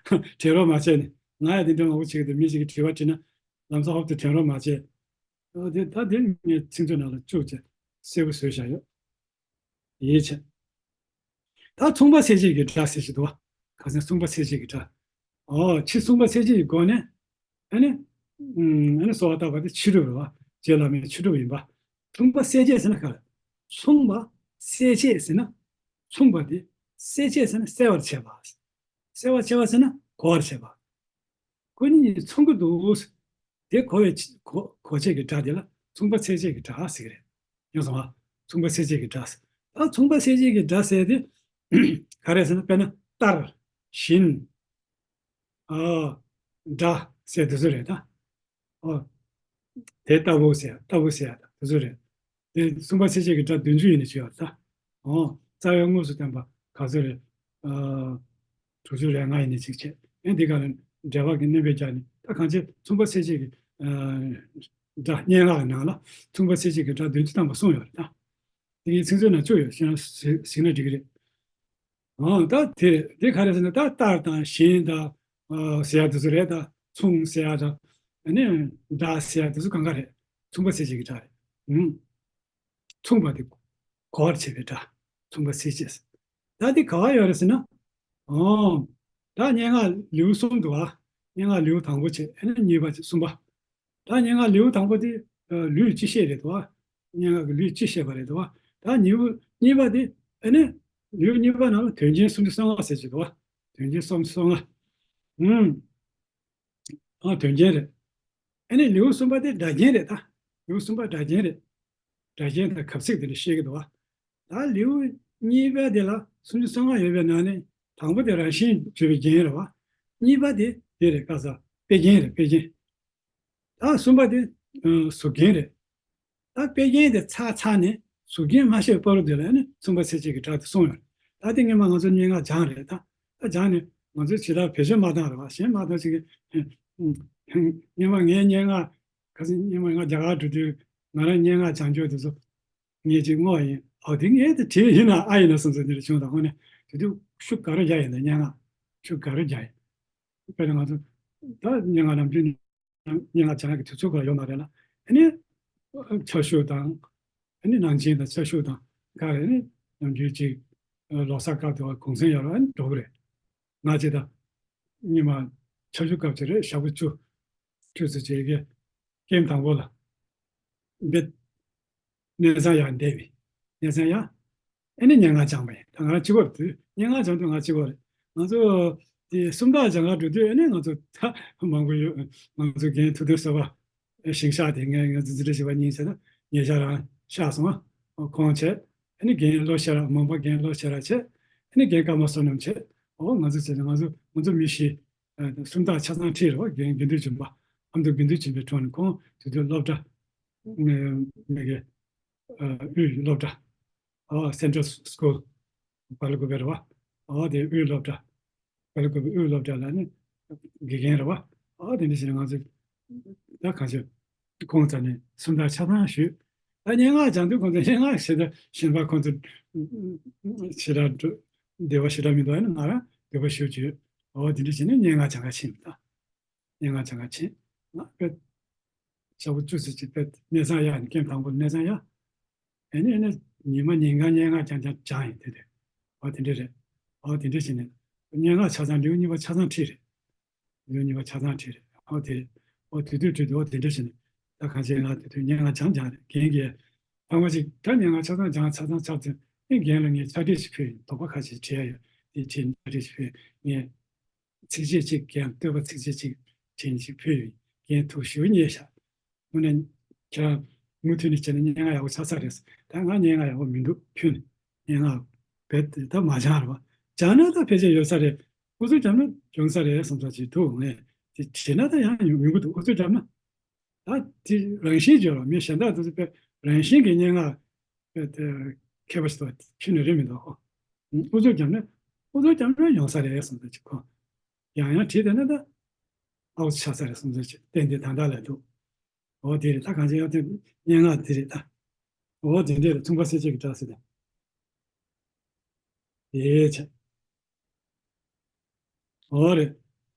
དྲན་རོགས་མ་བྱས་ནས། ང་ཡང་དེ་འདྲ་མང་པོ་བྱེད་ཀྱི་འདུག་མི་ཞིག་གིས་དྲི་བ་དྲིས་ན་ལམ་སང་ཧོབ་ཏེ་དྲན་རོགས་མ་བྱས། ཨོ་དེ་ད་དེ་ངས་ཚིག་མཛོད་ནང་ལ་བཅུག་བྱས་གསལ་པོ་བཟོས་བཞག་ཡོད། ཡིད་ཆེས། ད་མཚུངས་པ་གསལ་བྱེད་ཀྱི་སྒྲ་ཟེར་ཞིག་འདུག་བ། ཁ་སང་མཚུངས་པ་གསལ་བྱེད་ཀྱི་སྒྲ། ཨོ་ཕྱི་མཚུངས་པ་གསལ་བྱེད་ཀྱི་སྒོ་ནས། ཨ་ནི། ཨ་ནི་གསོལ་བ་བཏབ་པ་དེ་ཕྱི་སྒྲུབ་རེད་བ། རྗེ་བླ་མའི་ཕྱི་སྒྲུབ་ཡིན་པ། མཚུངས་པ་གསལ་བྱེད་ཟེར་ན་ག་རེ། མཚུངས་པ་གསལ་བྱེད་ཟེར་ན། མཚུངས་པ་དེ། གསལ་བྱེད་ཟེར་ན་གསལ་བར་བྱེད་པ། གསལ་བར་བྱེད་པ་ཟེར་ན་གོ་བར་བྱེད་པ། ཁོ་གཉིས་མཚུངས་ཀྱི་འདུག་དེ་གོ་བའི་ཕྱི་གོ་གོ་བྱེད་ཀྱི་སྒྲ་དེ་ལ་མཚུངས་པ་གསལ་བྱེད་ཀྱི་སྒྲ་ཟེར་གྱི་རེད། ཡོང་སོང་ང་། མཚུངས་པ་གསལ་བྱེད་ཀྱི་སྒྲ་ཟེར། ད་མཚུངས་པ་གསལ་བྱེད་ཀྱི་སྒྲ་ཟེར་དེ་ག་རེ་ཟེར་ན། དཔེར་ན་ལྟར། བཞིན། ཨ། འདྲ། ཟེར་དེ་ཚོ་རེད་ད། ཨོ། དེ་ལྟ་བུ་ཟེར་ལྟ་བུ་ཟེར་དེ་ཚོ་རེད། དེ་གསུམ་པ་གསལ་བྱེད་ཀྱི་སྒྲ་བདུན་ཅུ་ཡིན་ནི་ཅི་ཡོད་ད། ཨོ། རྩ་བའི་དངོས་སུ་བསྟན་པ་ག་ཚོད་རེད། ཨ། དྲུག་ཅུ་རེ་ལྔ་ཡིན་ནི་གཅིག་བྱས། ཨེ་འདི་ག་ལ་འགྲེལ་པ་གི་བསྣན་པའི་རྒྱ་ནི་ད་གང་ཅི་གསུམ་པ་གསལ་བྱེད་ཀྱི། ཨ། སྒྲ་སྙན་ངག་གི་ནང་ལ་གསུམ་པ་གསལ་བྱེད་ཀྱི་སྒྲ་བདུན་ཅུ་ཐམ་པ་གསུངས་ཡོད་རེད་ད། དེ་གའི་ཚིག་མཛོད་ནང་བཅུག་ཡོད་ཤེས་ན་གཟིགས་ན་འགྲིག་གི་རེད། ཨང་། ད་དེ་དེ་ག་རེ་ཟེར་ན་ད་ལྟར་དང་བཞིན་དང་། ཨ། ཟེར་ཡ་དེ་ཚོ་རེད་ད། མཚུངས་ཟེར་ཡ་དང་། ཨ་ནི་འདྲ་ཟེར་ཡ་དེ་ཚོ་གང་ག་རེད། མཚུངས་པ་གསལ་བྱེད་ཀྱི་སྒྲ་རེད། ཨང་། མཚུངས་པ་དེ་གོ་བར་བྱེད་པའི་སྒྲ། མཚུངས་པ་གསལ་བྱེད། ད་དེ་ག་བ་ཡོད་རེད་ཟེར་ན། ཨང་། ད་སྙན་ངག་ལེའུ་གསུམ་འདུག་ཨ། སྙན་ངག་ལེའུ་དང་པོ་བྱས། ཨ་ནི་གཉིས་པ་བྱས། གསུམ་པ། ད་སྙན་ངག་ལེའུ་དང་པོ་དེ། ཨ། ལུས་སྤྱི་བཤད་རེད་དོ། སྙན་ངག་གི་ལུས་སྤྱི་བཤད་པ་རེད་དོ། ད་གཉིས་པ་གཉིས་པ་དེ། ཨ་ནི་ལེའུ་གཉིས་པ་ནང་ལ་དོན་རྐྱེན་སུམ་ཅུ་སོ་ལྔ་ཟེར་གྱི་འདུག་བ། དོན་རྐྱེན་སུམ་ཅུ་སོ་ལྔ། ཨུམ། ཨ། དོན་རྐྱེན་རེད། ཨ་ནི་ལེའུ་གསུམ་པ་དེ་སྒྲ་རྐྱེན་རེད་ད། ལེའུ་གསུམ་པ་སྒྲ་རྐྱེན་རེད། སྒྲ་རྐྱེན་དང་གབ་ཚིག་དེ་འདྲ་བཤད་ཀྱི་འདུག་བ། ད་ལེའུ་གཉིས་པ་དེ་ལ་སུམ་ཅུ་སོ་ལྔ་ཡོད་པའི་ནང་ནས་དང་པོ་དེ་རང་བཞིན་བརྗོད་པའི་རྐྱེན་རེད་བ། གཉིས་པ་དེ་དེ་རེད། ག་ས་དཔེ་རྐྱེན་རེད། དཔེ་རྐྱེན། ད་གསུམ་པ་དེ། ཨ། གཟུགས་རྐྱེན་རེད། ད་དཔེ་རྐྱེན་དེ་ཚར་ཚར་ནས་གཟུགས་རྐྱེན་མ་བཤད་བར་དུ་དེ་ལ་ནི་མཚུངས་པ་གསལ་བྱེད་ཀྱི་སྒྲ་དེ་གསུངས་ཡོད། ད་དེ་སྔོན་མ་ང་ཚོ་སྙན་ངག་སྦྱངས་རེད་ད། ད་སྦྱངས་ནས་ང་ཚོའི་ཇི་ལྟར་བེད་སྤྱོད་མ་བཏང་རེད་བ། གཞན་མ་གཏོགས་ཅིག་གིས། སྔོན་མ་ངའི་སྙན་ངག་ག་ཚོད། སྔོན་མ་ང་རྒྱ་གར་འགྲོ་དུས་ང་རང་སྙན་ངག་སྦྱང་རྒྱུ་དེ་ཚོ་ངས་ཅིག་བསྔོགས་ཡིན། ཨོ་དེ་ངས་དེ་བྲིས་ཡིན་ན་ཨ་ཡིན་ན་བསམ་ཚུལ་འདི་འདྲ་བྱུང་། ད་དངོས་གནས་དེ་དུས་ཤུགས་དགའ་རབ་རྒྱག་ཡིན། ད་སྙན་ངག་ཤུགས་དགའ་རབ་རྒྱག་ཡིན། དཔེར་ན་ང་ཚོ་ད་སྙན་ངག་ནམ་རྒྱུན་སྙན་ངག་སྦྱང་གི་དུས་ཚོད་ཁོ་ཡོད་མ་རེད་ལ། ཨ་ནི་ཆར་ཤུགས་དང་། ཨ་ནི་ནང་ཆེན་དང་ཆར་ཤུགས་དང་ག་རེ་ནི་ནམ་རྒྱུན་ཅིག་ལོ་གསར་སྐབས་དེ་བ་གུང་སེང་ཡོད་ར། ཨ་ནི་འགྲོ་གི་རེད། ང་ཅིག་ད་ཉི་མ་ཆར་ཤུགས་སྐབས་ཅིག་རེད། ཞག་པོ་བཅུ་བཅུ་ཙམ་བྱས་ཀྱི་ཀེམ་དང་པོ་ལ་འབད། གནས་ཚང་ཡར་འདེབས་པའི་གནས་ཚང་ཡར། ཨ་ནི་སྙན་ངག་སྦྱངས་པ་ཡིན། ད་ང་རང་གཅིག་པོ་རེད། དུས་སྙན་ངག་སྦྱང་དུས་ང་གཅིག་པོ་རེད། ང་ཚོ་དེ་སུམ་རྟགས་སྦྱང་ག་འགྲོ་དུས་ཨ་ནི་ང་ཚོ་ད་མང་པོ་ཡོད། ང་ཚོ་རྒན་ཐུབ་བསྟན་བསོད་པ། ཞིང་གཤེགས་དེ་ངས་ང་ཚོ་འཛིན་གྲྭ་བཞི་པ་གཉིས་བྱས་ན་ཉེ་ཆར་རང་གཤེགས་སོང་ང་། ཁོང་བྱས། ཨ་ནི་རྒན་བློ་ཤེས་རབ། མོན་པ་རྒན་བློ་ཤེས་རབ་བྱས། ཨ་ནི་རྒན་ཀརྨ་བསོད་ནམས་བྱས། ཨོ་ང་ཚོ་བྱས་ན་ང་ཚོ་ང་ཚོ་མི་བཞི། ཨ། སུམ་རྟགས་ཆ་ཚང་ཁྲིད་རེད་བ། རྒན་དགེ་འདུན་འཇོམས་པ། ཨ་མདོ་དགེ་འདུན་ཆེན་པོའི་དྲུང་ནས་ཁོང་དེ་དུས་སློབ་གྲྭ། ཨ། མི་གི། ཨ། དབུས་སློབ་གྲྭ། ཨ། Central School Balukupe རེད་བ། ཨ། དེ་དབུས་སློབ་གྲྭ། Balukupe དབུས་སློབ་གྲྭ་ལ་ནི་དགེ་རྒན་རེད་བ། ཨ། དེ་འདྲ་བྱས་ནས་ང་ཚོ་ད་གང་ཅི་ཁོང་རྩ་ནས་སུམ་རྟགས་ཆ་ཚང་ཞུས། ད་སྙན་ངག་སྦྱང་དུས་ཁོང་ཚོ་སྙན་ངག་ཞེ་དྲག་གཞན་པ་ཁོང་ཚོ་ཞེ་དྲག་འདོད་པ་ཞེ་དྲག་མི་འདུག་ཨ་ནི་ང་རང་འདོད་པ་ཞེ་པོ་ཅིག་ཡོད། ཨོ་དེ་འདྲ་བྱས་ནས་སྙན་ངག་སྦྱང་ག་ཕྱིན་པ་དང་། སྙན་ངག་སྦྱང་ག་ཕྱིན། ང་དཔེ་ཞག་པོ་བཅུ་ཙམ་ཅིག་དཔེ་གནས་ཚང་ཡར་ནས་ཀེམ་དང་པོ་གནས་ཚང་ཡར། ཨ་ནི་ཨ་ནི་ཉི་མ་ཉིན་གང་སྙན་ངག་རྐྱང་རྐྱང་སྦྱངས་ཡིན། དེ་དེ་ཨོ་དེ་འདྲ་རེད། ཨོ་དེ་འདྲ་བྱས་ནས་སྙན་ངག་ཆ་ཚང་ལེའུ་གཉིས་པ་ཆ་ཚང་ཁྲིད་རེད། ལེའུ་གཉིས་པ་ཆ་ཚང་ཁྲིད་རེད། ཨོ་དེ་རེད། ཨོ་དེ་དུས་ཁྲིད་དུས་ཨོ་དེ་འདྲ་བྱས་ནས་ད་གང་བྱས་ང་དེ་དུས་སྙན་ངག་སྦྱང་སྦྱངས་རེད། རྒན་གྱིས་ཕ་མ་ཅིག་ད་སྙན་ངག་ཆ་ཚང་སྦྱངས་ཆ་ཚང་ཚར་ཚེ་ཨེ་རྒན་ལ་ངས་ཕྱག་བྲིས་ཤིག་ཕུལ་ཡིན། དོགས་པ་ཁ་ཤས་དྲི་ཡ་ཡོད། དེ་དྲིས་ཕྱག་བྲིས་ཤིག་ཕུལ་ངས། ཚིགས་བཅད་གཅིག་རྒན་བསྟོད་པ་ཚིགས་བཅད་གཅིག་བྱིན་ཅིག་ཕུལ་ཡོད། རྒན་ཐུགས་ཞེ་པོ་མཉེས་ཤག་དངོས་གནས་ཁྱེད་རང་མུ་མཐུད་ནས་བྱས་ན་སྙན་ངག་ཡག་པོ་ཆགས་ས་རེད། ད་ང་སྙན་ངག་ཡག་པོ་མི་འདུག་ཁྱོད་ནི་སྙན་ངག་རྦད་དེ་ད་མ་སྦྱངས་རེད་བ། སྦྱངས་ན་ད་ཕལ་ཆེར་ཡོད་ས་རེད། ཨུ་ཚུགས་བརྒྱབ་ན་ཡོང་ས་རེད་བསམ་ས་ཅིག་འདུག་ངས་དེ་བྱས་ན་ད་ཡང་ཡོང་ཡོང་གི་འདུག་ཨུ་ཚུགས་བརྒྱབ་ན། ད་དེ་རང་བཞིན་བརྗོད་རོགས། མི་གཞན་དག་དེ་ཚོ་དཔེ་རང་བཞིན་གྱི་སྙན་ངག་དཔེ་དེ་མཁས་པ་ཞིག་འདུག་ཁྱོད་ནི་རེད་མི་འདུག་ཨོ། ཨུ་ཚུགས་བརྒྱབ་ན་ཨུ་ཚུགས་བརྒྱབ་ན་ཡོང་ས་རེད་བསམ་ས་ཅིག་ཁོ། ཡང་ཡང་བྲིས་བསྡད་ན་ད་ཨའུ་ཆགས་ས་རེད་བསམ་ཚུལ་ཅིག་ཏན་ཏན་ད་ལྟ་ལས་འདུག་འོ་དེ་རེད། ད་གང་ཅི་ཡང་དེ་སྙན་ངག་དེ་རེད་ད། འོ་དེ་འདྲས་རེད། མཚུངས་པ་གསལ་བྱེད་ཀྱི་སྒྲ་ཟེར་ད། དེ་བྱས། འོ་རེད།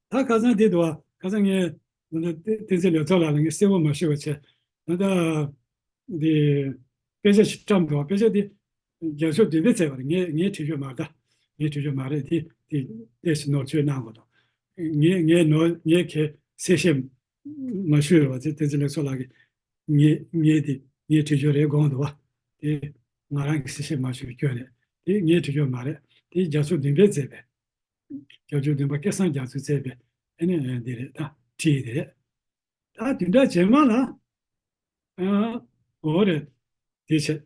ད་ཁ་སང་དེ་འདུག་བ། ཁ་སང་ངས་ད་ལྟ་བསྟན་འཛིན་ལེགས་ཚོགས་ལགས་ལ་ངས་གསལ་པོ་མ་ཞུས་པ་བྱས། ད་ལྟ་འདི་དཔེ་ཆ་ཞིག་བཀྲམ་འདུག་དཔེ་ཆ་འདི་རྒྱ་ཤོག་བདུན་པའི་ཚད་པ་རེད། ངས་ངས་བྲིས་རྒྱུ་མ་རེད་ད། ངས་བྲིས་རྒྱུ་མ་རེད། འདི་འདི་ལྟས་ཤིག་ནོར་བཅོས་གནང་དགོས་འདུག་ངས་ངས་ནོར་ངས་གལ་གསལ་བཤད་མ་ཞུས་རེད་བ། དེ་བསྟན་འཛིན་ལེགས་ཚོགས་ལགས་ཀྱིས་ངས་ངས་དེ་ངས་བྲིས་རྒྱུ་རེད་དགོངས་འདུག་བ། དེ་ང་རང་གིས་གསལ་བཤད་མ་ཞུས་པའི་སྐྱོན་རེད། དེ་ངས་བྲིས་རྒྱུ་མ་རེད། དེ་རྒྱ་ཤོག་བདུན་པས་མཛད་པའི། རྒྱ་ཤོག་བདུན་པ་སྐལ་བཟང་རྒྱ་མཚོས་མཛད་པའི་ཨ་ནི་འདི་རེད་ད། བྲིས་དེ་རེད། ད་བདུན་ཕྲག་རྗེས་མ་ལ། ཨ། འོ་རེད། དེ་བྱས།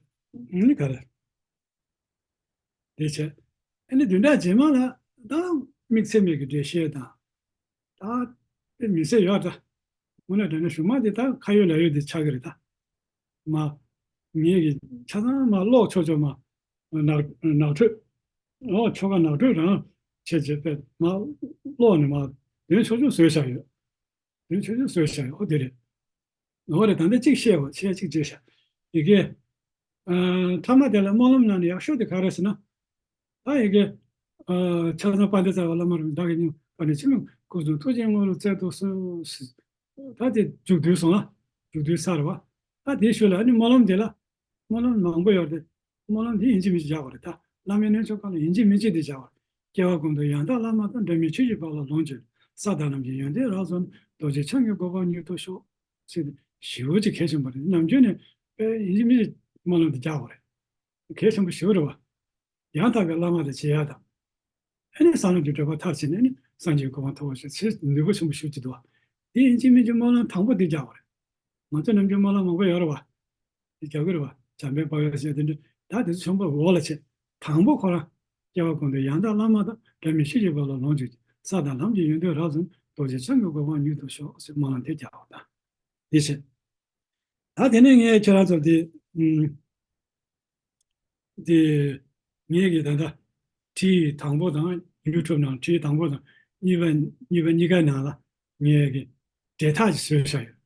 ཨ་ནི་ག་རེ། དེ་བྱས། ཨ་ནི་བདུན་ཕྲག་རྗེས་མ་ལ་ད་དམིགས་བསལ་མེད་ཀྱི་འགྲེལ་བཤད་དང་། ད་ དཔེ་མི་སྲིད་ཡོད་ད། དངོས་གནས་དྲང་གནས་གཞུག་མ་དེ་ད་ཁ་ཡོད་ལག་ཡོད་དེ་ཆགས་ཀྱི་རེད་ད། མ། ངེད་ཀྱི་ཆ་ཚང་མ་ཀློག་ཆོག་ཆོག་མ། ནག་ནག་ཁྲོད། ཨོ་ཆོ་ག་ནག་ཁྲོད་རང་བྱས་བྱས་པས་མ། ཀློག་ནས་མ། དོན་ཆོག་ཆོག་བཟོས་བཞག་ཡོད། དོན་ཆོག་ཆོག་བཟོས་བཞག་ཡོད། ཨོ་དེ་རེད། ཨོ་རེད། ད་ལྟ་གཅིག་བཤད་པ་བཤད་གཅིག་བརྗོད་བཞག་ཡི་གེ། ཨ། ཐ་མ་དེ་ལ་སྨོན་ལམ་ནང་ནས་ཡག་ཤོས་དེ་ག་རེ་ཟེར་ན། ད་ཡི་གེ། ཨ། ཆ་ཚང་དཔལ་ལྡན་རྩ་བའི་བླ་མ་རིན་པོ་ཆེ་བདག་གིས་སྙིང་པ་ནས་ཆེ་མོ་སྐུ་གསུང་ཐུགས་ཀྱི་དངོས་གྲུབ་སྩལ་དུ་གསོལ། ད་དེ་མཇུག་བསྡུས་སོང་ཨ། མཇུག་བསྡུས་ཚར་བ། ད་དེའི་ཤུལ་ལ་ཨ་ནི་སྨོན་ལམ་དེ་ལ། སྨོན་ལམ་མང་པོ་ཡོད་རེད། སྨོན་ལམ་འདི་ཡིན་གཅིག་མིན་གཅིག་རྒྱག་དགོས་རེད་ད། བླ་མའི་རྣལ་འབྱོར་ཁང་ལ་ཡིན་གཅིག་མིན་གཅིག་འདི་རྒྱག་དགོས་རེད། སྐྱེ་བ་ཀུན་ཏུ་ཡང་དག་བླ་མ་དང་། འབྲལ་མེད་ཆོས་ཀྱི་འབའ་ལ་ལོངས་སྤྱོད། ས་དང་ལམ་གྱི་ཡོན་ཏན་རབ་རྫོགས་ནས། རྡོ་རྗེ་འཆང་གི་གོ་འཕང་མྱུར་ཐོབ་ཤོག་ཅེས་ཞེ་པོ་ཅིག་གལ་ཆེན་པོ་རེད། ནམ་རྒྱུན་ནས་དཔེ་ཡིན་གཅིག་མིན་གཅིག་སྨོན་ལམ་འདི་རྒྱག་དགོས་རེད། གལ་ཆེན་པོ་ཞེ་པོ་རེད་བ། ཡང་དག་པའི་བླ་མ་དང་མཇལ་ཡ་དང་། ཨ་ནི་སངས་རྒྱས་ཀྱི་གྲོལ་བ་མཐར་ཕྱིན་ནས་ནི་སངས་རྒྱས་ཀྱི་གོ་འཕང་ཐོབ་པ་ཞིག་ཆེས་ནུས་པ་ཆེན་པོ་ཞེ་པོ་ཅིག་འདུག་བ། དེ་ཡིན་གཅིག་མིན་གཅིག་སྨོན་ལམ་དང་པོ་འདི་རྒྱག་དགོས་རེད། ང་ཚོ་ནམ་རྒྱུན་སྨོན་ལམ་མང་པོ་ཡོད་རེད་བ། འདི་རྒྱག་གི་རེད་བ། འཇམ་དཔལ་དཔའ་བོས་ཞེས་དེ་འདྲ་ད་དེ་ཚོ་ཆོམ་པོ་འོག་ལ་ཆེ། དང་པོ་ཁོ་རང་སྐྱེ་བ་ཀུན་ཏུ་ཡང་དག་བླ་མ་དང་། འབྲལ་མེད་ཆོས་ཀྱི་འབའ་ལ་ལོངས་སྤྱོད་ཅིང་། ས་དང་ལམ་གྱི་ཡོན་ཏན་རབ་རྫོགས་ནས། རྡོ་རྗེ་འཆང་གི་གོ་འཕང་མྱུར་ཐོབ་ཤོག་ཅེས་སྨོན་ལམ་དེ་རྒྱག་དགོས་ད། དེ་བྱས། ད་དེ་ནས་ངས་ཁྱེད་རང་ཚོར་དེ། ཨུམ། དེ། ངས་ཀྱི་ད་ལྟ་བྲིས་དང་པོ་དང་ཡུ་ཊུབ་ནང་བྲིས་དང་པོ་དང་གཉིས་པ་གཉིས་པ་གཉིས་ཀ་ནང་ལ་ངས་ཀྱི་འབྲེལ་ཐག་ཅིག་བཟོས་བཞག་ཡོད།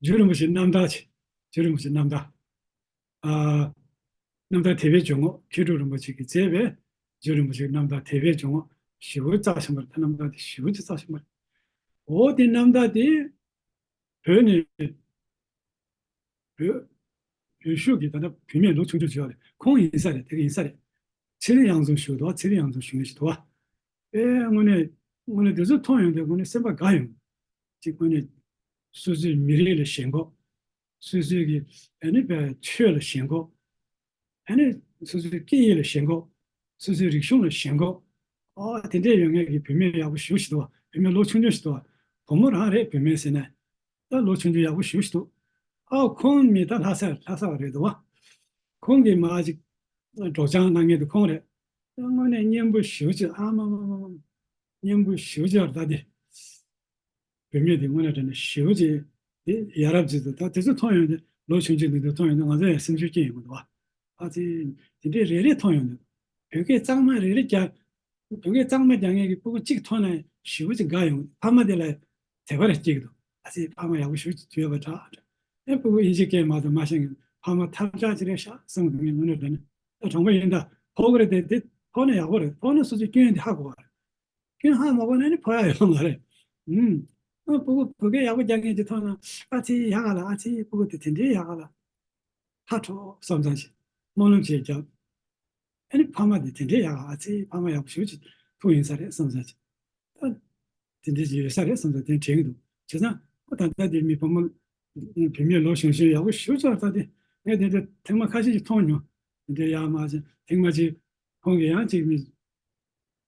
རྒྱུ་རིན་པོ་ཆེའི་རྣམ་ཐར་ཅིག་རྒྱུ་རིན་པོ་ཆེའི་རྣམ་ཐར། ཨ། རྣམ་ཐར་དད་པའི་འཇུག་ངོགས་མཁས་གྲུབ་རིན་པོ་ཆེ་གིས་མཛད་པའི་རྒྱུ་རིན་པོ་ཆེའི་རྣམ་ཐར་དད་པའི་འཇུག་ངོགས་ཞེ་པོ་རྩ་ཆེན་པོ་རེད། ད་རྣམ་ཐར་དེ་ཞེ་པོ་ཅིག་རྩ་ཆེན་པོ་རེད། འོ་དེ་རྣམ་ཐར་དེ། བོད་ནས། བོད། བོད་གཞུང་གི་ད་ལྟ་བུད་མེད་ལོ་ཆུང་ཆུང་ཞིག་ཡོད་རེད། ཁོང་ཡིན་ས་རེད། དེ་ག་ཡིན་ས་རེད། ཚེ་རིང་གཡང་འཛོམས་ཞུ་འདུག་ཚེ་རིང་གཡང་འཛོམས་ཞུ་མཁན་ཞིག་འདུག་བ། ཨེ་དངོས་གནས། དངོས་གནས་དེ་ཚོ་མཐོང་ཡོང་དུས་དངོས་གནས་སེམས་པ་དགའ་ཡོང་། གཅིག་དངོས་གནས། སོ་སོའི་མི་རིགས་ལ་ཞེན་ཁོག་སོ་སོའི་གི་ཨ་ནི་བའི་ཆོས་ལ་ཞེན་ཁོག་ཨ་ནི་སོ་སོའི་སྐད་ཡིག་ལ་ཞེན་ཁོག་སོ་སོའི་རིག་གཞུང་ལ་ཞེན་ཁོག་ཨ་དེ་འདྲས་ཡོད་མཁན་གྱི་བུད་མེད་ཡག་པོ་ཞེ་པོ་ཞིག་འདུག་བ། བུད་མེད་ལོ་ཆུང་ཆུང་ཞིག་འདུག་བ། བུ་མོ་རང་རེད། བུད་མེད་ཟེར་ནས། ད་ལོ་ཆུང་ཆུང་ཡག་པོ་ཞེ་པོ་ཞིག་འདུག་ཨ་ཁོང་མི་ད་ལྷ་ས་ལྷ་ས་བ་རེད་འདུག་བ། ཁོང་གི་མ་ཅིག་སྒྲོག་སྦྱང་གནང་མཁན་དེ་ཁོང་རེད། དངོས་གནས་སྙན་པོ་ཞེ་པོ་ཅིག་ཨ་མ་མ་མ་མ། སྙན་པོ་ཞེ་པོ་ཅིག་རེད་ད་དེ། བུད་མེད་དེ་དངོས་གནས་དྲང་གནས་ཞེ་པོ་ཅིག་དེ་ཡ་རབས་ཅིག་འདུག་ད་དེ་ཚོ་མཐོང་ཡོང་དུས་ལོ་ཆུང་ཆུང་འདི་འདྲ་མཐོང་ཡོང་དུས་ང་ཚོ་ཡང་སེམས་ཤུགས་སྐྱེ་ཡོང་གི་འདུག་བ། ཨ་ཙི། དེ་འདྲའི་རེ་རེ་མཐོང་ཡོང་དུས། བོད་སྐད་གཙང་མ་རེ་རེ་རྒྱག་བོད་སྐད་གཙང་མ་རྒྱག་མཁན་གྱི་སྤུ་གུ་གཅིག་མཐོང་ན་ཞེ་པོ་ཅིག་དགའ་ཡོང་། ཕ་མ་དེ་ལ་དད་པ་རེ་སྐྱེ་གི་འདུག་ཨ་ཙི་ཕ་མ་ཡག་པོ་ཞེ་པོ་ཅིག་ཐུག་ཡོད་པ་འདྲ། ཨེ་སྤུ་གུ་དབྱིན་ཇི་སྐད་མ་གཏོགས་མ་ཤེས་མཁན་ཕ་མ་ཐབས་ཆག་ཅིག་རེད་ཤག་བསམ་གི་འདུག་ངས་དངོས་གནས་དྲང་གནས། ད་གྲོང་པ་ཡིན་ད་ཕོག་གི་རེད་དེ། དེ་ཕོག་ན་ཡག་པོ་རེད། ཕོག་ན་སོ་སོའི་སྐྱོན་དེ་ཧ་གོ་བ་རེད། ཁྱོད་ཧ་མ་གོ་ན་ནི་ཕོ་ཡ་ཡོད་མ་རེད། ཨུམ། ཨ་སྤུ་གུ་བོད་སྐད་ཡག་པོ་རྒྱག་མཁན་གྱི་ཐོག་ན་ཨ་ཙི་ཡག་ག་ལ། ཨ་ཙི་སྤུ་གུ་དེ་དེ་འདྲའི་ཡག་ག་ལ། ཧ་འཕྲོག་བསམ་ཙང་ཞིག་སྨོན་ལམ་བྱས་རྒྱབ། ཨ་ནི་ཕ་མ་དེ་དེ་འདྲའི་ཡག་ག། ཨ་ཙི་ཕ་མ་ཡག་པོ་ཞེ་པོ་ཅིག་ཐུག་ཡིན་ས་རེད་བསམ་ཙང་ཞིག་ད་དེ་འདྲའི་ཅིག་ཡོད་ས་རེད་བསམ་ཙང་དེ་དྲན་གྱི་འདུག་བྱས་ཙང་ཁོ་ད་ལྟ་དེ་མི་བུ་མོ་བུད་མེད་ལོ་གཞོན་གཞོན་ཡག་པོ་ཞེ་པོ་ཅིག་ད་དེ་ངས་དེ་འདྲ་ཐེངས་མ་ཁ་ཤས་ཅིག་མཐོང་མྱོང་། དེ་འདྲའི་ཡག་མ་ཅིག་ཐེངས་མ་ཅིག་ཁོང་གིས་ཡང་ཅིག་མི།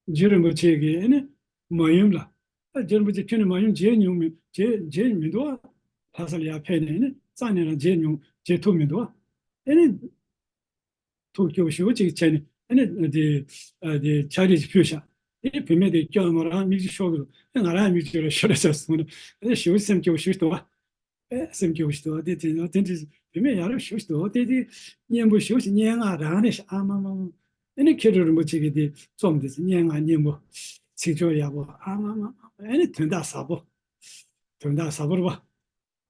རྗེ་རིན་པོ་ཆེ་གིས་ཨེ་ནི་མ་ཡུམ་ལ། ད་རྗེ་རིན་པོ་ཆེ་ཁྱོད་ནི་མ་ཡུམ་མཇལ་མྱོང་མི་མཇལ་མཇལ་མི་འདུག་ཨ། ལྷ་ས་ལ་ཡར་ཕེབས་ནས་ཨེ་ནི་རྩ་ནས་རང་མཇལ་མྱོང་མཇལ་ཐུབ་མི་འདུག་ཨ། ཨེ་ནི་ཐུགས་སྐྱོ་ཞེ་པོ་ཅིག་བྱས་ནས་ཨེ་ནི་དེ་ཨ་དེ་ཕྱག་བྲིས་ཅིག་ཕུལ་ཤག་དེ་བུད་མེད་དེ་སྐྱོ་མོ་རང་མིག་ཆུ་ཤོར་གི་འདུག་ཨེ་ང་རང་མིག་ཆུ་ར་ཤོར་ར་ཤག་གསུངས་ནས་ཨེ་ནི་ཞེ་པོ་སེམས་སྐྱོ་ཞེ་པོ་ཅིག་འདུག་ཨ། ཨེ་སེམས་སྐྱོ་ཞིག་འདུག་དེ་དེ་དེ་འདྲ་བུད་མེད་ཡག་རབས་ཞིག་འདུག་དེ་དེ་སྙན་པོ་ཞིག་སྙན་ངག་རང་རེད་ཤག་ཨ་མ་མ་མ། ཨེ་ནི་མཁས་གྲུབ་རིན་པོ་ཆེ་གི་དེ་རྩོམ་དེ་སྙན་ངག་སྙན་པོ། ཚིག་སྦྱོར་ཡག་པོ་ཨ་མ་མ་མ། ཨེ་ནི་དོན་དག་ཟབ་པོ། དོན་དག་ཟབ་པོ་རེད་བ།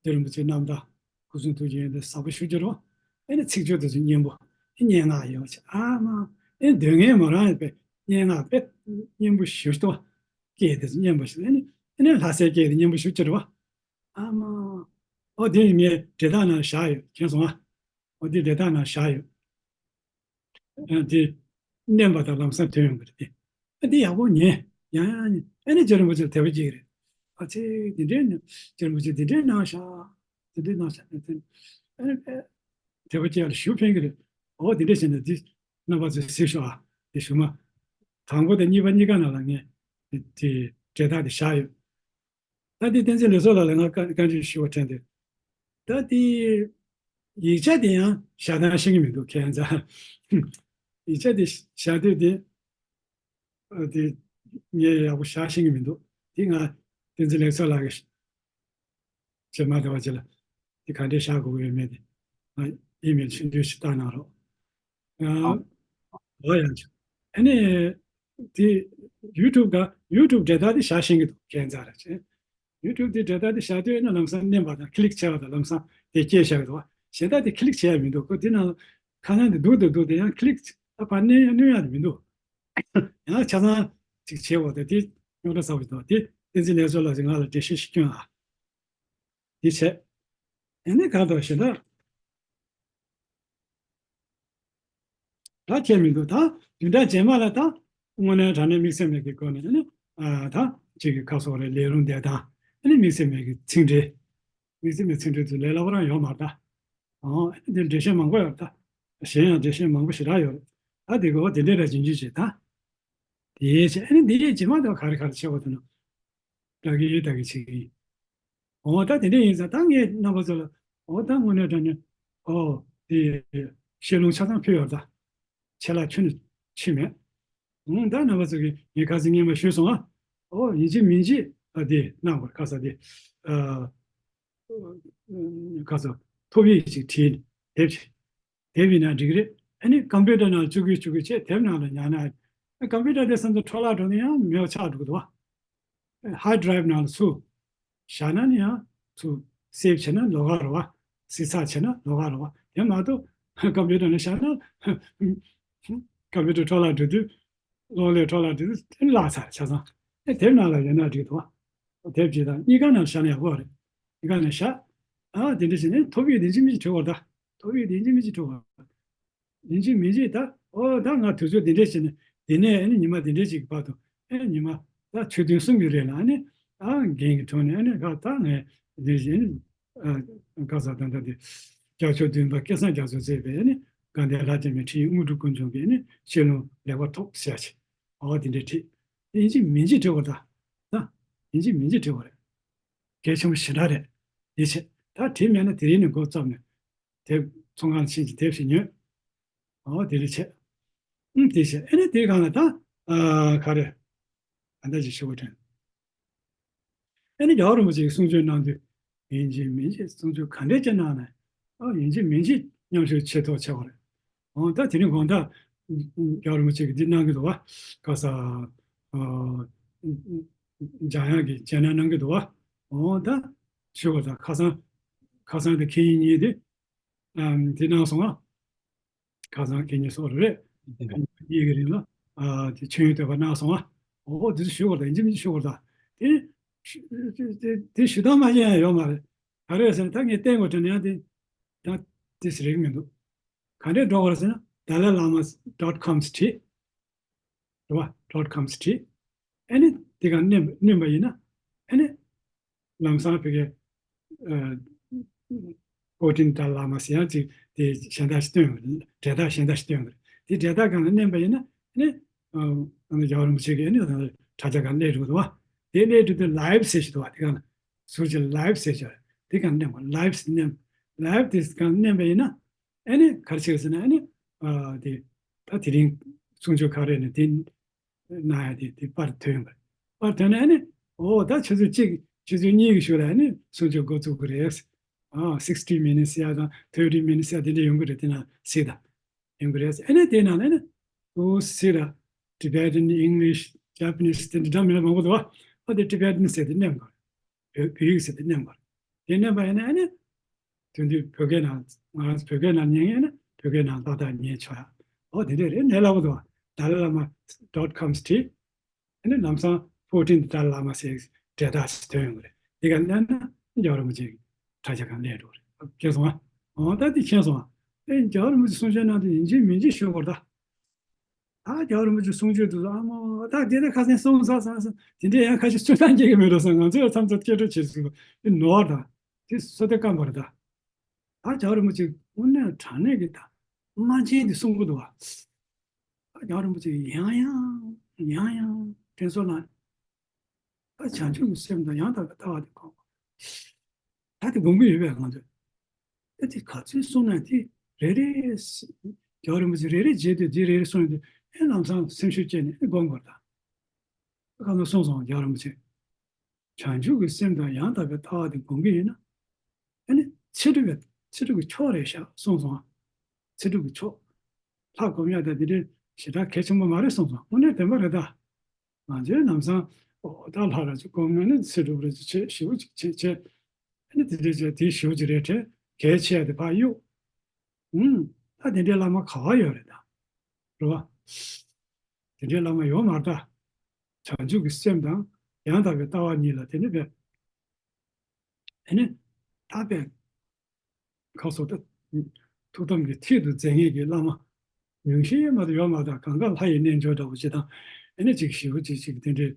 རྗེ་རིན་པོ་ཆེ་རྣམ་ཐར་སྐུ་གསུང་ཐུགས་ཀྱི་ཡོན་ཏན་ཟབ་པོ་ཞེ་པོ་ཅིག་རེད་བ། ཨེ་ནི་ཚིག་སྦྱོར་དེ་ཚོ་སྙན་པོ། ཨེ་སྙན་ངག་ཡོད་ཅིག་ཨ་མ། ཨེ་ནི་འདོན་མཁན་མོ་རང་ཡང་དཔེ་སྙན་ངག་དཔེ་སྙན་པོ་ཞེ་པོ་ཅིག་འདུག་བ། སྐད་དེ་ཚོ་སྙན་པོ་ཞིག་ཨེ་ནི་ཨེ་ནི་ལྷ་སའི་སྐད་དེ་སྙན་པོ་ཞེ་པོ་ཅིག་རེད་བ། ཨ་མ། ཨོ་དེ་ངས་འབྲེལ་ཐག་ནང་བཞག་ཡོད། མཁྱེན་སོང་ཨ། ཨོ་དེ་འབྲེལ་ཐག་ནང་བཞག་ཡོད། ཨ་དེ་མནན་པ་དང་ལམ་སང་ཐོན་ཡོང་གི་རེད་དེ། ཨ་དེ་ཡག་པོ་ཉན། ཡང་ཡང་ཉན། ཨ་ནི་རྗེ་རིན་པོ་ཆེ་ལ་དད་པ་སྐྱེ་གི་རེད། ཨ་ཙི་དེ་འདྲའི་ནི་རྗེ་རིན་པོ་ཆེ་དེ་འདྲའི་གནང་ཤག་དེ་འདྲའི་གནང་ཤག་ནས་དེ་ཨ་ནི་དཔེ་དད་པ་སྐྱེ་ཡག་ལ་ཞེ་པོ་ཕན་གི་རེད། ཨོ་དེ་འདྲ་བྱས་ན་འདི་རྣམ་པ་ཚོས་གཟིགས་ཤོག་ཨ། དེ་གཞུག་མ་དང་པོ་དང་གཉིས་པ་གཉིས་ཀ་ནང་ལ་ངས་དེ་འབྲེལ་ཐག་དེ་བཞག་ཡོད། ད་དེ་བསྟན་འཛིན་ལེགས་ཚོགས་ལགས་ལ་ང་བཀའ་བཀའ་འདྲི་ཞུ་བ་དྲན་ཏེ། ད་དེ་ཡིག་ཆ་དེ་ཡང་བཞག་སྟངས་ཤེས་ཀྱི་མི་འདུག་ཁྱད་མཚར། ཡིག་ཆ་དེ་བཞག་དུས་དེ་ཨ་དེ་ངས་ཡག་པོ་བཞག་ཤེས་ཀྱི་མི་འདུག་དེ་ང་ བསྟན་འཛིན་ལེགས་མཚོ་ལགས་ཀྱིས་བྱེད་མ་ཐུབ་པ་བྱེད་ལ་དེ་ག་འདྲས་བཞག་དགོས་ཀྱི་ཡོད་མེད་དེ་ཨི་མེལ་ཆུང་ཆུང་ཞིག་བཏང་གནང་རོགས། ཨོ་ཡང་ཆོག་ཨ་ནི་དེ་ཡུ་ཊུབ་ག་ཡུ་ཊུབ་འབྲེལ་ཐག་དེ་བཞག་ཤེས་ཀྱི་འདུག་ཁྱད་མཚར་རེད། ཡུ་ཊུབ་དེ་འབྲེལ་ཐག་དེ་བཞག་དུས་ཨ་ནི་ལམ་སང་མནན་པ་དང་ཀི་ལིག་བྱས་པ་དང་ལམ་སང་དེ་སྐྱེས་བཞག་གི་འདུག་གཞན་དག་དེ་ཀི་ལིག་བྱས་ཡ་མི་འདུག་ཁོ་དེ་ནང་ཁ་ནང་དེ་འདུག་དང་འདུག་དེ་ཡང་ཀི་ལིག་ད་ཕར་མནན་ཡ་མནན་ཡ་དེ་མི་འདུག་ཡང་ཆ་ཚང་ཅིག་བྱེད་འོ་ད་དེ་རྙོག་དྲ་ཚ་པོ་ཞིག་འདུག་དེ་བསྟན་འཛིན་ལེགས་མཚོ་ལགས་ཀྱིས་ང་ལ་འགྲེལ་བཤད་ཞིག་སྐྱོན་ཨ། དེ་བྱས། ཨ་ནི་གང་ལྟར་ཞེ་དྲག་ད་ཁྱད་མི་འདུག་ད་བདུན་ཕྲག་རྗེས་མ་ལ་ད་དངོས་གནས་དྲང་གནས་དམིགས་བསལ་མེད་ཀྱི་སྒོ་ནས་ཨ་ནི་ཨ་ད་ཅིག་གི་ཁ་སོགས་རེད་ལས་རུང་བསྡད་དང་ཨ་ནི་དམིགས་བསལ་མེད་ཀྱི་ཚིག་འགྲེལ། དམིགས་བསལ་མེད་ཚིག་འགྲེལ་དུ་ལས་སླ་པོ་རང་ཡོད་མ་རེད་ད། ཨོ་ཨ་ནི་འདིར་འགྲེལ་བཤད་མང་པོ་ཡོད་རེད་ད། གཞན་ཡང་འགྲེལ་བཤད་མང་པོ་ཞེ་དྲག་ཡོད་རེད། ད་དེ་གོ་དེ་འདྲས་ར་རྗེས་འཇུག་བྱེད་ད། དེའི་ཆེད་ཨ་ནི་འདི་ཡི་རྗེས་མ་དང་ག་རེ་ག་རེ་བྱེད་པ་དེ་ན། བདག་གིས་བདག་གིས་བྱེད་ཀྱི་ཡིན། འོ་ད་དེ་འདྲ་ཡིན་ཙང་ད་ངས་རྣམ་པ་ཚོ་ལ་འོ་ད་དངོས་གནས་དྲང་གནས་འོ་དེ་བཤད་ལུང་ཆ་ཚང་ཕུལ་ཡོད་ད། ཆད་ལྷག་ཁྱོན་ནས་ཕྱིན་མེད། འོ་ད་རྣམ་པ་ཚོ་གིས་ངས་ཁ་སང་སྔོན་མ་ཞུས་སོང་ཨ། འོ་ཡིན་གཅིག་མིན་གཅིག་ཨ་དེ་གནང་དགོས་ཁ་ས་དེ་ཨ་ཁ་ས་ཐོབ་ཡིག་ཅིག་བྲིས་ནས་དེབ་ཅིག་དེབ་ཡིན་ན་འགྲིག་གི་རེད། ཨ་ནི་ཀམ་པུ་ཊར་ནང་ལ་བཅུག་གི་བཅུག་གི་བྱས་དེབ་ནང་ལ་ཉར་ན། ཀམ་པུ་ཊར་དེ་སོ་སོ་འཕྲོ་བརླག་འགྲོ་ན་ཡང་མེད་པ་ཆགས་འགྲོ་གི་འདུག་བ། ཧར་ཌི་རའིབ་ནང་ལ་ཚུར་བཞག་ན་ནི་ཡང་ཚུར་སེབ་བྱས་ན་ལོགས་ཀ་རེད་བ། བསྲི་ཚགས་བྱས་ན་ལོགས་ཀ་རེད་བ། དེ་མ་གཏོགས་ཀམ་པུ་ཊར་ནང་བཞག་ན་ཀམ་པུ་ཊར་འཕྲོ་བརླག་འགྲོ་དུས་གློག་ཀླད་འཕྲོ་བརླག་འགྲོ་དུས་དེ་བརླག་ཚར་ཆ་ཚང་། ཨེ་དེབ་ནང་ལ་ཡོད་ན་འགྲིག་འདུག་བ། དེབ་ཅིག་དང་གཉིས་ཀ་ནང་བཞག་ན་ཡག་པོ་རེད། གཉིས་ཀ་ནང་བཞག་ཨ་དེ་འདྲ་བྱས་ནས་ཐོབ་ཡིག་དེ་འཇིག་མི་འཇིག་འཕྲོད་པ་རེད་ད། ཐོབ་ཡིག་དེ་འཇིག་མི་འཇིག་འཕྲོད་པ་རེད། ཡིན་གཅིག་མིན་གཅིག་ད་ཨོ་ད་ང་དུས་ཚོད་འདི་འདྲས་བྱས་ནས་འདི་ནས་ཨ་ནི་ཉི་མ་འདི་འདྲས་ཅིག་གི་བར་དུ་ཨེ་ཉི་མ་ད་ཆུ་ཐུན་གསུམ་གྱི་རིང་ལ་ཨ་ནི་ཨ་རྒན་གྱི་ཐོག་ནས་ཨ་ནི་ཁ་ད་ངས་འདི་བཞིན་ཨ་ཁ་ས་ད་ད་འདི་སྐྱབས་མཆོག་བདུན་པ་སྐལ་བཟང་རྒྱ་མཚོས་མཛད་པའི་ཨ་ནི་དགའ་ལྡན་ལྷ་བརྒྱ་མའི་ཁྲིད་ཡིག་དངོས་གྲུབ་ཀུན་འབྱུང་གི་ཨ་ནི་བཤད་ལུང་ལེགས་པར་ཐོབ་ཟེར་ཡ་ཆེ་ཨོ་འདི་འདྲས་ཁྲིད་ཡིན་གཅིག་མིན་གཅིག་ཁྲིད་བར་ད་ད་ཡིན་གཅིག་མིན་གཅིག་ཁྲིད་བར་གལ་ཆེན་པོ་ཞེ་དྲག་རེད། དེ་ཆེ་ད་དེ་མེད་ན་དེ་རིང་ནས་འགོ་བརྩམས་ནས། དེབ་ཚོང་ཁང་ཕྱིན་གྱི་དེབ་ཞིག་ཉོས། ཨོ་དེ་རེད་ཆེ། ཨུམ་དེ་ཆེ་ཨེ་ནས་དེའི་སྒང་ལ་ད་ཨ་ག་རེ་ཨ་འདྲ་ཞིག་ཞུ་བ་དྲན། ཨེ་ནས་རྒྱལ་བ་རིན་པོ་ཆེ་གིས་གསུང་ཆོས་གནང་དུས་ཡིན་གཅིག་མིན་གཅིག་གསུང་ཆོས་ག་འདྲས་ཅིག་གནང་ན་ཨོ་ཡིན་གཅིག་མིན་གཅིག་མཉམ་ཞུགས་བྱེད་ཐུབ་ཆེ་བ་རེད། ཨོ་ད་དེ་རིང་དགོང་དག་རྒྱལ་བ་རིན་པོ་ཆེ་གིས་འདི་གནང་གི་འདུག་བ། ག་ས་ཨ་འཇམ་དབྱངས་ཀྱིས་སྦྱང་ནས་གནང་གི་འདུག་བ། ཨོ་ད་ཞུ་བ་ད་ཁ་སང་ཁ་སང་དེ་ཁེ་ཉིན་གཉིས་དེ། ཨམ་དེ་གནང་སོང་ཨ། ཁ་སང་ཁེ་ཉིན་སོགས་རེད། ཨ་ནི་གཉིས་ཀྱི་རིང་ལ་ཨ་དེ་མཆོད་ཡོན་བསྟོད་པ་གནང་སོང་ཨ། ཨོ་དེ་ཚོ་ཞུ་བ་དང་ཡིན་གཅིག་མིན་གཅིག་ཞུ་བ་དང་དེ་ཞུ་དེ་དེ་ཞུ་སྟངས་མ་ཤེས་ཡང་ཡོད་མ་རེད། ག་རེ་ཟེར་ན་ད་ངས་བསྟན་དགོས་དྲན་ན་ཡང་དེ་ད་དེ་ཟེར་གི་མི་འདུག་ག་འདྲས་འགྲོ་བ་རེད་ཟེར་ན་dalai lama dot com ཟེར་བྲིས། རེད་བ། dot com ཟེར་བྲིས། ཨ་ནི་དེ་ག་མནན་མནན་པ་ཡིན་ན་ཨ་ནི་ལམ་སང་བོད་སྐད་ཨ་fourteen Dalai Lama ཟེར་ཡང་ཅིག་དེ་གཞན་དག་ཞིག་སྟོན་ཡོང་གི་རེད། འབྲེལ་ཐག་གཞན་དག་ཞིག་སྟོན་ཡོང་གི་རེད། དེ་འབྲེལ་ཐག་སྒང་ལ་མནན་པ་ཡིན་ན་ཨ་ནི་ཨ་ནི་རྒྱལ་བ་རིན་པོ་ཆེ་གིས་ཨ་ནི་དྲ་རྒྱ་སྒང་སླེབས་འགྲོ་གི་འདུག་བ། དེ་སླེབས་འགྲོ་དུས་live ཟེར་ཞིག་འདུག་བ། དེ་སྒང་ལ་ཟུར་གྱི་live ཟེར་ཞིག་ཡོད་རེད། དེ་སྒང་མནན་པ། live ཟེར་མནན། live དེ་སྒང་མནན་པ་ཡིན་ན། ཨ་ནི་ག་རེ་བྱེད་ཟེར་ན་ཨ་ནི་ཨ་དེ་ད་དེ་རིང་གསུང་ཆོས་ག་རེ་ནས་དེ་གནང་ཡ་དེ་དེ་པར་ཐོན་པ་རེད། པར་ཐོན་ནས་ཨ་ནི་ཨོ་ད་ཆུ་ཚོད་གཅིག་ཆུ་ཚོད་གཉིས་ཀྱི་གཞུག་ལ་ཨ་ནི་གསུང་ཆོས་འགོ་བཙུགས་ཀྱི་རེད། ཨ་sixty minutes ཡ་དང་thirty minutes ཡ་དེ་འདྲ་ཡོང་གི་རེད། དེ་ན་སྲིད་ད་ཡོང་གི་རེད། ཨ་ནི་དེ་ནང་ལ་ཨ་ནི་ཨོ་སྲིད་ད་Tibetan English Japanese དེ་འདྲ་འདྲ་མི་འདྲ་མང་པོ་འདུག་བ། ཨ་དེ་Tibetan ཟེར་དེ་མནན་དགོས། བོད་བོད་ཡིག་ཟེར་དེ་མནན་པ་རེད། དེ་མནན་པ་ཡིན་ན་ཨ་ནི་དེ་དུས་བོད་སྐད་ནང་ང་རང་ཚོ་བོད་སྐད་ནང་ཉན་ཡིན་ན་བོད་སྐད་ནང་ཏག་ཏག་ཉན་ཆོག་ཡ། ཨོ་དེ་འདྲས་རེད། ནས་ལབ་པ་དང་Dalai Lama dot com བྲིས། ཨ་ནི་ལམ་སང་fourteen Dalai Lama ཟེར་འབྲེལ་ཐག་ཐོན་ཡོང་གི་རེད། དེ་ག་མནན་ན་རྒྱལ་བ་རིན་པོ་ཆེ་གི་དྲ་རྒྱ་སྒང་སླེབས་འགྲོ་གི་རེད། ཁྱེད་སོང་ཨ། ཨོ་ད་དེ་མཁྱེན་སོང་ཨ། ཨེ་རྒྱལ་བ་རིན་པོ་ཆེ་གསུང་ཆོས་གནང་དུས་ཡིན་གཅིག་མིན་གཅིག་ཞུ་དགོས་རེད་ད། ད་རྒྱལ་བ་རིན་པོ་ཆེ་གསུང་ཆོས་དེ་ཚོ་ཨ་མ་ད་དེ་ད་ཁ་སང་གསུངས་ཚར་ཚར་ཚར་དེ་འདྲས་ཡང་ཁ་ཤས་གསུང་སྟངས་སྐྱེ་གི་མེད་འགྲོ་བསམ། ང་ཚོས་མཚམས་མཚམས་སྐྱེ་འགྲོ་བྱེད་ཚུལ་དེ་ནོར་བ་དང་དེ་སོ་ཐེ་སྐམ་པ་རེད་ད། ད་རྒྱལ་བ་རིན་པོ་ཆེ་དངོས་གནས་དྲང་གནས་ཀྱི་ད་སྨྲ་ལྕེ་འདི་གསུང་གི་འདུག་བ། ད་རྒྱལ་བ་རིན་པོ་ཆེ་ཡང་ཡང་ཡང་ཡང་དྲན་གསོ་གནང་། ད་བྱང་ཆུབ་ཀྱི་སེམས་དང་ཡང་དག་པའི་ལྟ་བ་དེ་གོ། ད་དེ་སྒོམ་གྱི་ཡོད་པས་ང་ཚོས། ཨེ་དེ་ག་ཚོད་གསུངས་ན་དེ་རེ་རེ་རྒྱལ་བ་རིན་པོ་ཆེ་རེ་རེ་བརྗེད་དུས་དེ་རེ་རེ་གསུངས་དུས་ཨེ་ལམ་སང་སེམས་ཤུགས་སྐྱེས་ནས་ཨེ་སྒོམ་དགོས་ད། ཨེ་གང་ལ་གསུངས་སོང་རྒྱལ་བ་རིན་པོ་ཆེ། བྱང་ཆུབ་ཀྱི་སེམས་དང་ཡང་དག་པའི་ལྟ་བ་དེ་སྒོམ་གྱི་ཡིན་ན། ཨ་ནི་ཚེ་སྒྲུབ་པའི་ཚེ་སྒྲུབ་ཀྱི་མཆོག་རེད་ཤག་གསུངས་སོང་། ཚེ་སྒྲུབ་ཀྱི་མཆོག་ལྷ་སྒོམ་ཡག་དང་དེ་འདྲའི་ཞེ་དྲག་གལ་ཆེན་པོ་མ་རེད་གསུངས་སོང་། དངོས་གནས་བདེན་པ་རེད་ད། ང་ཚོའི་ལམ་སང་འོ་ད་ལྷ་ར་ཅིག་སྒོམ་ན་ནི་ཚེ་སྒྲུབ་ར་ཅིག་བྱེད་ཞེ་པོ་ཅིག་བྱེད་བྱེད། ཨ་ནི་དེ་འདྲའི་བྱེད་དེ་ཞེ་པོ་ཅིག་རེད་དྲན་གལ་ཆེ་ཡ་དེ་ཕར་གཡུག་ཨུམ། ད་དེ་འདྲའི་བླ་མ་ག་བ་ཡོད་རེད་ད། རེད་བ། དེ་འདྲའི་བླ་མ་ཡོད་མ་རེད་ད། བྱང་ཆུབ་ཀྱི་སེམས་དང་ཡང་དག་པའི་ལྟ་བ་གཉིས་ལ་དེ་ནི་བས། ཨ་ནི་ད་བས་ཁ་སོ་ད། ཐུགས་དམ་གྱི་མཐིལ་དུ་འཛིན་མཁན་གྱི་བླ་མ་ཉུང་ཤས་མ་གཏོགས་ཡོད་མ་རེད་ད། གང་ག་ལྷ་ཡི་རྣལ་འབྱོར་འདྲ་བོ་ཅིག་དང་། ཨ་ནི་ཅིག་ཞེ་པོ་ཅིག་ཅིག་དེ་འདྲའི་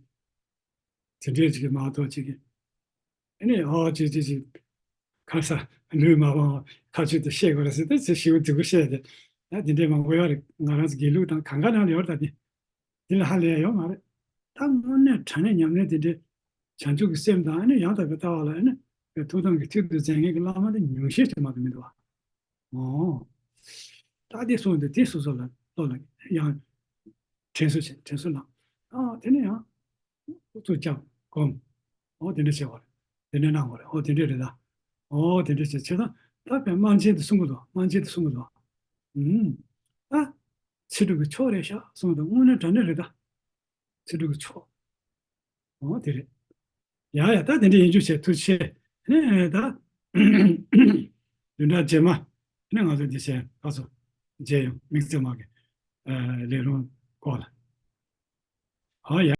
དེ་འདྲའི་ཅིག་མ་གཏོགས་ཅིག་ཨ་ནི་ཨོ་ཅིག་ཅིག་ཅིག་ཁ་ས་ལུས་མ་སྤངས་པ་ཁ་ཆུ་དེ་བཤད་དགོས་རེད་ཟེར་ཏེ་ཚེ་ཞེ་པོ་སྡུག་པོ་བཤད་དེ། ད་དེ་འདྲའི་མང་པོ་ཡོད་རེད། ང་རང་ཚོ་དགེ་ལུགས་དང་གང་ག་ནང་ལ་ཡོད་རེད་ད་དེ། དེ་ལ་ཧ་ལས་ཡ་ཡོད་མ་རེད། ད་དངོས་གནས་དྲང་གནས་ཉམས་ལེན་དེ་འདྲའི་བྱང་ཆུབ་ཀྱི་སེམས་དང་ཨ་ནི་ཡང་དག་པའི་ལྟ་བ་ལ་ཨ་ནི་ཐུགས་དམ་གྱི་མཐིལ་དུ་འཛིན་མཁན་གྱི་བླ་མ་དེ་ཉུང་ཤས་ཅིག་མ་གཏོགས་མི་འདུག་བ། ཨོ། ད་དེ་གསུངས་ཏེ་དེ་སོ་སོ་ལ་བློ་ལ་ཡང་དྲན་གསོ་བྱེད། དྲན་གསོ་གནང་། ཨ་དེ་ནས་ཡང་ཨུ་ཚུགས་རྒྱབ་སྒོམ། ཨོ་དེ་འདྲ་བྱེད་དགོས་རེད། དེ་འདྲ་གནང་དགོས་རེད། ཨོ་དེ་འདྲ་རེད་ད། ཨོ་དེ་འདྲ་བྱེད་བྱེད་ད་ད་བས་སྨྲ་བྱེད་དུ་གསུང་གི་འདུག་སྨྲ་བྱེད་དུ་གསུང་གི་འདུག་ཨུམ། ད་ཚེ་སྒྲུབ་ཀྱི་མཆོག་རེད་ཤག་གསུངས་དང་དངོས་གནས་དྲང་གནས་རེད་ད། ཚེ་སྒྲུབ་ཀྱི་མཆོག་ཨོ་དེ་རེད། ཡ་ཡ་ད་དེ་འདྲ་ཡིན་རྒྱུ་བྱས་ཐུགས་རྗེ་ཆེ། ནས་ད་བདུན་ཕྲག་རྗེས་མ་ནས་ང་ཚོ་འདི་བྱས་ཁ་སོ་མཇལ་ཡོང་། དམིགས་བརྩེ་མ་གི་ལས་རུང་སྐོར་ལ། ཨོ་ཡ།